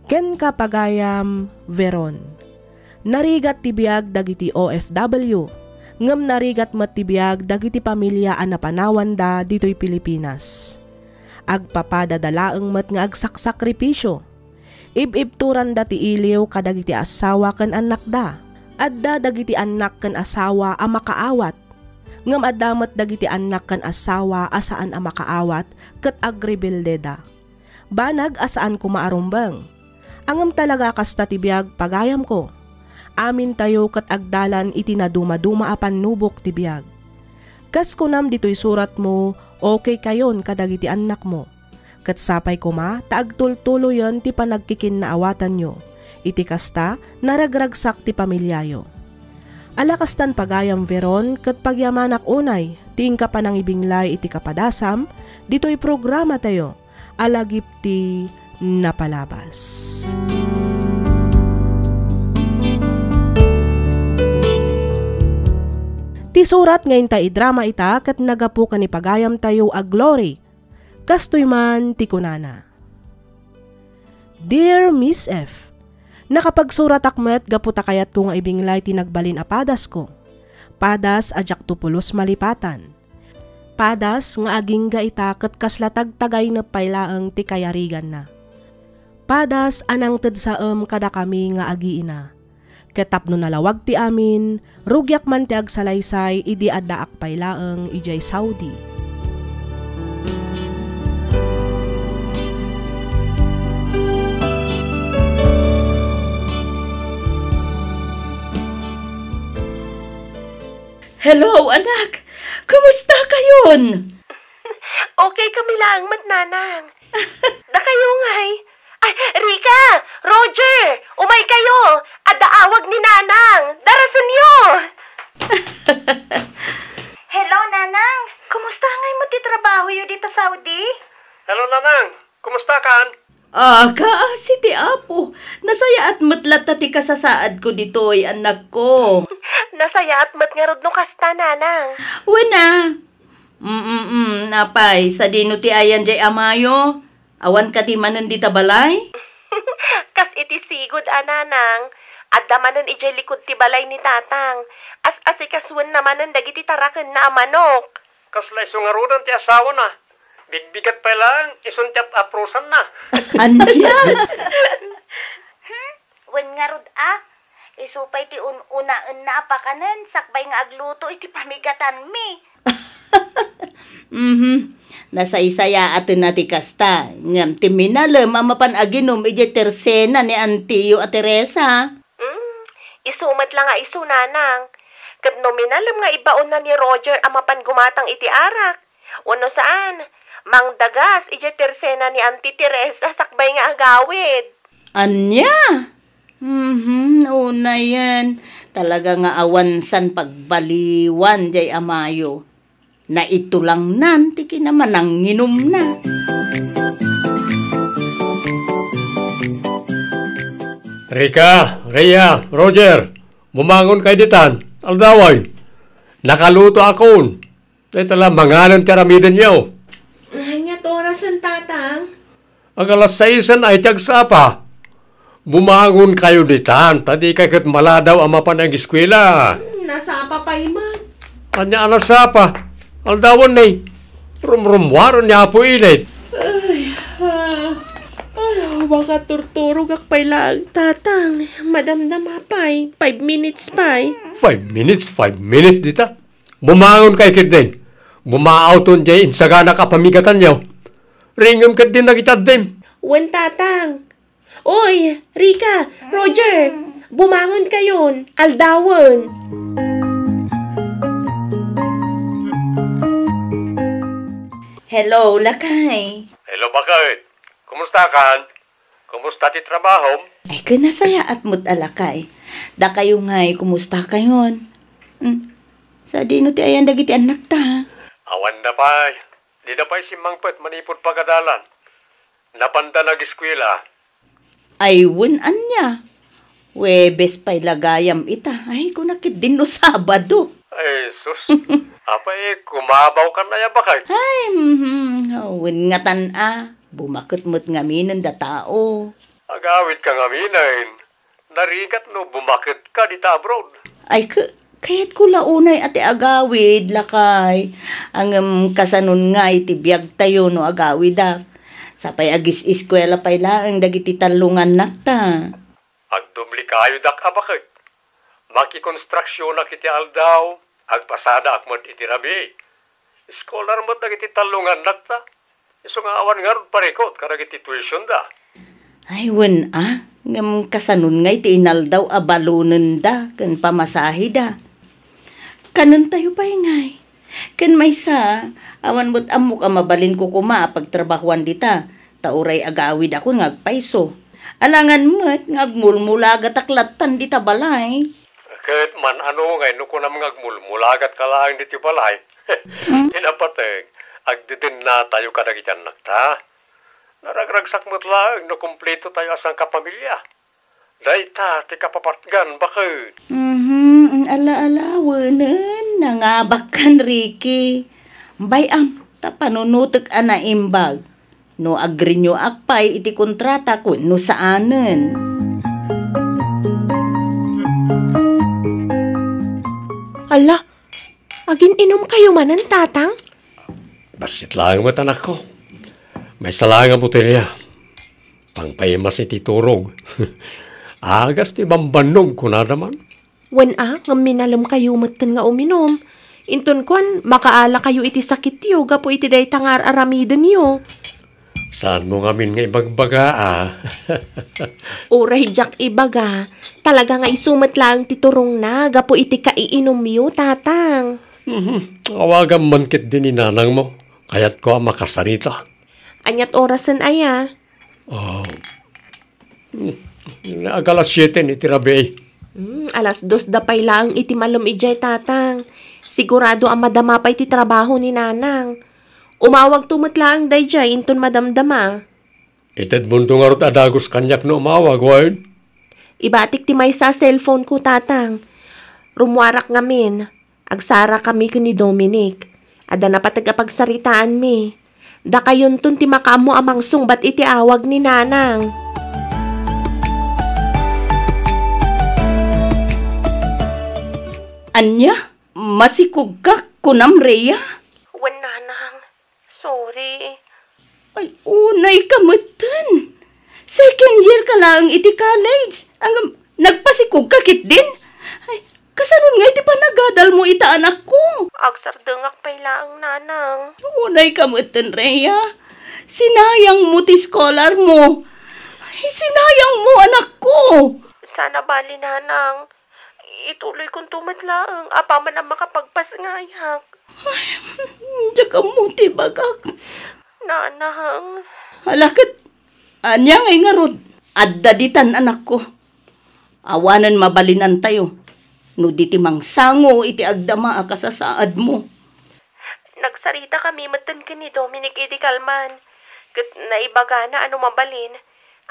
Ken kapagayam, Veron. Narigat ti biag dagiti O F W, ngem narigat met ti biag dagiti pamilia a napanawanda ditoy Pilipinas. Agpapadada laeng met nga agsaksakripisio. Ib-ibturanda ti iliw kadagiti asawa ken annakda. Adda dagiti annak ken asawa a makaawat, Ngem adda met dagiti annak ken asawa a saan a makaawat ket agrebeldeda. Banag a saan koma a rumbeng. Ngem talaga a kasta ti biag, pagayamko. Amintayo ket agdalan iti nadumaduma a pannubok ti biag. Kas kunam ditoy suratmo, okay kayon kadagiti annakmo. Ket sapay koma ta agtultuloyen ti panagkikinnaawatanyo. Iti kasta, naragragsak ti pamiliayo. Ala kastan, pagayam Veron, ket pagyamanak unay ti inka panangibinglay iti kapadasam ditoy programatayo a Lagip ti Napalabas. Ti surat nga inta idrama ita ket nagapu ken ni pagayamtayo a Glory. Kastoy man ti kunana, "Dear Miss F, nakapagsuratak met gapu ta kayatko nga ibinglay ti nagbalin a padasko. Padas a diakto pulos malipatan. Padas nga agingga ita ket kasla tagtagaynep pay laeng ti kayariganna. Padas a nangted saem kadakami nga agiina. Ket tapno nalawag ti amin, rugiak man ti agsalaysay idi addaak pay laeng idiay Saudi." Hello, anak! Kumusta kayon? Okay kami laeng met, Nanang. Dakayo ngay? Ay, Rica! Roger! Umay kayo! Adda awag ni Nanang! Darasenyo! Hello, Nanang! Kumusta ngay met ti trabahoyo dita Saudi? Hello, Nanang! Kumusta kan? Ah, kaasi ti Apo. Nasayaat met latta ti kasasaadko ditoy, annakko. Nasayaat met ngarud no kasta, Nanang. Wen a. Mm, mm, apay, sadino ti ayan jay amayo? Awan kadi manen dita balay? Kas iti sigud a, Nanang, adda manen idiay likud ti balay ni Tatang. As-asikasuenna manen dagiti tarakenna a manok. Kasla isu ngaruden ti asawana. Bigbigat pay laeng, isun ti ap-aprosanna. Ania? Hmm? Wen ngarud a, isu pay ti un-unaenna a pakanen sakbay nga agluto iti pamigatanmi. Mhm. Nasaysayaatenna ti kasta, ngem ti minalem a mapan aginum idiay tersena ni antiyo a Teresa. Hmm, isu met la nga isu, Nanang. Ket no minalem nga ibaonna ni Roger a mapan gumatang iti arak, wenno saan, mangdagas idiay tersena ni Auntie Teresa sakbay nga agawid. Ania? Mhm, unayen. Talaga nga awan san pagbaliwan jay amayo. Naitulangnan ti kinamananginumna. Rika, Rhea, Roger, bumangon kayo ditan. Aldawan. Nakaluto akon. Dayta la manganen ti aramidenyo. Ania ti orasen, Tatang? Ag-alas saisen ay ti agsapa. Bumangon kayo ditan, ta di kay ket maladaw a mapan agiskwela. Hmm, nasapa pay man. Ania a nasapa? Aldawan ni. Rumrummuaren ni Apo Init. Ay, ah, ay, makaturturogak pay laeng, Tatang. Madamdama pay. Five minutes pay. Five minutes, five minutes dita. Bumangon kay ketdin. Bumaawton jay insaganak a pamigatanyo. Ringem ketdin dagiti addim. Wen, Tatang. Oy, Rika, Roger, bumangon kayon. Aldawen. Hello, lakay. Hello, baket. Kumusta kan? Kumusta ti trabahom? Ay, ken nasayaat met a lakay. Dakayo ngay, kumusta kayon? Hmm. Sadino ti ayan dagiti annakta? Awan da pay. Dida pay simmangpet manipud pagadalan. Napanda nagiskwela. Ay, wen ania? Huwebes pay la gayam ita. Ay, kuna ketdin no Sabado. Ay, sus. Apay, kumabaw kan aya, baket? Ay, mhm. Wen ngatan a. Bumaket met ngamin data tao. Agawid ka ngamin. Narigat no bumaket ka dita abroad. Ay, ka-, kayatko la unay a ti agawid, lakay. Ngem kasanon ngay ti biagtayo no agawidak? Sapay agis-eskuela pay laeng dagiti tallo nga annakta. Agdubli kayo dak a baket. Makikonstruksionak iti aldaw, Agpasadaak met iti rabii. Scholar met dagiti tallo nga annakta. Isu nga awan ngarud parikut kadagiti tuitionda. Ay, wen a, ngem kasanon ngay ti inaldaw a balonenda ken pamasaheda? Kanentayo pay ngay. Ken maysa, awan met ammok a mabalinko koma a pagtrabahoan dita, ta uray agawidakon nga agpayso. Alangan met nga agmulmulagatak lattan dita balay. Ket man-ano ngay no kunam nga agmulmulagatka laeng ditoy balay? Hmm? Ti napateg, agdedennatayo kadagiti annakta. Naragragsak met laeng no kumpletotayo a sangkapamilia. Dayta ti kapapatgan, baket. Mhm, ala-ala, wenen, nangabakkan, Ricky. Bay-am, ta panunotek a naimbag. No agrenewak pay iti kontrata wenno saanen. Ala, agin-inumkayo manen, Tatang? Bassit laeng met, anakko. Maysa laeng a botelya. Pangpaimas iti turog. Agas ti bambannog, kunada man. Wen a, ngem minalemkayo metten nga uminum. Inton kuan, makaalakayo iti sakityo gapu iti dayta nga ar-aramidenyo. Saanmo ngamin nga ibagbaga, a? Uray diak ibaga, talaga nga isu met laeng ti turongna gapu iti kaiinumyo, Tatang. Mhm. Awagam man ketdi ni nanangmo. Kayatko a makasarita. Aniat orasen aya? Ah, hmm, ag alas siete iti rabii. Hmm, alas dos da pay laeng iti malem idiay, Tatang. Sigurado a madama pay ti trabaho ni Nanang. Umawagto met laeng daydiay inton madamdama. Itedmonto ngarud a dagus kaniak no umawag, wen? Ibatik ti maysa a cellphone ko, Tatang. Rummuarak ngamin. Agsarakami ken ni Dominic. Adda napateg a pagsaritaanmi. Dakayonton ti makaammo a mangsungbat iti awag ni Nanang. Ania? Masikogka, kunam, Rhea? Wen, Nanang. Sorry. Ay, unayka metten. Second year ka laeng iti college. Ngem nagpasikogka ketdin? Ay, kasanon ngay ti panagadalmo ita, anakko? Agsardengak pay laeng, Nanang. Unayka metten, Rhea. Sinayangmo ti scholarmo. Ay, sinayangmo, anakko. Saan a bali, Nanang. Ituloykonto met laeng apaman a makapagpasngayak. Ay, diak ammo ti ibagak. Nanang. Ala ket, ania ngay ngarud? Adda ditan, anakko. Awanen mabalinantayo no di ti mangsango iti agdama a kasasaadmo. Nagsaritakami metten ken ni Dominic idi kalman, ket naibagana a no mabalin,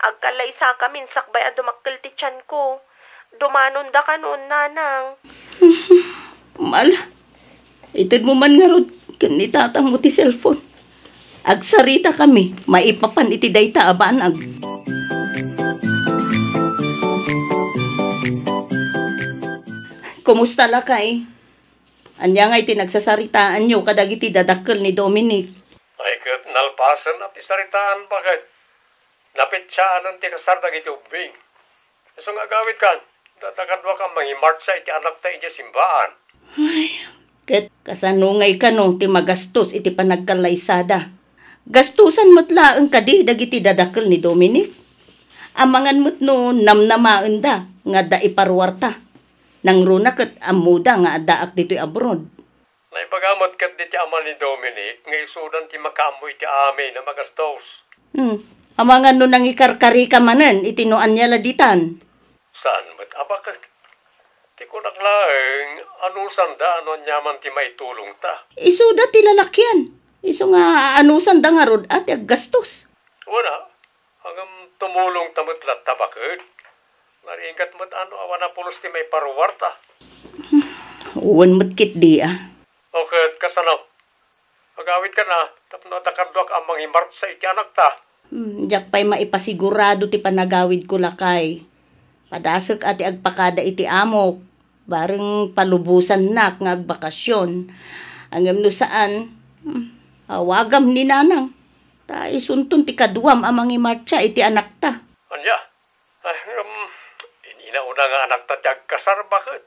agkallaysakamin sakbay a dumakkel ti tianko. Dumanondakanon, Nanang. Ala, itedmo man ngarud ken ni tatangmo ti cellphone. Agsaritakami maipapan iti dayta a banag. Kumusta, lakay? Ania ngay ti nagsasaritaanyo kadagiti dadakkel ni Dominic? Ay, ket nalpasen a ti saritaan, baket. Napetsiaan ti kasar dagiti ubbing. Isu nga agawidkan, adda kaduak a mangimartsa iti anakta idiay simbaan. Ay, ket kasano ngay kano ti magastos iti panagkallaysada? Gastosan met laeng kadi dagiti dadakkel ni Dominic? Amangan met no namnamaenda nga adda iparuarta. Nangruna ket ammoda nga addaak ditoy abroad. Naibaga met ket diti ama ni Dominic nga isudan ti makaammo iti amin a magastos. Hmm. Amangan no nangikarkarika manen iti no ania la ditan. Saan met a baket. Ti kunak laeng, anusanda no aniaman ti maitulongta. Isuda ti lalakian. Isu nga anusanda ngarud a ti aggastos. Wen a, ngem tumulongta met latta baket. Narigat met a no awan a pulos ti maiparuarta. Wen met ketdi a. O ket kasano? Agawidkan a, tapno adda kaduak a mangimartsa iti anakta. Hmm, diak pay maipasigurado ti panagawidko, lakay. Padasek a ti agpakada iti amok, bareng palubosannak nga agbakasyon. Ngem no saan, hmm, awagam ni nanang, ta isunton ti kaduam a mangimartsa iti anakta. Ania? Ay, um, inina una nga anakta ti agkasar, baket.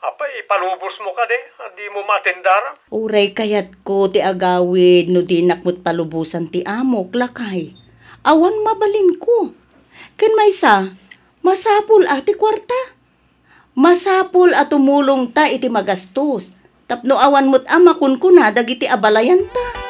Apay, ipalubosmo kadi, a dimo maatendara? Uray kayatko ti agawid no dinak met palubosan ti amok, lakay. Awan mabalinko. Ken maysa, masapul a ti kuarta. Masapul a tumulongta iti magastos, tapno awan met a makunkuna dagiti abalayanta.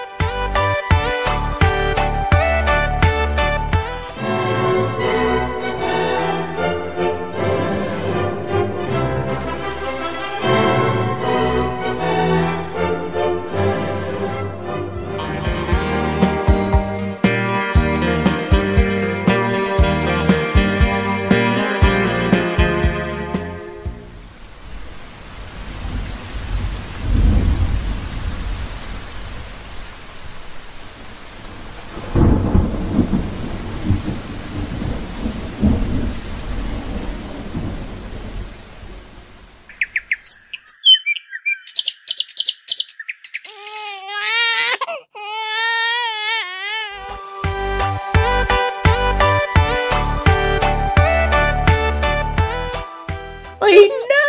Ay na,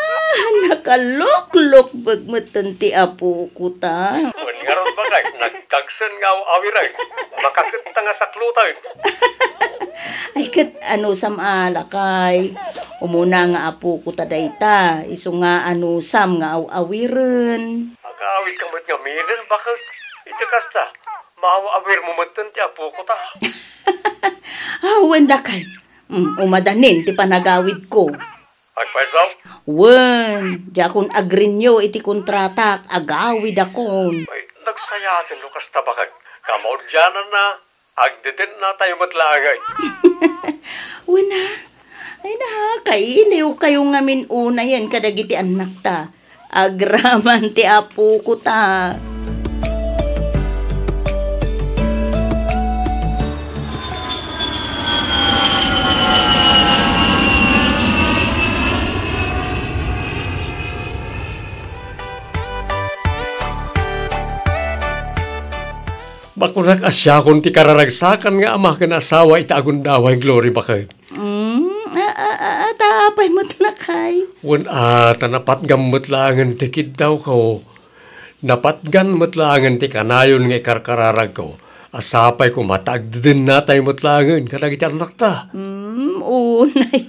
nakaloklokbek metten ti apoko ta. Wen ngarud, bakay, nagkagsen nga aw-awiren. Makaketta nga sakloten. Ay, ket anusam a lakay. Umuna nga apoko ta dayta, isu nga anusam nga aw-awiren. Agawidka met ngamin, baket. Iti kasta, maaw-awirmo metten ti apoko ta. Awan lakay. Mm, umadanin ti panagawidko. Agpayso? Wen, diakon agrenew iti kontratak, agawidakon. Ay, nagsayaten no kasta, baket. Kamaudiananna, agdedennatayo met laengen. Wen a, ay na, kailiwkayo ngamin unayen kadagiti annakta. Agraman ti apoko ta. Bakunak a siakon ti kararagsakan nga ama ken asawa iti agundaway, Glory, baket. Mm, a, a, a, a, ta apay met lakay? Wen a, ta napatgam met laengen ti kiddawko. Napatgan met laengen ti kanayon nga ikarkararagko. A sapay koma ta agdedennatayo met laengen kadagiti annakta. Mm, unay.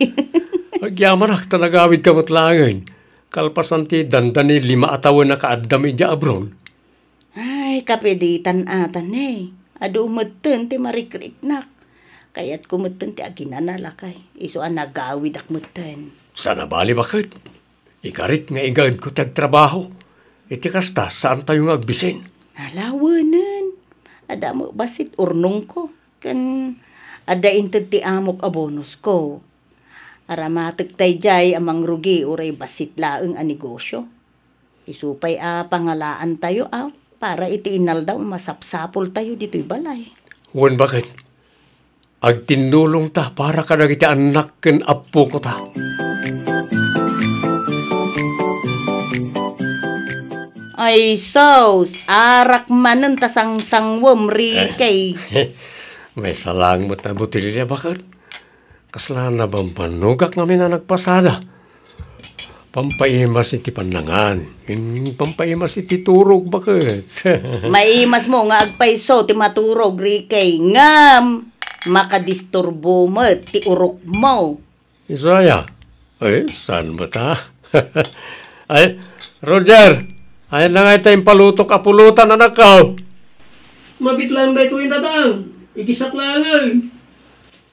Agyamanak ta nagawidka met laengen. Kalpasan ti dandani lima a tawen a kaaddam idiay abroad. Ay, kapiditan ata ne. Adu metten ti marikriknak. Kayatko metten ti aginana, lakay. Isu a nagawidak metten. Saan a bali, baket. Ikarik nga igaedko ti agtrabaho. Iti kasta, saantayo nga agbisin. Ala, wenen. Adda met bassit urnongko. Ken adda inted ti amok a bonusko. Aramatek daydiay a mangrugi uray bassit laeng a negosio. Isu pay a pangalaantayo a para iti inaldaw a masapsapultayo ditoy balay. Wen, baket. Agtinnulongta para kadagiti annak ken appokota. Ay, sus! Arak manen ta sangsangwem, Ricky. Maysa laeng met a botelia, baket. Kasla nabambanogak ngamin a nagpasada. Pampaimas iti pannangan. Hmm, pampaimas iti turog, baket. Maimasmo nga agpayso ti maturog, Ricky, ngem makadisturbo met ti urokmo. Isu aya? Ay, saan met a? Ay, Roger, ay na nga ita impalutok a pulutan, anakko. Mabit laeng daytoy, Tatang. Ikisak laeng.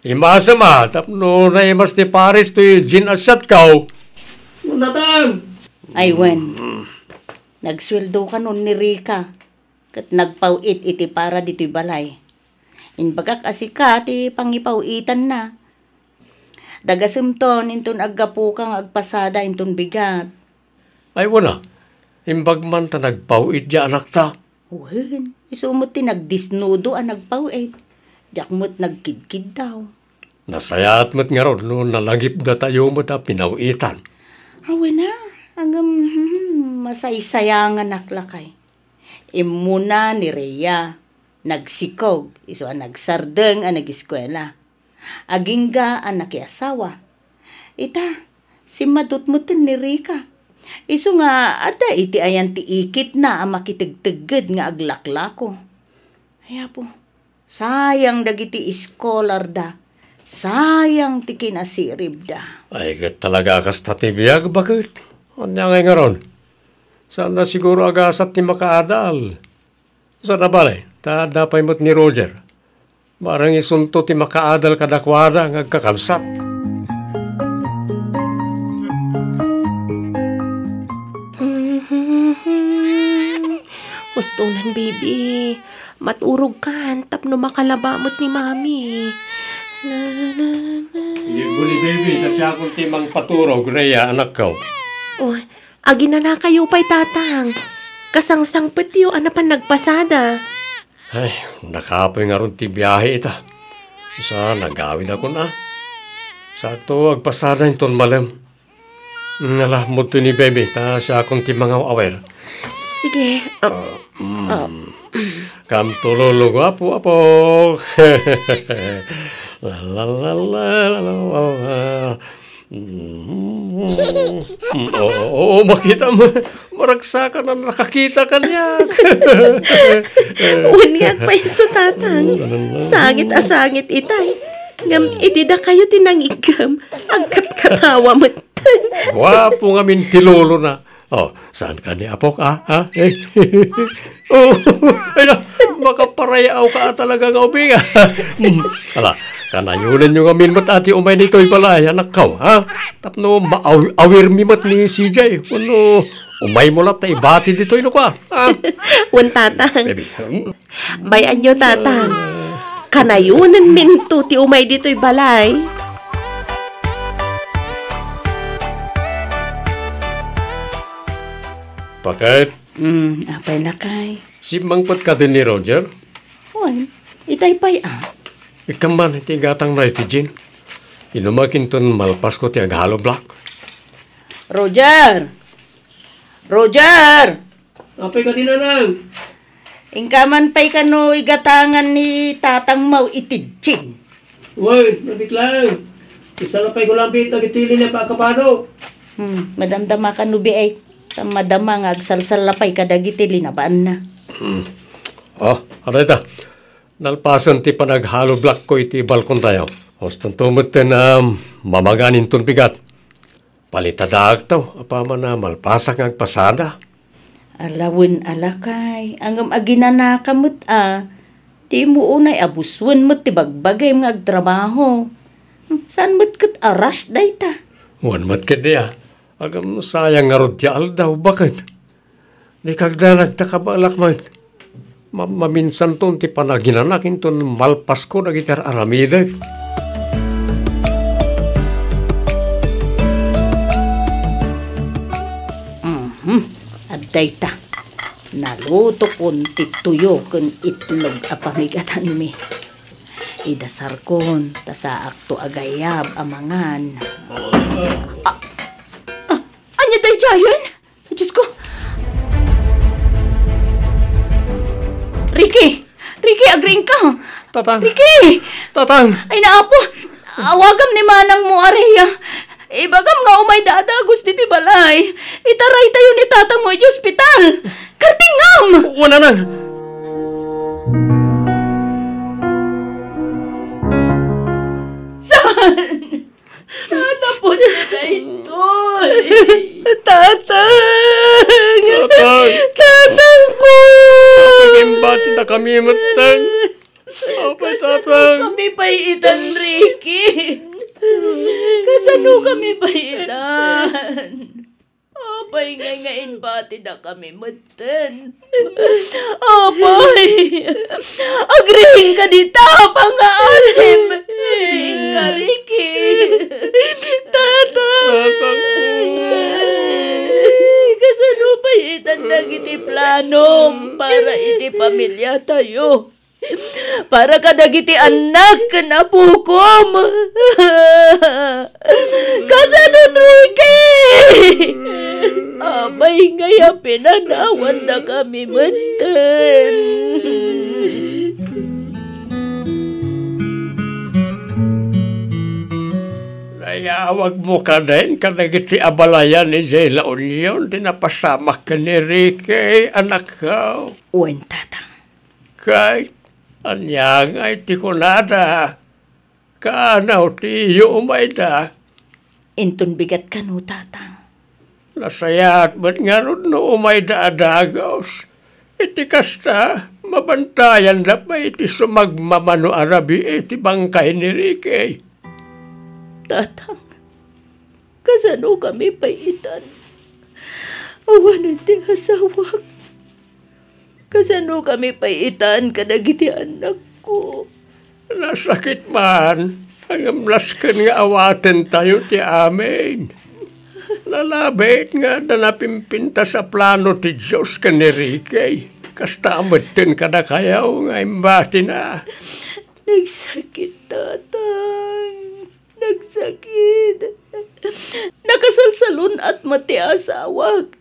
Imasem a, tapno naimas ti pares toy gin a siatko. Tatang! Ay, wen. Nagsueldo kanon ni Rica, ket nagpaw-it iti para ditoy balay. Imbagak a sika ti pangipaw-itanna. Dagasemton inton aggapuka nga agpasada inton bigat. Ay, wen a. Imbag man ta nagpaw-it diay anakta. Wen, isu met ti nagdisnudo a nagpaw-it. Diak met nagkidkiddaw. Nasayaat met ngarud no nalagipdatayo met a pinaw-itan. Awen a, ngem, hmm, masaysayanganak lakay. Immuna ni Rhea, nagsikog, isu a nagsardeng a nagiskuela. Agingga a nakiasawa. Ita, simmadutmeten ni Rica. Isu nga adda iti ayan ti ikitna a makitegtegged nga aglaklako. Ay, Apo, sayang dagiti iskolarda. Sayang ti kinasiribda. Ay, ket talaga a kasta ti biag, baket. Ania ngay ngarud? Saanna siguro a gasat ti makaadal. Saan a bale, ta adda pay met ni Roger. Barang isunto ti makaadal kadakuada nga agkakabsat. Hustonan, baby. Maturogkan tapno makalaba met ni Mami. Na, na, na, na. Ibu ni baby, ta siakon ti mangpaturog, Rhea, anakko. Oh, aginanakayo pay, Tatang. Kasangsangpetyo a napan nagpasada. Ay, nakapoy ngarud ti biahe ita. Sa nagawidakon a. Sakto, agpasada inton malem. Nala, mudto ni baby, ta siakon ti mangaw-awer. Sige. Ah, ah. Kamtulolo, guapo, apo. La, la, la, la, la, la, la. Mm, oo, oo, makita mo. Maragsakan a nakakita kaniak. Wen ni agpayso, Tatang. Sangit a sangit itay. Ngem iti dakayo ti nangiggem, agkatkatawa met. Guapo ngamin ti lolona. Oh, saan ka ni Apok, ah? Ah? Eh? Oh, ay na, makaparayawka talaga nga ubing, ah. Mm, ala, kanayonenyo ngamin met a ti umay ditoy balay, anakko, ha? Tapno maaw-, awirmi met ni C J. Wenno, umaymo latta ibati ditoy no kua, ha? Wen, Tatang. Baby, hmm? Bay-anyo, Tatang. Kanayonenminto ti umay ditoy balay. Baket? Hmm, apay, lakay? Simmangpet kadi ni Roger? Wen, itay pay a. Ikkan man iti gatangna iti gin. Inumak inton malpasko ti aghalo block. Roger! Roger! Apay kadi, Nanang? Inka man pay kano igatangan ni tatangmo iti gin? Wen, nabitlang. Isalapayko laeng dagiti linia a kabado. Hmm, madamdama kano, biay. Ta madama nga agsalsalapay kadagiti linabaanna. Hmm. Oh, ano ita? Nalpasen ti panaghalo blockko iti balkontayo. Hustonto metten a mamagan inton bigat. Palitadaakto, apaman a malpasak nga agpasada. Ala wen a lakay, ngem aginanaka met a, dimo unay a busuen met ti bagbagim nga agtrabaho. Hmm, saan met ket a rush dayta? Wen met ketdi a, ngem sayang ngarud ti aldaw, baket. Dika agdanag ta kabaelak met. Ma-, maminsanton ti panaginanak inton malpasko dagiti ar-aramidek. Mhm. Adda ita. Nalutokon ti tuyo ken itlog a pamigatanmi. Idasarkon, ta saakto a gayab a mangan. Ah, ah, ania daydiayen? Diyos ko! Ricky! Ricky, agriingka! Tatang! Ricky! Tatang! Ay, naapo! Awagam ni manangmo, Aria. Ibagam nga umayda a dagus ditoy balay. Itaraytayo ni tatangmo iti ospital. Kartingam! Wen, Nanang! Saan? Saan a pudno daytoy? Tatang! Tatang! Tatang ko! Tatang, imbati ta kami metten. Apay, Tatang? Kasano kami pay itan, Ricky? Kasano kami pay itan? Apay ngay nga imbatidakami metten? Apay, agriingka dita a pangaasem. Inka, Ricky. Tatang. Tatang. Kasano pay itan dagiti planom para iti pamilyatayo? Para kadagiti annak ken apokom. Kasano, Ricky? Apay ngay a pinanawandakami metten. Iyawagmo kadin kadagiti abalayan idiay La Union ti napasamak ken ni Ricky, anakko. Wen, Tatang. Kay, ania ngay ti kunada? Kaano ti iyo umayda? Inton bigat kano, Tatang. Nasayaat met ngarud no umayda a dagus. Iti kasta, mabantayanda pay iti sumagmamano a rabii iti bangkay ni Ricky. Tatang, kasano kami pay itan? Awanen ti asawak. Kasano kami pay itan kadagiti annakko? Nasakit man, ngem nasken nga awatentayo ti amin. Nalabit nga adda napimpintas a plano ti Dios ken ni Ricky. Kasta metten kadakayo nga imbatina. Nagsakit, Tatang. Nagsakit. Nakasalsalun-at met ti asawak.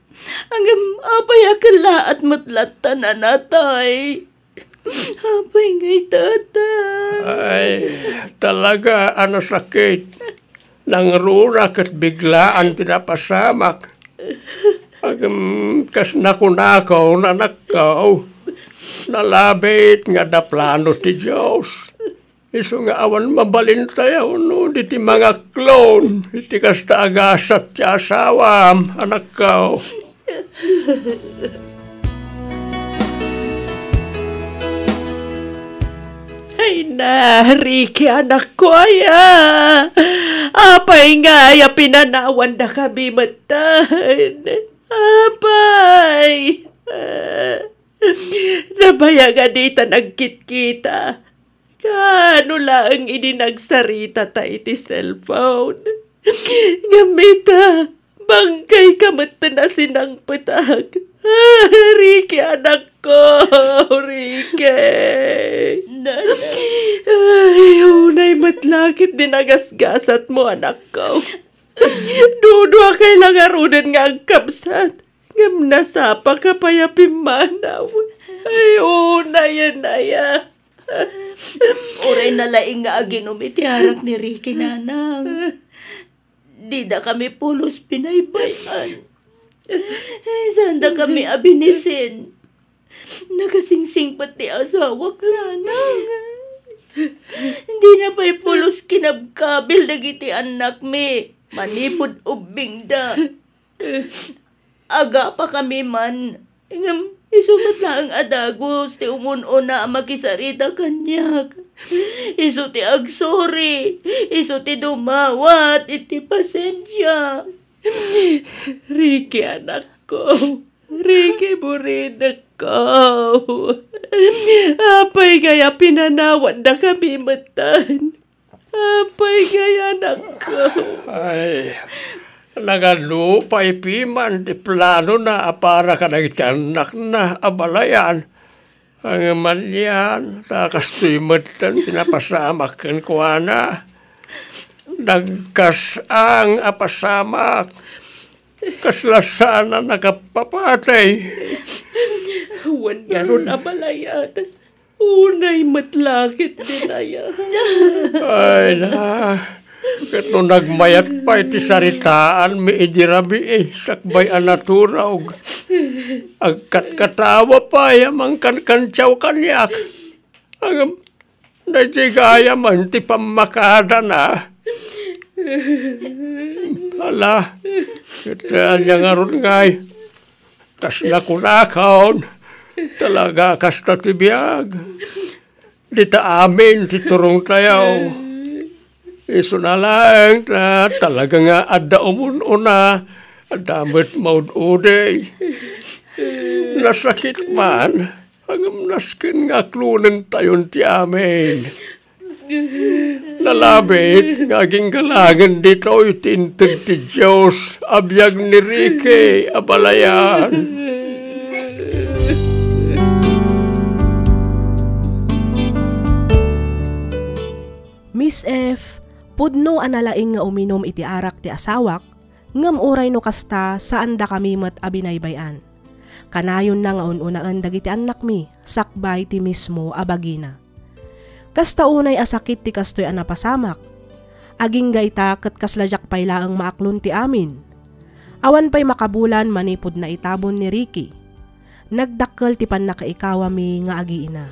Ngem apay a kellaat met latta a natay? Apay ngay, Tatang? Ay, talaga a nasakit. Nangruna ket biglaan ti napasamak. Ngem kas nakunako, anakko, nalabit nga adda plano ti Dios. Isu nga awan mabalintayo no di ti mangaklon iti kasta a gasat ti asawam, anakko. Ay na, Ricky, anakko, aya. Apay ngay a pinanawandakami metten? Apay? Nabayag a dita nagkitkita. Kaano laeng idi nagsaritata iti cellphone? Ngem ita, bangkayka metten a sinangpetak. Ah, Ricky, anakko, Ricky. Nanay. Ay, unay met la ket ti nagasgasatmo, anakko. Duduakay la ngaruden nga agkabsat. Ngem nasapaka pay a pimmanaw. Ay, unay, anaya. Uray nalaing nga aginom iti arak ni Ricky, nanang. Dida kami pulos binaybay-an. Sanda kami abinisen. Nakasingsingpet ti asawak, nanang. Dina pay pulos kinabkabil dagiti annakmi manipud ubbingda. Agapakami man, ngem isu met laeng a dagus ti umun-una a makisarita kaniak. Isu ti agsuri, isu ti dumawat iti pasensia. Ricky, anakko. Ricky, burinekko. Apay ngay a pinanawandakami metten? Apay ngay, anakko? Ay, nagadu pay piman ti planona a para kadagiti annakna a balayan. Ngem anian, ta kastoy metten ti napasamak kenkuana. Nagkas-ang a pasamak. Kasla saan a nakapapatay. Wen ngarud a balayan. Unay met la ket dinaya. Ay na, ket no nagmayat pay ti saritaanmi idi rabii, sakbay a naturog, agkatkatawa pay a mangkankantiaw kaniak. Ngem, daydi gayam ti pammakadana. Ala, ket ania ngarud ngay? Kas nakunakon, talaga kasta ti biag. Dita amin ti turongtayo. Isuna laeng ta talaga nga adda umun-una, adda met maud-udi. Nasakit man, ngem nasken nga aklonentayon ti amin. Nalabit nga aginggalangen ditoy ti inted ti Dios a biag ni Ricky a balayan. Miss F, pudno a nalaing nga uminum iti arak ti asawak, ngem uray no kasta, saandakami met a binaybay-an. Kanayonna nga un-unaen dagiti annakmi, sakbay ti mismo a bagina. Kasta unay a sakit ti kastoy a napasamak. Agingga ita ket kasla diak pay laeng maaklon ti amin. Awan pay makabulan manipud naitabon ni Ricky. Nagdakkel ti pannakaikawami nga agiina.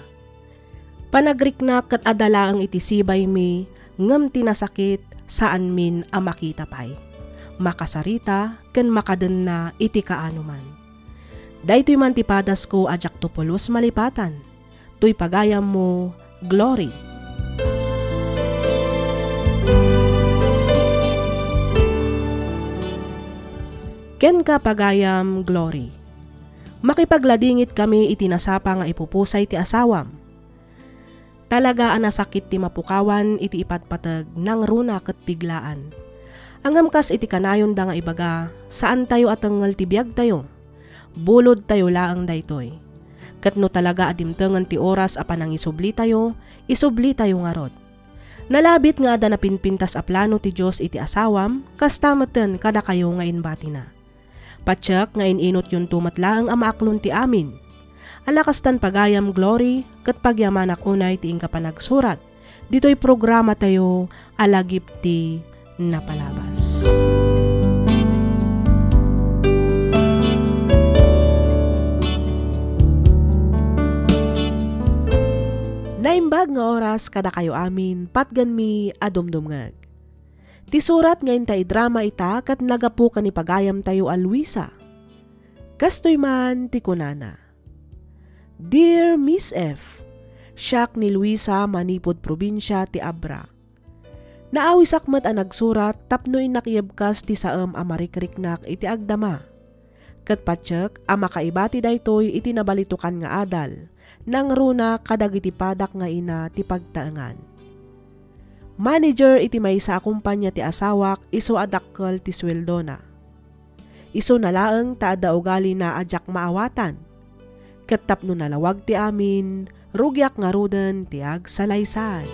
Panagriknak ket adda laeng iti sibaymi, ngem ti nasakit, saanmin a makita pay. Makasarita ken makadenna iti kaanoman. Daytoy man ti padasko a diakto pulos malipatan. Toy pagayammo, Glory. Kenka, pagayam, Glory. Makipagladingit kami iti nasapa nga ipupusay ti asawam. Talaga a nasakit ti mapukawan iti ipatpateg, nangruna ket biglaan. Ngem kas iti kanayonda nga ibaga, saantayo a tengngel ti biagtayo. Bulodtayo laeng daytoy. Ket no talaga a dimtengen ti oras a panangisublitayo, isublitayo ngarud. Nalabit nga adda napinpintas a plano ti Dios iti asawam, kasta metten kadakayo nga imbatina. Patiek nga in-inotyonto met laeng a maaklon ti amin. Ala kastan pagayam, Glory, ket pagyamanak unay ti inka panagsurat ditoy programatayo a Lagip ti Napalabas. Naimbag nga oras kadakayo amin, patgenmi a dumdumngeg. Ti surat nga inta idrama ita ket naggapu ken ni pagayamtayo a Luisa. Kastoy man ti kunana, "Dear Miss F, siak ni Luisa manipud probinsia ti Abra. Naawisak met a nagsurat tapno innak iebkas ti saem a marikriknak iti agdama. Ket patiek a makaibati daytoy iti nabalitokan nga adal, nangruna kadagiti padak nga ina ti pagtaengan. Manager iti maysa a kumpanya ti asawak, isu a dakkel ti sueldona. Isuna laeng ta adda ugalina a diak maawatan. Ket tapno nalawag ti amin, rugiak ngaruden ti agsalaysay."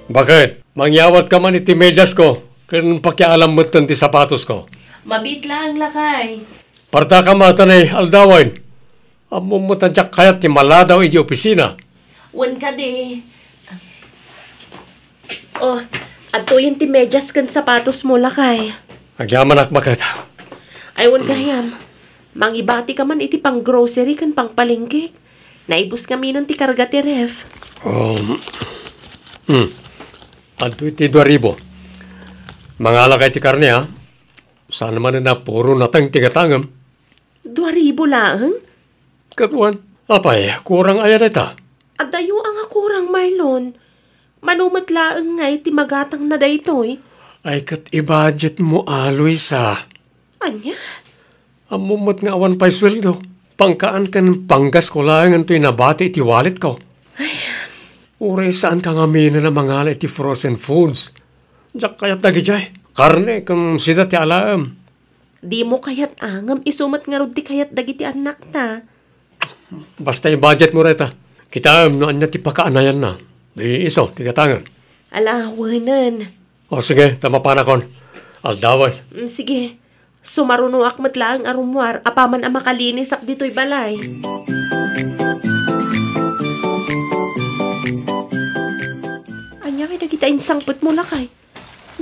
Baket, mangyawatka man iti mediasko, ken pakialam metten ti sapatosko. Mabiit laeng, lakay. Parta ka mata ni aldawen. Ammom met a diak kayat ti maladaw iti opisina. Wen kadi. Oh, adtoyen ti medias ken sapatos mo, lakay. Agyamanak, baket. Ay, wen gayam. Mangibati ka man iti pang-grocery ken pangpalengke. Naibus ngaminen ti karga ti ref. Um, hmm. Adtoy ti dua ribu. Mangalakay ti karne, ha? Saan manen a puro nateng ti gatangem. Dua ribu laeng? Ket wen, apay, kurang aya dayta? Adayo a nga kurang, Marlon. Mano met laeng ngay ti magatangna daytoy? Ay, ket i-budget mo, a, Luisa. Ania? Ammom met nga awan pay sueldo. Pangkaan ken panggasko laeng toy nabati iti walletko. Ay. Uray saanka ngaminen a mangala iti frozen foods. Diak kayat dagidiay. Karne ken sida ti alaem. Dimo kayat, a, ngem isu met ngarud ti kayat dagiti annakta. Basta i-budget mo dayta. Kitaem no ania ti pakaanayanna. Di isu ti gatangem. Ala, wenen. O sige, ta mapanakon. Aldawen. Mm, sige. Sumarunoak met laeng a rummuar apaman a makalinisak ditoy balay. Ania ngay dagita insangpet mo, lakay?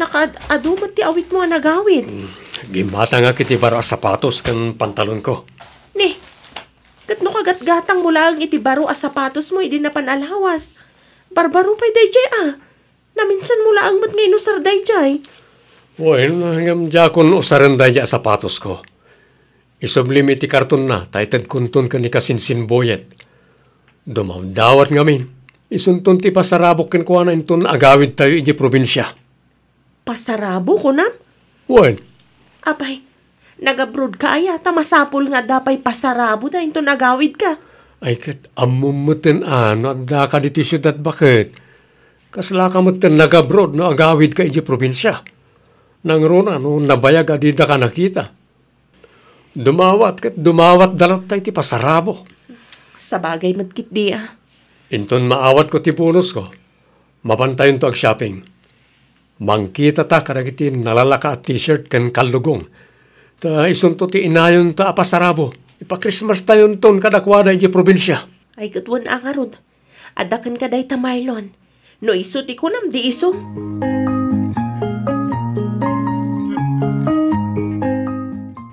Nakaad-adu met ti awit mo a nagawid. Mm, gimmatangak iti baro a sapatos ken pantalonko. Ni, ket no kagatgatang mo laeng iti baro a sapatos mo idi napan a lawas, barbaro pay daydiay a. Naminsan mo laeng met nga inusar daydiay. Wen, ngem diakon usaren daydiay a sapatosko. Isublim iti kartonna, ta itedkonton ken ni kasinsinbuyet. Dumawdawat ngamin. Isunton ti pasarabok kenkuana inton agawidtayo iti probinsia. Pasarabo, kunam? Wen. Apay, nagabroad ka aya, ta masapul nga adda pay pasaraboda inton agawidka. Ay, ket ammom meten a no addaka ditoy siudad, baket. Kaslaka meten nagabroad no agawidka iti probinsia. Nangruna no nabayag a didaka nakita. Dumawat ket dumawatda latta iti pasarabo. Sabagay met ketdi a. Inton maawatko ti bonusko, mapantayonto ag-shopping. Mangkitata kadagiti nalalaka a t-shirt ken kallugong. Ta isunto ti inayonta a pasarabo. Ipa-Christmas tayonton kadakuada idiay probinsia. Ay, ket wen a ngarud. Adda kenka dayta, Marlon. No isu ti kunam, di isu.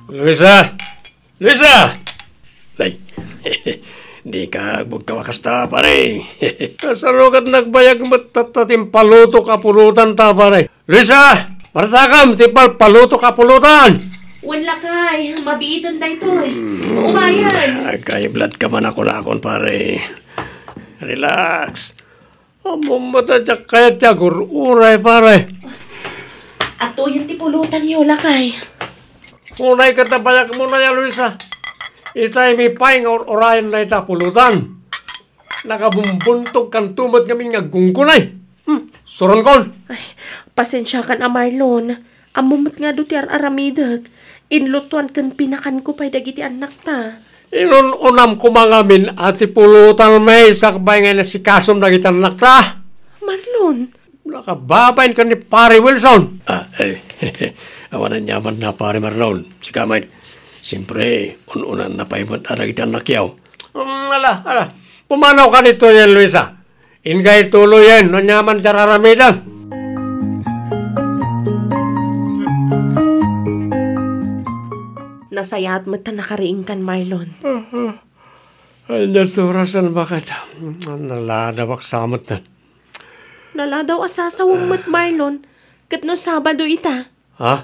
Luisa! Luisa! Ay, dika agbugkaw a kasta, pare. Kasano ket nagbayag met tatta ti impalutok a pulutan ta, pare? Luisa! Partakam ti palpalutok a pulutan! Wen, lakay, mabiiten daytoy. Umayen. Agkaiblat ka man a kunakon, pare. Relax. Ammom met a diak kayat ti agur-uray, pare. Atoyen ti pulutanyo, lakay. Unay ket a bayagmo nay, Luisa. Itaymi pay nga ur-urayen dayta pulutan. Nakabumbuntogkanto met ngamin nga aggunggunay. Hmm, suronkon. Ay, pasensiakan a, Marlon. Ammom met nga adu ti ar-aramidek. Inlutoan ken pinakanko pay dagiti annakta. Inun-unam koma ngamin a ti pulutan met sakbay nga inasikasom dagiti annakta. Marlon. Nakababain ken ni Pare Wilson. Ah, eh, awan aniamanna, Pare Marlon. Sika met, siempre, un-unanna pay met a dagiti annakyo. Mm, ala, ala. Pumanawka ditoyen, Luisa. Inka ituloyen no aniaman ti ar-aramidem. Nasayaat met ta nakariingkan, Marlon. Ania ti orasen, baket? Naladawak sa met. Naladaw a sasawem met, Marlon. Ket no Sabado ita? Ha?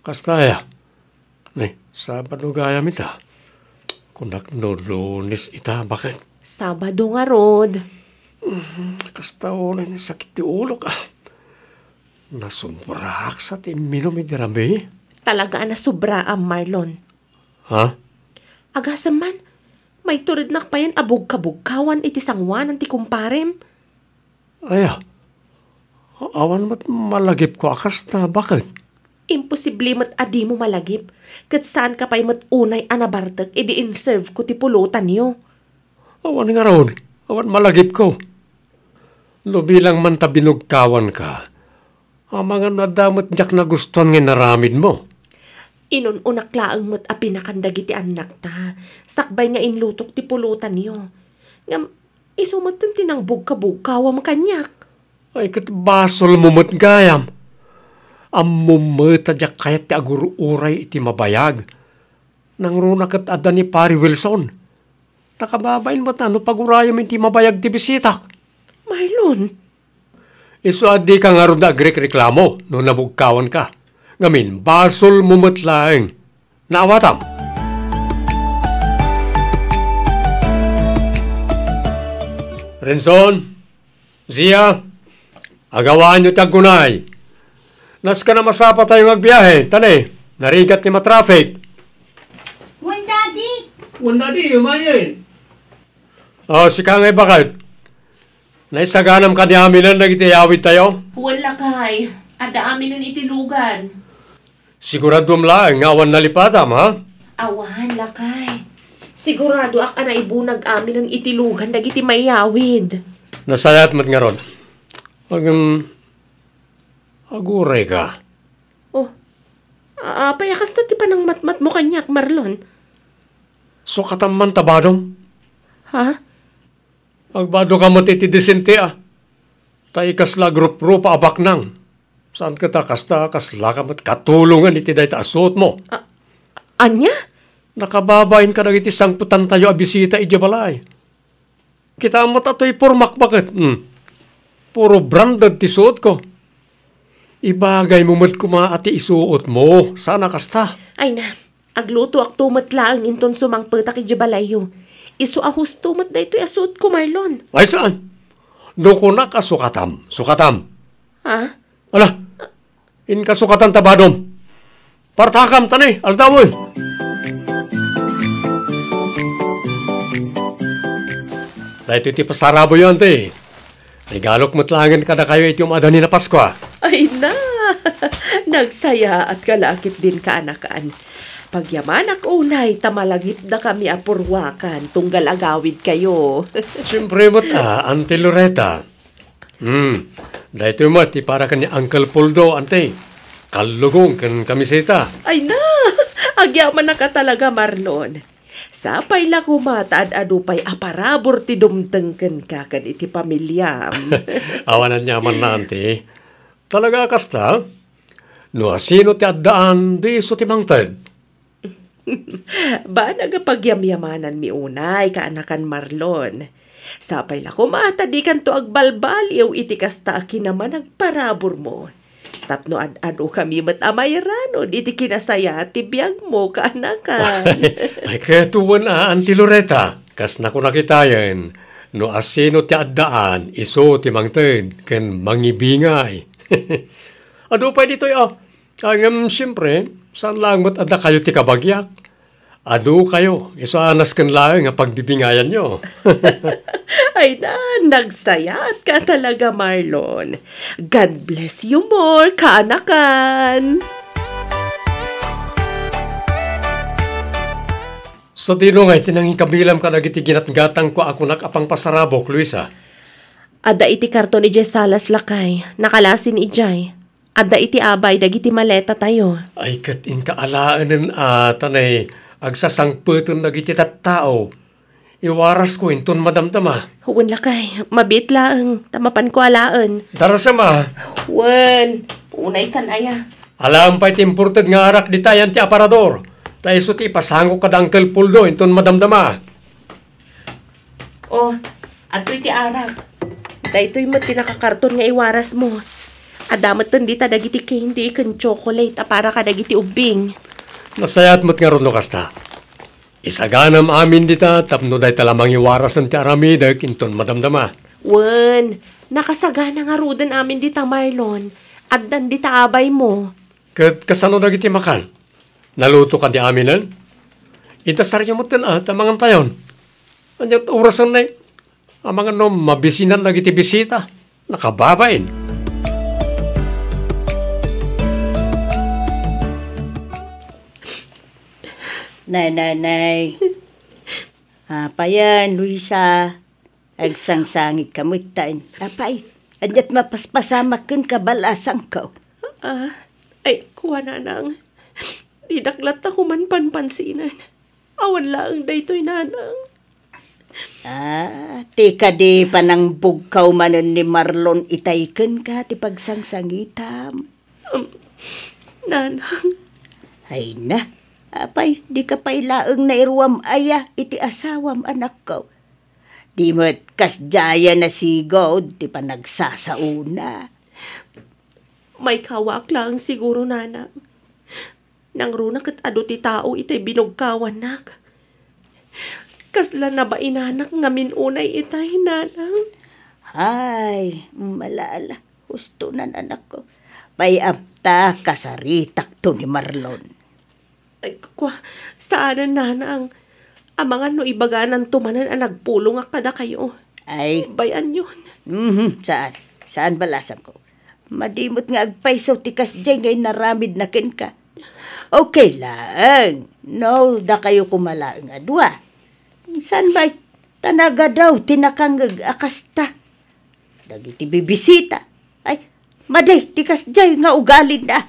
Kasta aya? Ni, Sabado gayam ita. Kunak no Lunes ita, baket? Sabado ngarud. Mhm, kasta unay ni sakit ti ulok, ah. Nasobraak sa ti imminum idi rabii. Talaga a nasobraam, Marlon. Ha? Agasem man, maiturednak payen a bugkabugkawan iti sangoanan ti kumparem. Aya, a-, awan met malagipko a kasta, baket? Imposible met a dimo malagip, ket saanka pay met unay a nabartek idi inserveko ti pulutanyo. Awan ngarud, awan malagipko. No bilang man ta binugkawanka, amangan no adda met diak nagustuan nga inaramidmo. Inun-unak laeng met a pinakan dagiti annakta, sakbay nga inlutok ti pulutanyo. Ngem, isu metten ti nangbugkabugkawam kaniak. Ay, ket basolmo met gayam. Ammom met a diak kayat ti agur-uray iti mabayag. Nangruna ket adda ni Pari Wilson. Nakababain met no pagurayam iti mabayag ti bisitak. Marlon. Isu a dika ngarud a agrekreklamo no nabugkawanka. Ngamin, basolmo met laeng. Naawatam. Renson, Zia, agawaanyo ti aggunay. Nasken a masapatayo nga agbiahe, ta ne, narigat ti matraffic. Wen, Daddy! Wen, Daddy, umayen. O, sika ngay, baket. Naisaganam kadi aminen dagiti iyawidtayo? Wen, lakay. Adda aminen iti lugan. Siguraduam laeng nga awan nalipatam, ha? Awan, lakay. Siguradoak a naibunag aminen iti lugan dagiti maiyawid. Nasayaat met ngarud. Ngem, agurayka. O, a-, apay a kasta ti panangmatmatmo kaniak, Marlon? Sukatam man ta badom. Ha? Agbado ka met iti disente a. Ta ikasla agruprupa a baknang. Saan ket a kasta, kaslaka met katulongen iti dayta a suotmo. A-, ania? Nakababain kadagiti sangpetantayo a bisita idiay balay. Kitam met a toy pormak, baket. Hmm. Puro branded ti suotko. Ibagaymo met koma a ti isuotmo. Saan a kasta. Ay na, aglutoakto met laeng inton sumangpetak idiay balayyo. Isu a husto met daytoy a suotko, Marlon. Ay, saan? No kunak a sukatam, sukatam. Ha? Ala, inkasukatan ta badom. Partakam ta ne, aldawen. Daytoy ti pasaraboyo, anti. Regalok met laengen kadakayo iti um-adan ni Paskua. Ay na! Nagsayaatka la ketdin, kaanakan. Pagyamanak unay ta malagipdakami a purwakan tunggal agawidkayo. Siempre met a, Auntie Loretta. Hmm, daytoy met ti para ken ni Uncle Poldo, anti. kallugong ken kamiseta. Ay na! Agyamanak a talaga, Marlon. Sapay la koma ta ad-adu pay a parabur ti dumteng kenka ken iti pamiliam. Awan aniamanna, Auntie. Talaga a kasta? No asino ti addaan, di isu ti mangted. Banag a pagyamyamananmi unay, kaanakan Marlon. Sapay la koma ta dikanto agbalbaliw iti kasta a kinamanagparaburmo. Tapno ad-adukami met a mairanud iti kinasayaat ti biagmo, kaanakan. Ay, ket wen a, Auntie Loretta, kas nakunak itayen, no asino ti addaan, isu ti mangted ken mangibingay. Adu pay ditoy, a. Ngem, siempre, saan laeng met a dakayo ti kabagiak. Adukayo, isu a nasken laeng a pagbibingayanyo. Ay na, nagsayaatka talaga, Marlon. God bless you more, kaanakan. Sadino ngay ti nangikabilam kadagiti ginatgatangko a kunak a pangpasarabok, Luisa? Adda iti karton idiay salas, lakay. Nakalasin idiay. Adda iti abay dagiti maletatayo. Ay, ket inka alaenen a ta nay agsasangpeten dagiti tattao. Iwarasko inton madamdama. Wen, lakay, mabiit laeng, ta mapanko alaen. Darasem a. Wen, unaykan aya. Alaem pay ti imported nga arak dita ayan ti aparador. Ta isu ti ipasangok kada Uncle Poldo inton madamdama. Oh, adtoy ti arak. Daytoy met ti nakakarton nga iwarasmo. Adda metten dita dagiti candy ken chocolate a para kadagiti ubbing. Nasayaat met ngarud no kasta. Isaganam amin dita tapno dayta la mangiwarasen ti aramidek inton madamdama. Wen, nakasagana ngaruden amin dita, Marlon. Addan dita abaymo. Ket kasano dagiti makan? Naluto kadi aminen? Itasaryo metten a, ta mangantayon. Ania orasen nay? Amangan no mabisinan dagiti bisita. Nakababain. Nananay. Apayen, Luisa. Agsangsangitka metten. Apay, aniat mapaspasamak kenka, balasangko? Ah, ay, kua, nanang. Didak latta koma panpansinen. Awan laeng daytoy, nanang. Ah, ti kadi panangbugkaw manen ni Marlon itay kenka ti pagsangsangitam? Um, nanang. Ay na, apay, dika pay laeng nairuam aya iti asawam, anakko? Di met kasdiay a nasigud ti panagsasaona. Maikawaak laeng siguro, nanang. Nangruna ket adu ti tao itay binugkawannak. Kasla nabainanak ngamin unay itay, nanang. Ay, malala. Husto nan, anakko. Pay-am ta kasaritakto ni Marlon. Ay, kua, saanen, nanang. Amangan no ibagananto manen a nagpulongak kadakayo. Ay. Bay-anyon. Mhm, saan. Saan, balasangko. Madi met nga agpayso ti kasdiay nga inaramidna kenka. Okay laeng. No, dakayo koma laeng a dua. Saan bay? Ta nagadaw ti nakangngeg a kasta. Dagiti bibisita. Ay, madi ti kasdiay nga ugalina.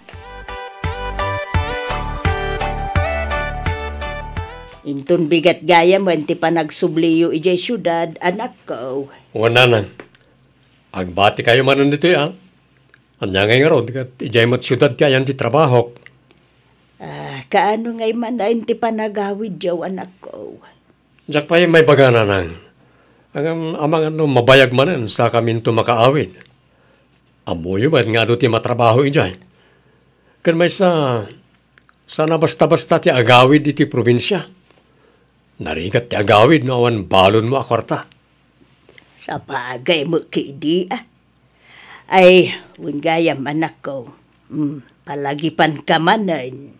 Inton bigat gayamen ti panagsubliyo idiay siudad, anakko. Wen, nanang. Agbatikayo manen ditoy, a? Ania ngay ngarud, ket idiay met siudad ti ayan ti trabahok. Ah, kaano ngay manen ti panagawidyo, anakko? Diak pay maibaga, nanang. Ngem amangan no mabayag manen, sakaminto makaawid. Ammoyo met nga adu ti matrabaho idiay. Ken maysa, saan a basta-basta ti agawid iti probinsia. Narigat ti agawid no awan balonmo a kuarta. Sabagay met ketdi, a. Ay, wen gayam, anakko. Mm, palagipanka manen.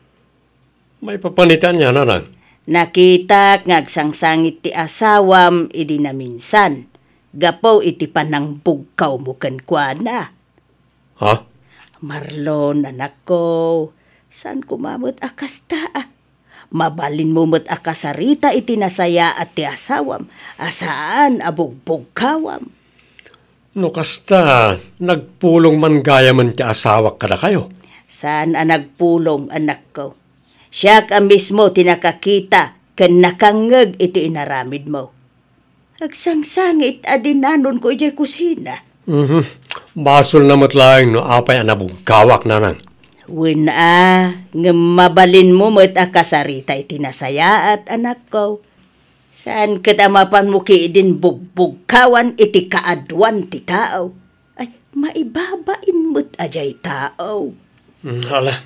Maipapan iti ania, nanang? Nakitak nga agsangsangit ti asawam idi naminsan, gapu iti panangbugkawmo kenkuana. Ha? Marlon, anakko, saan koma met a kasta, a. Mabalinmo met a kasarita iti nasayaat ti asawam, a saan a bugbugkawam. No kasta, nagpulong man gayamen ti asawak kadakayo. Saan a nagpulong, anakko. Siak a mismo ti nakakita ken nakangngeg iti inaramidmo. Agsangsangit a dinanonko idiay kusina. Mhm. Basolna met laeng no apay a nabugkawak, nanang. Wen a, ngem mabalinmo met a kasarita iti nasayaat, anakko. Saan ket a mapanmo ketdin bugbugkawan iti kaaduan ti tao? Ay, maibabain met a diay tao. Mm, ala.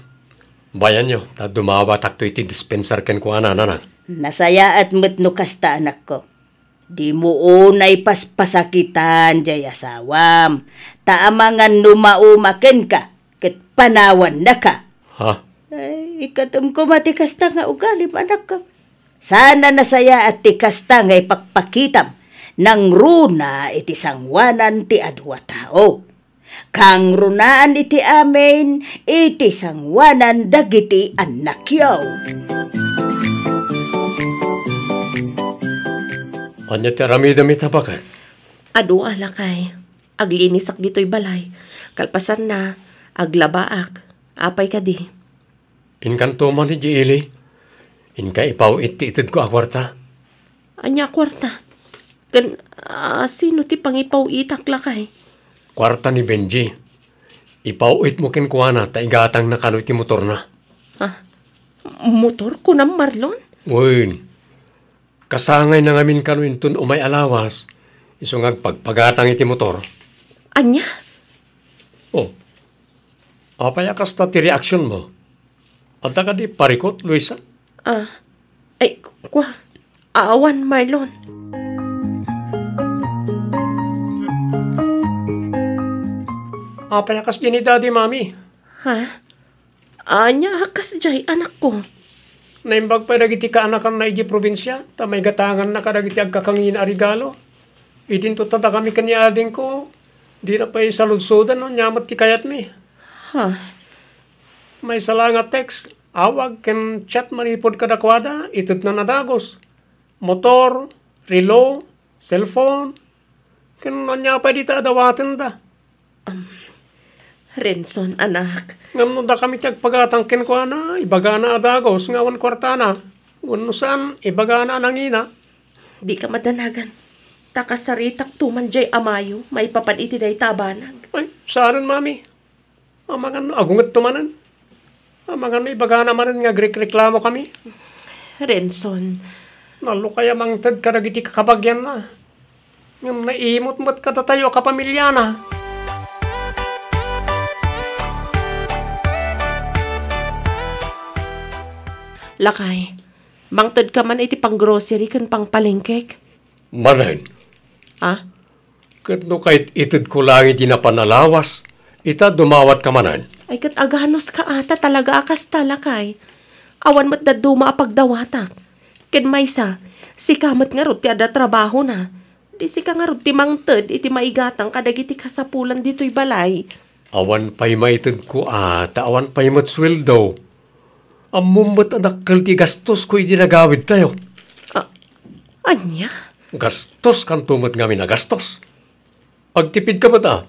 Bayanyo, ta dumawatakto iti dispensar kenkuana, nanang. Nasayaat met no kasta, anakko. Dimo unay paspasakitan diay asawam, ta amangan no mauma kenka, ket panawannaka. Ha? Ay, ikatem koma ti kasta nga ugalim, anakko. Saan a nasayaat ti kasta nga ipakpakitam, nangruna iti sangoanan ti adu a tao. Kangrunaan iti amin iti sangoanan dagiti annakyo. Ania ti aramidem ita, baket? Adu a, lakay. Aglinisak ditoy balay. Kalpasanna, aglabaak. Apay kadi? Inkanto man idiay ili. Inka ipaw-it ti itedko a kuarta. Ania a kuarta? Ken, ah, sino ti pangipaw-itak, lakay? Kuarta ni Benji. Ipaw-itmo kenkuana ta igatangna kano iti motorna. Ha? Motor, kunam, Marlon? Wen. Kasangayna ngamin kano inton umay a lawas, isu nga agpagpagatang iti motor. Ania? Oh. Apay a kasta ti reaksionmo? Adda kadi parikut, Luisa? Ah, ay, kua, awan, Marlon. Apay a kasdi ni Daddy, Mami? Ha? Ania a kasdiay, anakko? Naimbag pay dagiti kaanakanna idiay probinsia, ta maigatanganna kadagiti agkakangina a regalo. Idinto ta dakami ken ni adingko, dina pay saludsodan no ania met ti kayatmi. Ha? Maysa la nga text, awag ken chat manipud kadakuada, itedna a dagus. Motor, relo, cellphone, ken ania pay dita a dawatenda. Am, Renson, anak. Ngem no dakami ti agpagatang kenkuana, ibagana a dagus nga awan kuartana. Wenno saan, ibagana a nangina. Dika madanagan. Ta kasaritakto man diay a Mayo maipapan iti dayta a banag. Ay, saanen, Mami. Amangan no agungetto manen. Amangan no ibagana manen nga agrikreklamokami. Renson. Nalukay a mangted kadagiti kakabagianna. Ngem naimot met kadatayo a kapamiliana. Lakay, mangtedka man iti panggrocery ken pangpalengkek? Manen. Ha? Ket no kait-itedko laeng iti napan a lawas, ita dumawatka manen. Ay, ket aganuska a ta talaga a kasta, lakay. Awan met dadduma a pagdawatak. Ken maysa, sika met ngarud ti adda trabahona. Di sika ngarud ti mangted iti maigatang kadagiti kasapulan ditoy balay. Awan pay maitedko a, ta awan pay met sueldo. Ammom met a dakkel ti gastosko idi nagawidtayo. A-, ania? Gastoskanto met ngamin a gastos. Agtipidka met a.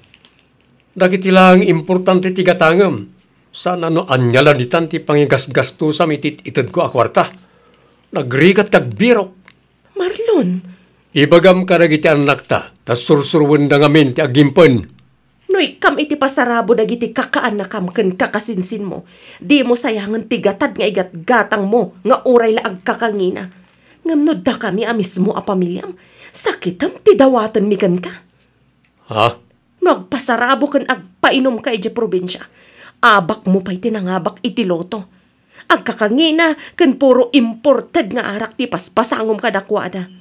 Dagiti laeng importante ti gatangem. Saan a no ania la ditan ti pangigasgastosam iti itedko a kuarta. Nagrigat ti agbirok. Marlon! Ibagam kadagiti annakta, ta sursuruenda ngamin ti agimpen. No ikkam iti pasarabo dagiti kakaanakam ken kakasinsinmo, dimo sayangen ti gatad nga igatgatangmo nga uray la agkakangina. Ngem no dakami a mismo a pamiliam, sakitem ti dawatenmi kenka. Ha? No agpasarabo ken agpainumka idiay probinsia, abakmo pay ti nangabak iti loto. Agkakangina ken puro imported nga arak ti paspasangom kadakuada.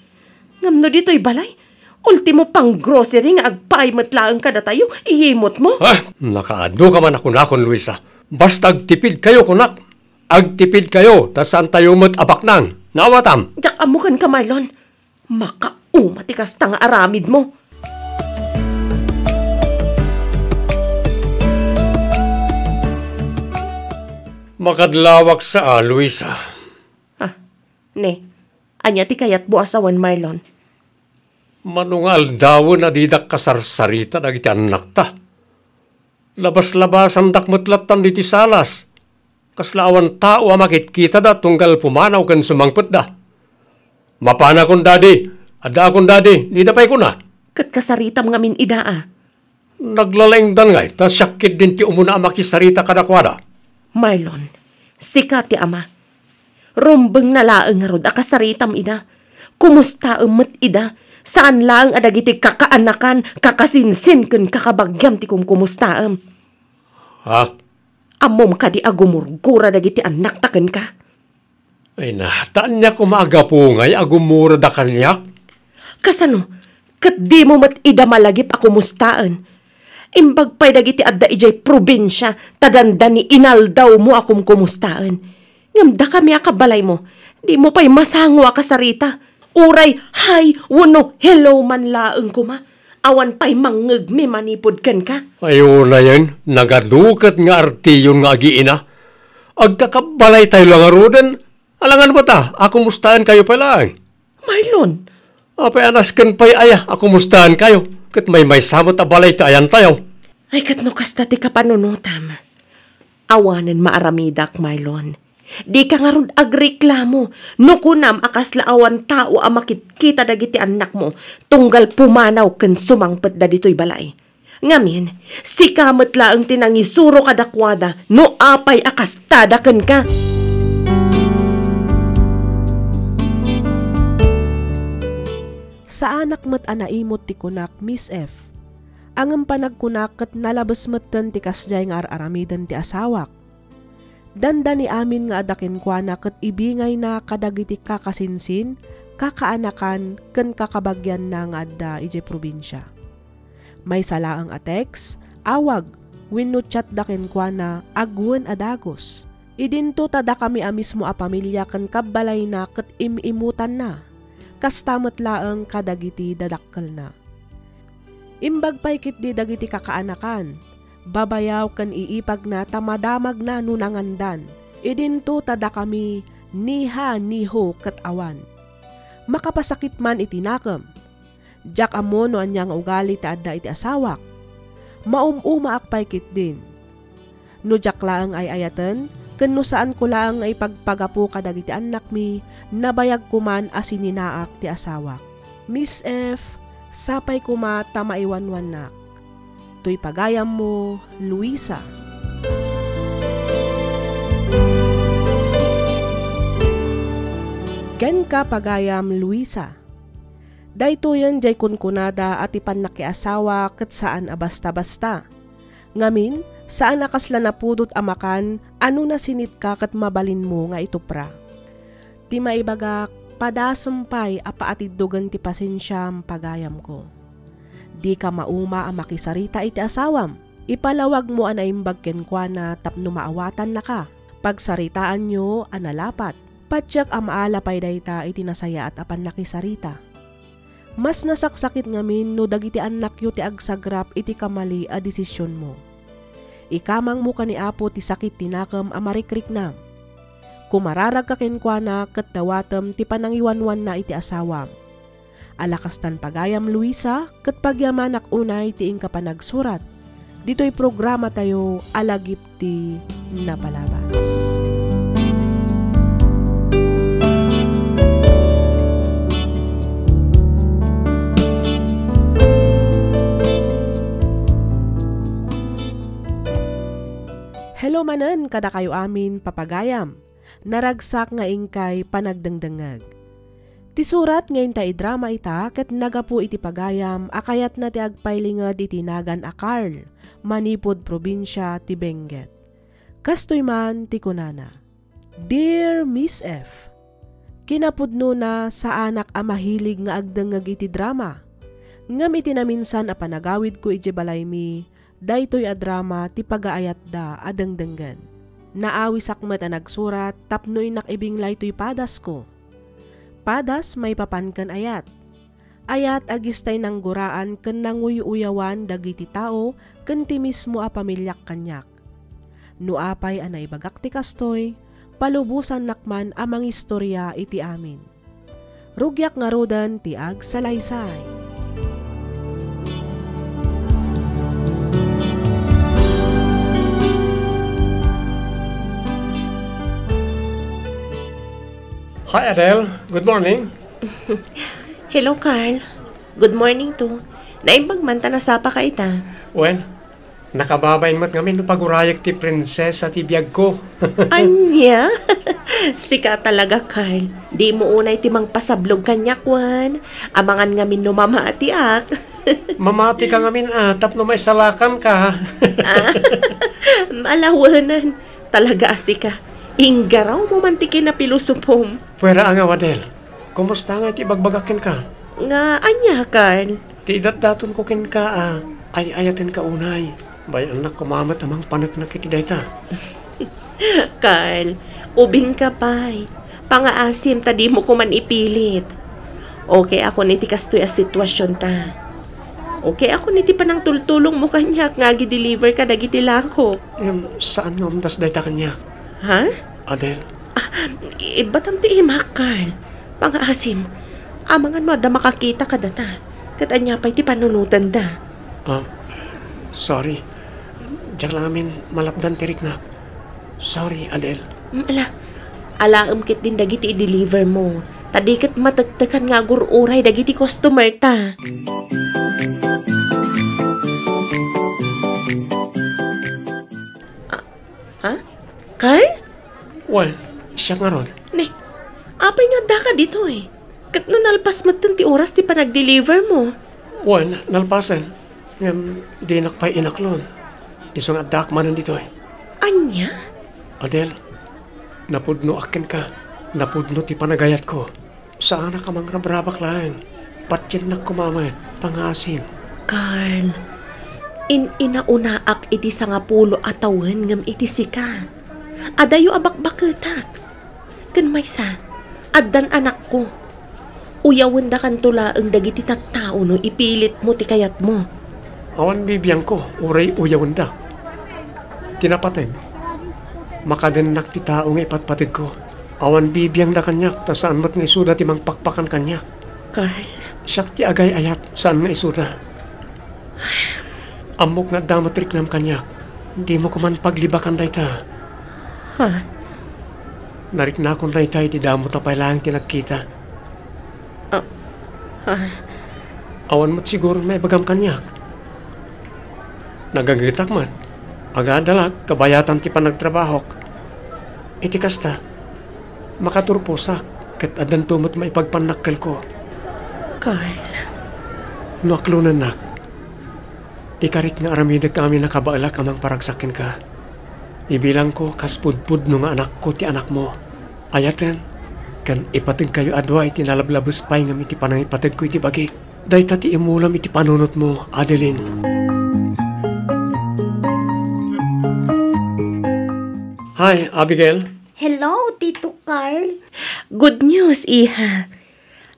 Ngem no ditoy balay, ultimo panggrocery nga agpaay met laeng kadatayo, iyimotmo. Ah, nakaadu ka man a kunakon, Luisa. Basta agtipidkayo, kunak. Agtipidkayo, ta saantayo met a baknang. Naawatam? Diak ammo kenka, Marlon. Makauma ti kasta nga aramidmo. Makadlawak sa, a, Luisa. Ah, ne, ania ti kayatmo a sawen, Marlon? Mano nga aldawen a didak kasarsarita dagiti annakta. Labas-labasandak met lattan ditoy salas. Kasla awan tao a makitkitada tunggal pumanaw ken sumangpetda. Mapanakon, Daddy. Addaakon, Daddy. Dida pay kuna. Ket kasaritam ngamin ida a. Naglalaingdan ngay, ta siak ketdin ti umuna a makisarita kadakuada. Marlon, sika ti ama. Rumbengna laeng ngarud a kasaritam ida. Kumustaem met ida. Saan laeng a dagiti kakaanakan, kakasinsin ken kakabagiam ti kumkumustaem. Ha? Ammom kadi a gumurgura dagiti annakta kenka? Ay na, ta ania koma a gapu ngay a gumurada kaniak? Kasano? Ket dimo met ida malagip a kumustaen? Imbag pay dagiti adda idiay probinsia, ta dandani inaldawmo a kumkumustaen. Ngem dakami a kabalaymo, dimo pay masango a kasarita. Uray hi wenno hello man laeng koma, awan pay mangngegmi manipud kenka. Ay, unayen, nagaduket nga artiyon nga agiina. Agkakabbalaytayo la ngaruden, alangan met a, a kumustaenkayo pay laeng. Marlon! Apay a nasken pay aya a kumustaenkayo, ket maymaysa met a balay ti ayantayo. Ay, ket no kasta ti kapanunotam, awanen maaramidak, Marlon. Dika ngarud agreklamo no kunam a kasla awan tao a makitkita dagiti annakmo tunggal pumanaw ken sumangpetda ditoy balay. Ngamin, sika met laeng ti nangisuro kadakuada no apay a kastada kenka. Saanak met a naimut ti kunak, Miss F. Ngem panagkunak ket nalabes metten ti kasdiay nga ar-aramiden ti asawak. Dandani amin nga adda kenkuana ket ibingayna kadagiti kakasinsin, kakaanakan, ken kakabagianna nga adda idiay probinsia. Maysa laeng a text, awag, wenno chatda kenkuana aguen a dagus. Idinto ta dakami a mismo a pamilia ken kabbalayna ket im-imutanna. Kasta met laeng kadagiti dadakkelna. Imbag pay ketdi dagiti kakaanakan, babayaw ken iipagna ta madamagna no nangandan. Idinto ta dakami niha-niho ket awan. Makapasakit man iti nakem. Diak ammo no ania nga ugali ti adda iti asawak. Maum-umaak pay ketdin. No diak laeng ay-ayaten, ken no saanko laeng nga ipagpagapu kadagiti annakmi, nabayagko man a sininaak ti asawak. Miss F, sapay koma ta maiwanwannak. Toy pagayammo, Luisa. Kenka, pagayam Luisa. Daytoyen diay kunkunada a ti pannakiasawa ket saan a basta-basta. Ngamin, saan a kasla napudot a makan a no nasinitka ket mabalinmo nga itupra. Ti maibagak, padasem pay a paatiddogen ti pasensiam, pagayamko. Dika mauma a makisarita iti asawam. Ipalawagmo a naimbag kenkuana tapno maawatannaka. Pagsaritaanyo a nalapat. Patiek a maala pay dayta iti nasayaat a pannakisarita. Mas nasaksakit ngamin no dagiti annakyo ti agsagrap iti kamali a desisionmo. Ikamangmo ken ni Apo ti sakit ti nakem a marikriknam. Kumararagka kenkuana ket dawatem ti panangiwanwanna iti asawam. Alakastan pagayam, Luisa, ket pagyamanak unay ti inka panagsurat ditoy programatayo a Lagip ti Napalabas. Hello manen kadakayo amin, papagayam. Naragsak nga inkay panagdengdengngeg. Ti surat nga inta idrama ita ket naggapu iti pagayam a kayatna ti agpailinged iti nagan a Carl, manipud probinsia ti Benguet. Kastoy man ti kunana, Dear Miss F, kinapudnona, saanak a mahilig nga agdengngeg iti drama. Ngem iti naminsan a panagawidko idiay balaymi, daytoy a drama ti pagaayatda a dengdenggen. Naawisak met a nagsurat tapno innak ibinglay toy padasko. Padas maipapan ken ayat. Ayat a gistay nangguraan ken nanguy-uyawan dagiti tao ken ti mismo a pamiliak kaniak. No apay a naibagak ti kastoy, palubosannak man a mangistoria iti amin. Rugiak ngaruden ti agsalaysay. Hi, Adele. Good morning. Hello, Carl. Good morning too. Naimbag man ta nasapaka ita. Wen, nakababain met ngamin no pagurayek ti prinsesa ti biagko. Ania? Sika talaga, Carl. Dimo unay ti mangpasablog kaniak, wen. Amangan ngamin no mamatiak. Mamatika ngamin, ah, tapno maisalakanka. Ah, ala wen. Talaga a sika. Inggarawmo man ti kinapilosopom. Puera a nga, Adele. Kumusta ngay ti ibagbagak kenka? Nga ania, Carl? Ti idatdatonko kenka a ay-ayatenka unay. Bay-annak koma met a mangpaneknek iti dayta. Carl, ubingka pay. Pangaasim ta dimo koman ipilit. Okay akon iti kastoy a sitwasionta. Okay akon iti panangtultulongmo kaniak nga agi-deliver kadagiti lakok. Ngem saan nga umdas dayta kaniak. Ha? Adele. Ah, ibbatam ti imak, Carl. Pangaasim, amangan no adda makakita kadata, ket ania pay ti panunotanda? Ah, sorry. Diak la ngamin malapdan ti riknak. Sorry, Adele. Mm, ala, alaem ketdin dagiti i-deliver mo. Ta di ket matektekan nga agur-uray dagiti customer ta. Ah, ha? Carl? Well, siak ngarud. Ne, apay nga addaka ditoy? Ket no nalpas metten ti oras ti panagdeliver mo? Wen, nalpasen. Ngem dinak pay inaklon. Isu nga addaak manen ditoy. Ania? Adele, napudnoak kenka. Napudno ti panagayatko. Saanak a mangrabrabak laeng. Patiennak koma met, pangaasim. Carl, in-inaunaak iti sangapulo a tawen ngem iti sika. Adayo a bakbaketak. Ken maysa, addan anakko. Uyawendakanto laeng dagiti tattao no ipilitmo ti kayatmo. Awan bibiangko, uray uyawendak. Ti napateg, makadennak ti tao nga ipatpategko. Awan bibiangda kaniak, ta saan met nga isuda ti mangpakpakan kaniak. Carl. Siak ti agay-ayat, saan nga isuda. Ammok nga adda met riknam kaniak. Dimo koman paglibakan dayta. Ha? Nariknakon dayta idi damo ta pay laeng ti nagkita. Ah, ha? Awan met siguro maibagam kaniak. Nagagetak met. Agadalak, kabayatan ti panagtrabahok. Iti kasta, makaturposak, ket addanto met maipagpannakkelko. Carl. No aklonennak, ikarik nga aramidek amin a kabaelak a mangparagsak kenka. Ibilangko kas pudpudno nga anakko ti anakmo. Ayaten, ken ipategkayo a dua iti nalablabes pay ngem iti panangipategko iti bagik. Dayta ti imulam iti panunotmo, Adeline. Hi, Abigail. Hello, Tito Carl. Good news, iha.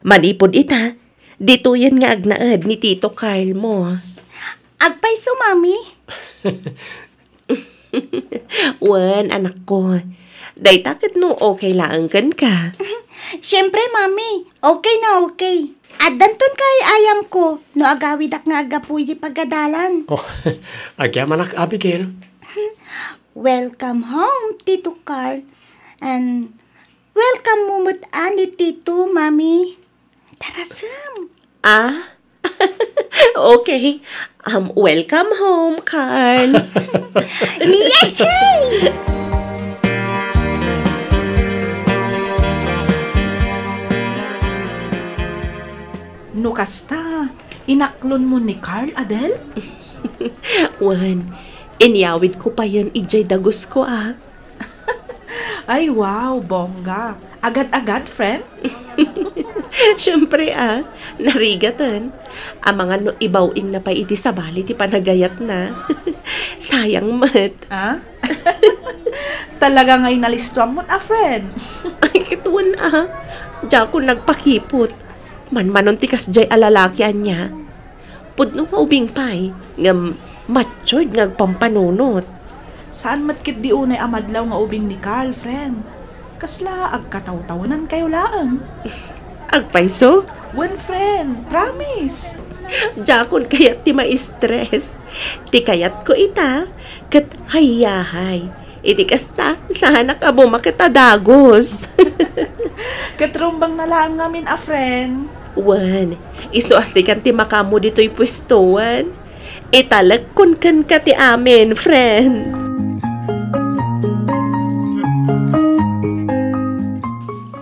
Manipud ita, ditoyen nga agnaed ni Tito Carl mo. Agpayso, Mami? Wen, anakko. Dayta ket no okay laeng kenka. Siempre, Mami. Okay na okay. Addanton kaay-ayamko no agawidak nga aggapu iti pagadalan. Oh, agyamanak, Abigail. Welcome home, Tito Carl. And welcome mo met a ni Tito, Mami. Tarasem. Ah? Okay. Um, welcome home, Carl. Yehey! No kasta, inaklon mo ni Carl, Adel? Wen, inyawid ko payen idiay dagus ko, ah. Ay, wow, bongga. Agad-agad, friend? Siyempre, ah, narigaten. Amangan no ibaw-ingna pay iti sabali ti panagayatna. Sayang met. Ah? Talaga nga inalistuam met a friend. Ay, ket wen, ah. Diakon nagpakipot. Manmanon ti kasdiay a lalaki ania. Pudno nga ubing pay, ngem matured nga agpampanunot. Saan met ketdi unay a madlaw nga ubing ni Carl, friend. Kasla agkatawtawenankayo laeng. Agpayso? Wen, friend. Promise. Diakon kayat ti ma-stress. Ti kayatko ita, ket hayahay. Iti kasta, saanak a bumaket a dagus. Ket rumbeng na laeng ngamin a friend. Wen, isu a sikan ti makaammo ditoy puestoan. Italekkon kenka ti amin, friend.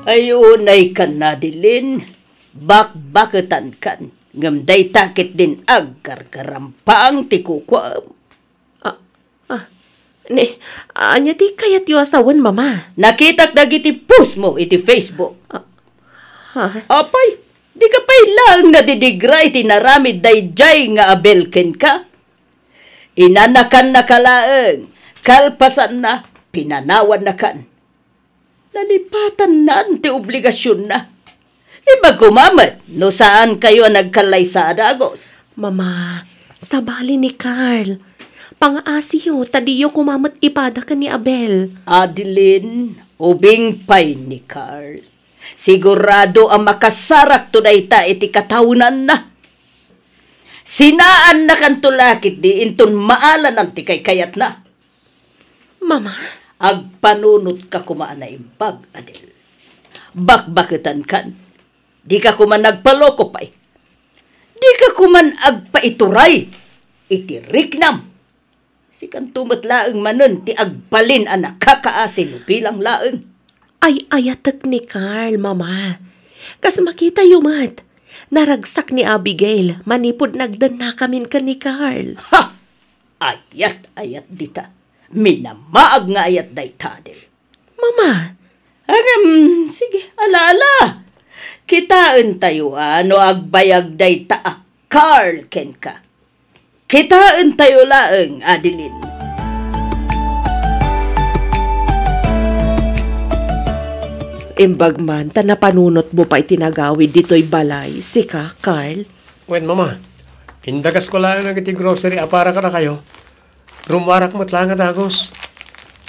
Ay, unay kan, Adeline, bakbaketankan, ngem dayta ketdin agkarkarampang ti kukuam. Ah, ah, ni, ania ti kayatyo a sawen, Mama? Nakitak dagiti postmo iti Facebook. Ah, ha? Apay, dika pay laeng nadidigra iti inaramid daydiay nga Abel kenka? Inanakannaka laeng, kalpasanna, pinanawannakan. Nalipatannan ti obligasionna. Imbag koma met no saankayo a nagkallaysa a dagus. Mama, sabali ni Carl. Pangaasiyo ta diyo koma met ipada ken ni Abel. Adeline, ubing pay ni Carl. Sigurado a makasarakto dayta iti katawenanna. Sinaannakanto la ketdi inton maalanan ti kaykayatna. Mama? Agpanunotka koma a naimbag, Adel. Bakbaketankan. Dika koma nagpaloko pay. Dika koma agpaituray iti riknam. Sikanto met laeng manen ti agbalin a nakakaasi no bilang laeng. Ay-ayatek ni Carl, Mama. Kas makitayo met, naragsak ni Abigail manipud nagdennakamin ken ni Carl. Ha! Ayat-ayat dita. Minamaag nga ayat dayta, Adel. Mama! Ngem, sige, ala, ala. Kitaentayo a no agbayag dayta a Carl kenka. Kitaentayo laeng, Adeline. Imbag man ta napanunotmo pay ti nagawid ditoy balay, sika, Carl? Wen, Mama. Indagasko laeng dagiti grocery a para kadakayo. Rummuarak met laeng a dagus.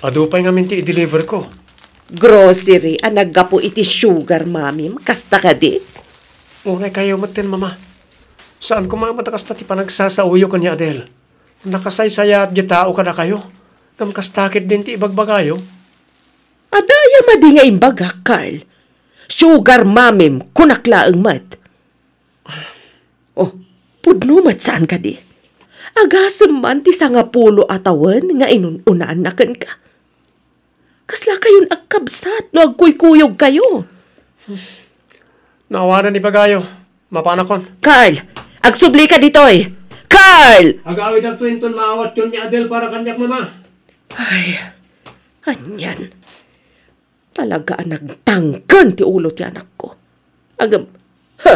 Adu pay ngamin ti i-deliverko. Grocery a naggapu iti sugar mamim, kasta kadi? Unay kayo metten, Mama. Saan koma met a kasta ti panagsasaoyo ken ni Adel. Nakasaysayaat ti tao kadakayo. Ngem kasta ketdin ti ibagbagayo. Adda aya madi nga imbagak, Carl? Sugar mamim, kunak laeng met. Oh, pudno met saan kadi? Agasem man ti sangapulo a tawen nga inun-unaanna kenka. Kasla kayon agkabsat no agkuykuyogkayo? Naawanan ibagayo. Mapanakon. Carl! Agsublika ditoy! Carl! Agawidakto inton maawatyon ni Adel para kaniak, Mama. Ay, anian. Talaga a nagtangken ti ulo ti anakko. Agem, ha,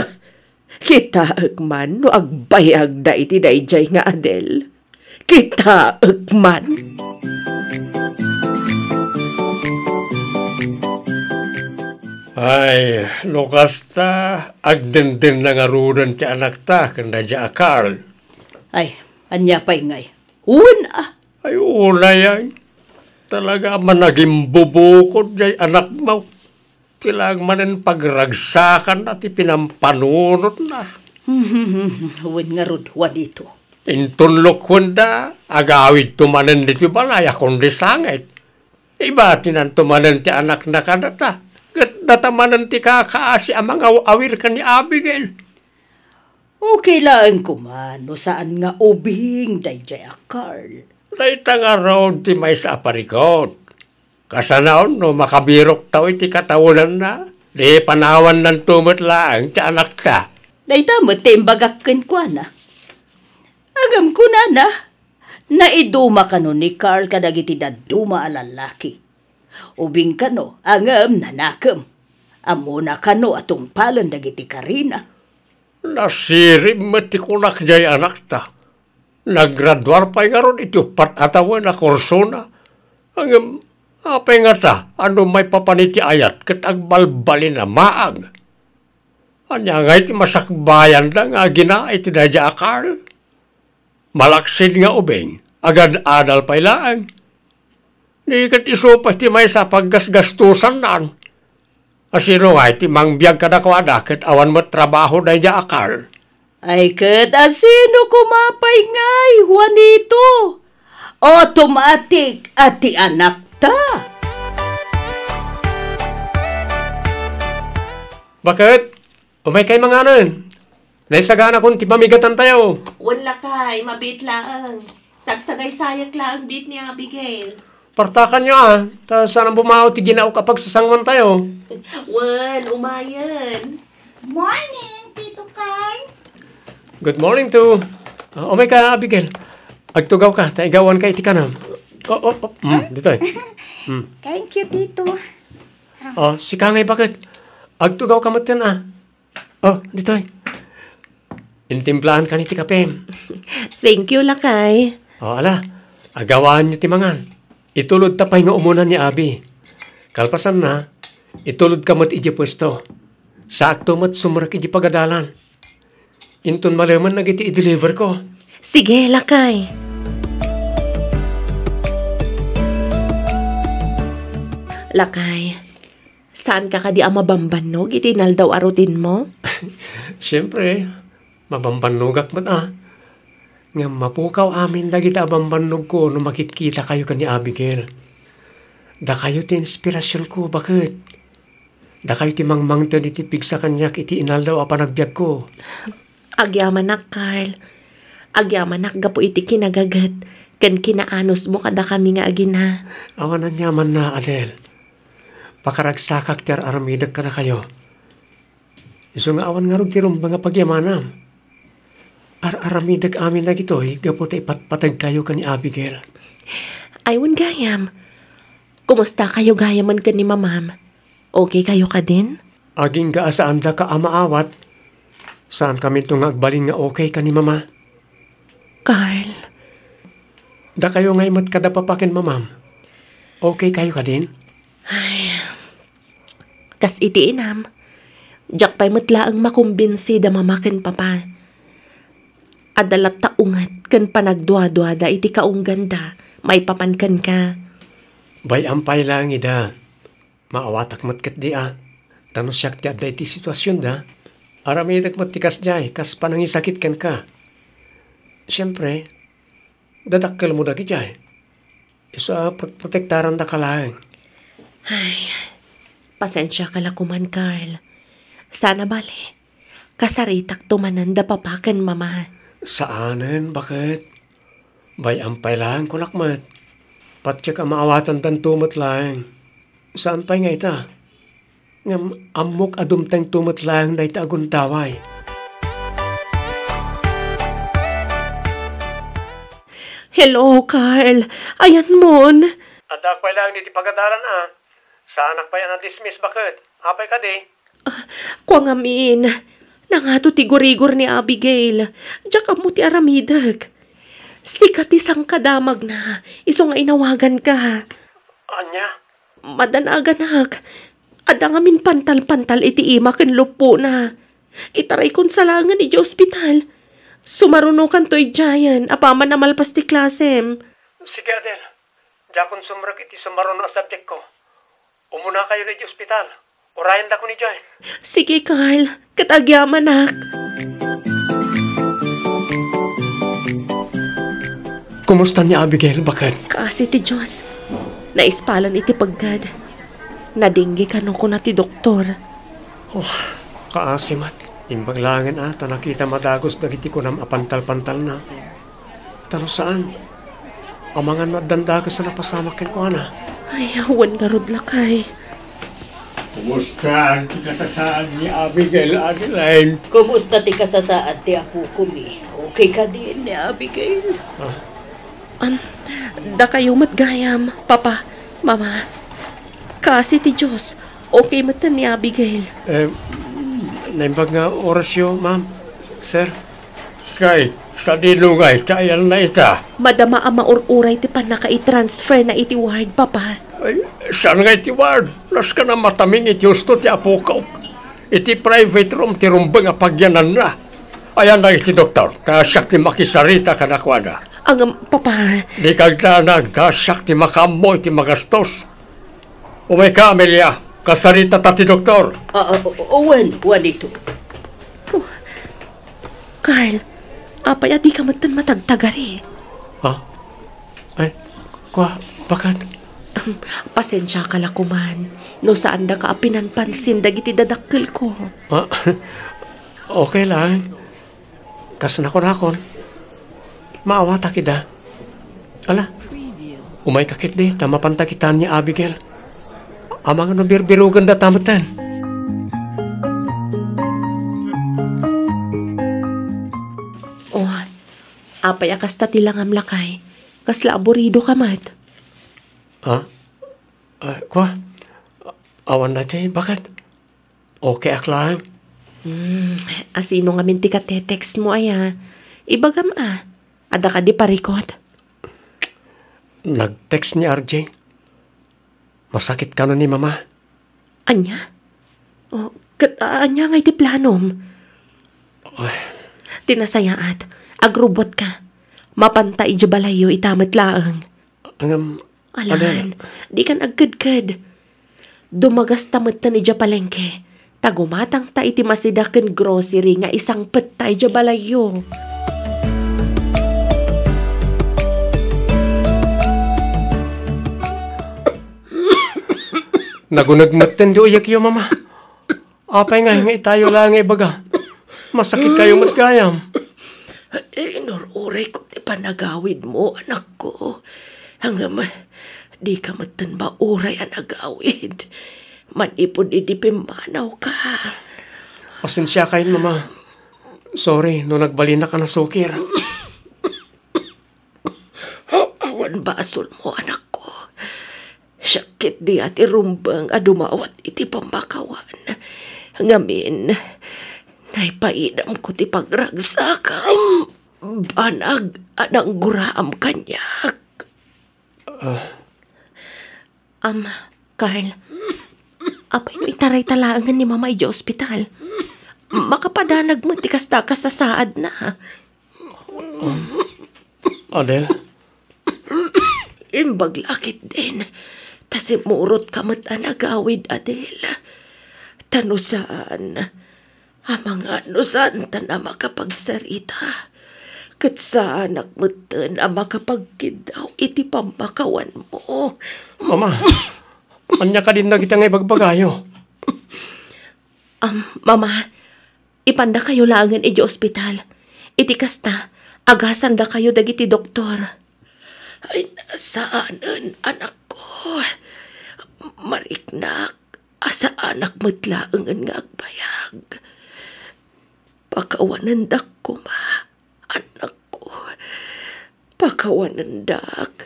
kitaek man no agbayagda iti daydiay nga Adel. Kitaek man. Ay, no kasta, agdenden na ngaruden ti anakta ken daydiay a Carl. Ay, ania pay ngay? Wen a. Ay, unay ay. Talaga a managimbubukod jay anakmo. Ti laeng manen pagragsakanna ti pinampanunotna. Wen ngarud, Juanito. Inton lokkuen da, agawidto manen ditoy balay a kundi sangit. Ibatinanto manen ti anakna kadata, ket data manen ti kakaasi a mangaw-awir ken ni Abigail. Okay laeng koma no saan nga ubing daydiay a Carl. Dayta ngarud ti maysa a parikut. Kasanaon no makabiroktaw iti katawenanna, di panawannanto met laeng ti anakta. Dayta met ti imbagak kenkuana. Ngem kunana, naiduma kano ni Carl kadagiti dadduma a lallaki. Ubing kano, ngem nanakem. Ammona kano a tungpalen dagiti karina. Nasirib met ti kunak jay anakta. Naggraduar pay ngarud iti uppat a tawen a kursona. Ngem, apay ngata a no maipapan iti ayat ket agbalbalin a maag? Ania ngay ti masakbayanda nga agina iti daydiay a Carl? Malaksid nga ubing, agad-adal pay laeng. Di ket isu pay ti maysa a paggasgastosanna. A sino ngay ti mangbiag kadakuada ket awan met trabaho daydiay a Carl? Ay ket a sino koma pay ngay, Juanito? Automatic a ti anakta. Baket? Umaykay manganen. Naisaganakon ti pamigatantayo. Wen lakay, mabiit laeng. Sagsagaysayak laeng biit ni Abigail. Partakanyo a, ta saan a bumao ti ginaok a pagsasanguantayo. Wen, umayen. Morning, Tito Carl. Good morning to. Ah, umayka, Abigail. Agtugawka, ta igawanka iti kanam. Oh, oh, oh. Mm, ditoy. Mm. Thank you, Tito. Oh, sika ngay, Baket? Agtugawka metten a. Oh, ditoy. Intimplaankan iti kapem. Thank you, lakay. Oh, ala. Agawaanyo ti mangan. Itulodta pay nga umuna ni Abi. Kalpasanna, itulodka met idiay puesto. Saakto met sumrek idiay pagadalan. Inton malemen dagiti i-deliver ko. Sige, lakay. Lakay, saanka kadi a mabambannog iti inaldaw a routine mo? Siempre, mabambannogak met a. Ngem mapukaw amin dagiti a bambannogko no makitkitakayo ken ni Abigail. Dakayo ti inspirasionko, Baket. Dakayo ti mangmangted iti pigsa kaniak iti inaldaw a panagbiagko. Agyamanak, Carl. Agyamanak gapu iti kinagaget ken kinaanusmo kadakami nga agina. Awan aniamanna, Adel. Pakaragsakak ti ar-aramidek kadakayo. Isu nga awan ngarud ti rumbeng a pagyamanam. Ar-aramidek amin dagitoy gapu ta ipatpategkayo ken ni Abigail. Ay, wen gayam. Kumustakayo gayamen ken ni Mamam? Okay kayo kadin? Agingga a saandaka a maawat. Saankaminto nga agbalin nga okay ken ni Mama. Carl. Dakayo ngay met kada Papa ken Mamam. Okay kayo kadin? Ay, kas iti inam, diak pay met laeng makumbinsi da Mama ken Papa. Adda latta unget ken panagduaduada iti kaungganda maipapan kenka. Bay-am pay laeng ida. Maawatak met ketdi a, ta no siak ti adda iti situasionda, aramidek met ti kasdiay kas panangisakit kenka. Siempre, dadakkelmo dagidiay. Isu a pro-, protektarandaka laeng. Ay, pasensiaka la koman, Carl. Saan a bale, kasaritakto manen da Papa ken Mama. Saanen, Baket? Bay-am pay laeng kunak met. Patiek a maawatandanto met laeng. Saan pay nga ita? Ngem ammok a dumtengto met laeng dayta a gundaway. Hello, Carl. Ayanmon? Addaak pay laeng iti pagadalan a. Saanak pay a na-dismiss, Baket? Apay kadi? Ah, kua ngamin, nangato ti gurigor ni Abigail. Diak ammo ti aramidek. Sika ti sangkadamagna, isu nga inawaganka. Ania? Madanaganak. Adda ngamin pantal-pantal iti ima ken luppona. Itaraykon sa laengen idiay ospital. Sumarunokanto idiayen apaman a malpas ti klasem. Sige, Adel. Diakon sumrek iti sumaruno a subjectko. Umunakayo idiay ospital. Urayendakon idiay. Sige, Carl. Ket agyamanak. Kumusta ni Abigail, Baket? Kaasi ti Dios. Naispalen iti pegged. Nadengge kano kuna ti doktor. Oh, kaasi met. Imbag laengen a ta nakita a dagus dagiti kunam a pantal-pantalna. Ta no saan, amangan no addan dakes a napasamak kenkuana. Ay, wen ngarud, lakay. Kumusta ti kasasaad ni Abigail, Adeline? Kumusta ti kasasaad ti apokomi? Okay kadi ni Abigail? Ah. An, dakayo met gayam, Papa, Mama. Kaasi ti Dios, okay met ni Abigail. Eh, naimbag nga orasyo, ma'am, sir. Kay, sadino ngay ta ayanna ita? Madama a maur-uray ti pannakaitransferna iti ward, Papa. Ay, saan nga iti ward? Nasken a mataming iti husto ti apokok. Iti private room ti rumbeng a pagyananna. Ayanna iti doktor, ta siak ti makisarita kadakuada. Ngem, Papa. Dika agdanag, ta siak ti makaammo iti magastos. Umayka, Amelia. Kasaritata ti doktor. Ah, ah, o-, o-, wen, wen ito. Oh, Carl, apay a dika metten matagtagari? Ha? Ay, kua, baket? Ahem, pasensiaka la koman. no saandaka a pinanpansin dagiti dadakkelko. Ah, okay lang. Kas nakunakon, maawatak ida. Ala, umayka ketdi ta mapanta kitaan ni Abigail. Amangan no birbirugenda ta metten. Oh, apay a kasta ti langam, lakay? Kasla aburido ka met? Ah? Ah, kwa? Awan na di, baket? Okay ak lang. Hmm, asino ngamin ti katetext mo, aya? Ibagam a, adda kadi parikot? Nag-text ni R J. Masakit kano ni Mama. Ania? Oh, ket, a-, ania ngay ti planom? Ay. Ti nasayaat, agrubot ka. Mapanta idiay balayyo ita met laeng. Ngem, Alan, Adel, dikan agkedked. Dumagasta metten idiay palengke. Ta gumatangta iti masida ken grocery nga isangpetta idiay balayyo. Naguneg metten di uyekyo, Mama. Apay nga, nga itayo laeng nga ibaga? Masakit kayo met gayam. Inur-urayko ti panagawidmo, anakko. Ngem, dika metten mauray a nagawid. Manipud idi pimmanawka. Pasensiakayon, Mama. Sorry no nagbalinak a nasukir. Awan basolmo, anakko. Siak ketdi a ti rumbeng a dumawat iti pammakawan. Ngamin, naipaidamko ti pagragsakam. Banag a nangguraam kaniak. Ah. Am, Carl, apay no itarayta laengen ni Mama idiay ospital? Makapadanag met ti kasta a kasasaadna. Adel? Imbag la ketdin, ta simmurotka met a nagawid, Adel. Ta no saan, amangan no saantan a makapagsarita, ket saanak metten a makapagkiddaw iti pammakawanmo. Mama, ania kadin dagita nga ibagbagayo? Am, Mama, ipandakayo laengen idiay ospital. Iti kasta, agasandakayo dagiti doktor. Ay, saanen, anakko. Mariknak a saanak met laengen nga agbayag. Pakawanendak koma, anakko. Pakawanendak.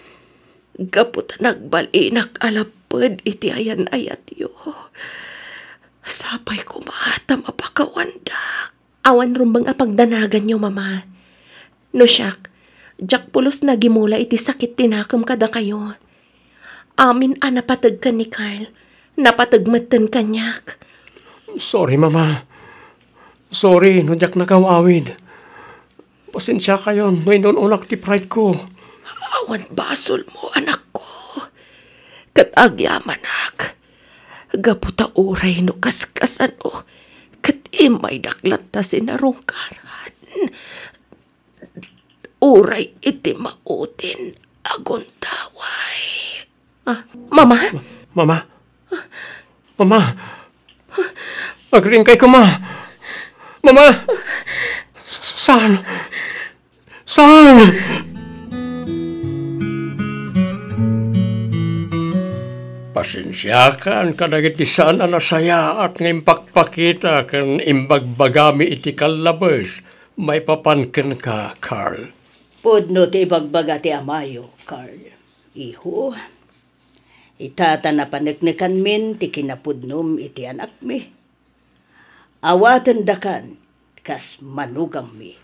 Gapu ta nagbalinak a lapped iti ayan-ayatyo. Sapay koma ta mapakawandak. Awan rumbeng a pagdanaganyo, Mama. No siak, diak pulos nagimula iti sakit ti nakem kadakayo. Amin a napateg ken ni Carl, napateg metten kaniak. Sorry, Mama. Sorry no diak nakaw-awid. Pasensiakayon no inun-unak ti pride ko. Awan basolmo, anakko. Ket agyamanak, gapu ta uray no kaskasano, ket immaydak latta sinarungkaran. Uray iti maudin a gundaway. Ah, Mama? Mama? Mama? Agriingkay koma. Mama? Saan? Saan? Pasensiakan kadagiti saan a nasayaat nga impakpakita ken imbagbagami iti kallabes maipapan kenka, Carl. Pudno ti ibagbaga ti amayo, Carl. Iho, ita ta napaneknekanmin ti kinapudnom iti anakmi. Awatendakan kas manugangmi.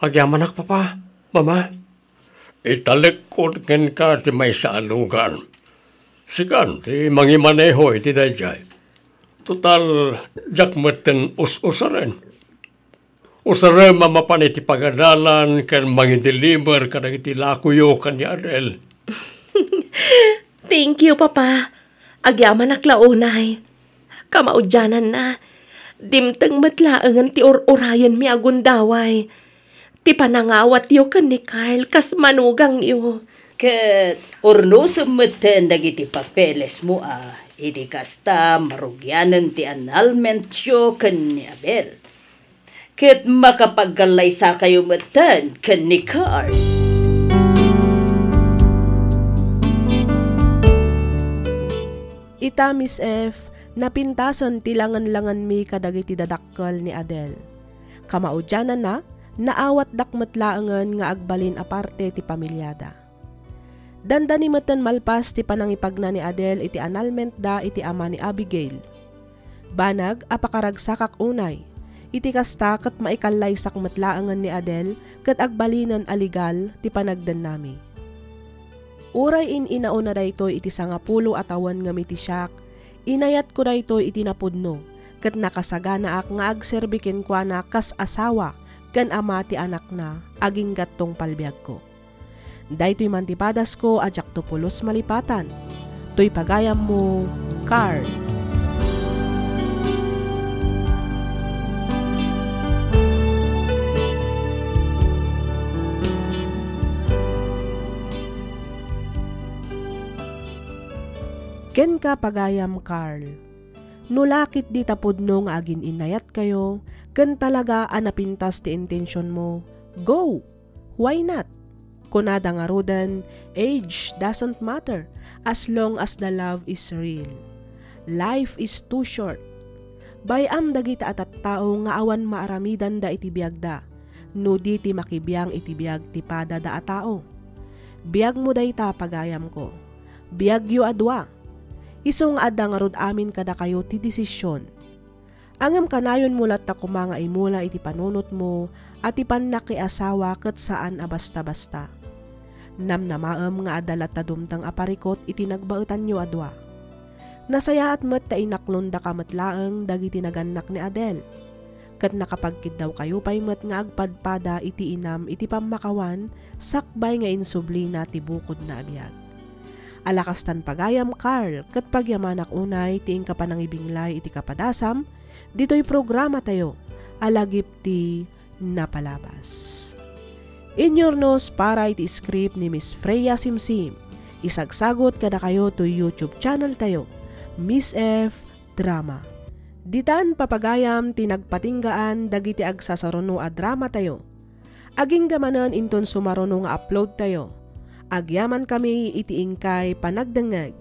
Agyamanak, Papa, Mama. Italekkon kenka ti maysa a nugan. Sikan ti mangimaneho iti daydiay. Total, diak metten us-usaren. Usarem a mapan iti pagadalan ken mangideliver kadagiti lakoyo ken ni Adel. Thank you, Papa. Agyamanak la unay. Kamaudiananna, dimteng met laengen ti ur-urayenmi a gundaway. Ti panangawatyo ken ni Carl kas manugangyo. Ket urnosem metten dagiti papelesmo a Iti kasta, marugianen ti annulmentyo ken ni Abel. Ket makapagkallaysakayo metten ken ni Carl. Ita, Miss F, napintasen ti langen-langenmi kadagiti dadakkel ni Adel. Kamaudiananna, naawatdak met laengen nga agbalin a parte ti pamiliada. Dandani metten malpas ti panangipagna ni Adel iti annulmentda iti ama ni Abigail. Banag a pakaragsakak unay. Iti kasta, ket maikallaysak met laengen ni Adel ket agbalinen a legal ti panagdennami. Uray in-inaona daytoy iti sangapulo a tawen ngem iti siak, inayatko daytoy iti napudno, ket nakasaganaak nga agserbi kenkuana kas asawa ken ama ti anakna, agingga't tungpal biagko. Daytoy man ti padasko a diakto pulos malipatan. Toy pagayammo, Carl. Kenka, pagayam Carl. No lakit dita pudno nga agin-inayatkayo, ken talaga a napintas ti intentionmo, go! Why not? Kunada ngaruden, "Age doesn't matter as long as the love is real. Life is too short." Bay-am dagita a tattao nga awan maaramidanda iti biagda, no di ti makibiang iti biag ti padada a tao. Biagmo dayta, pagayamko. Biagyo a dua. Isu nga adda ngarud amin kadakayo ti desisyon. Ngem kanayonmo latta koma nga imula iti panunotmo a ti pannakiasawa ket saan a basta-basta. Namnamaem nga adda latta dumteng a parikut iti nagbaetanyo a dua. Nasayaat met ta inaklondaka met laeng dagiti nagannak ni Adel. Ket nakapagkiddawkayo pay met nga agpadpada iti inam iti pammakawan sakbay nga insublina ti bukodna a biag. Ala kastan, pagayam Carl, ket pagyamanak unay ti inka panangibinglay iti kapadasam ditoy programatayo a Lagip ti Napalabas. Inyurnos para iti script ni Miss Freya Simsim. Isagsagut kadakayo toy YouTube channel tayo, Miss F Drama. Ditan, papagayam, ti nagpatinggaan dagiti agsasaruno a dramatayo. Agingga manen inton sumaruno nga upload tayo. Agyamankami iti inkay panagdengngeg.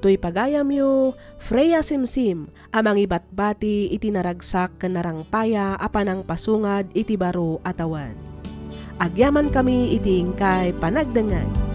Toy pagayamyo, Freya Simsim a mangibatbati iti naragsak ken narangpaya a panangpasungad iti baro a tawen. Agyamankami iti inkay panagdengngeg.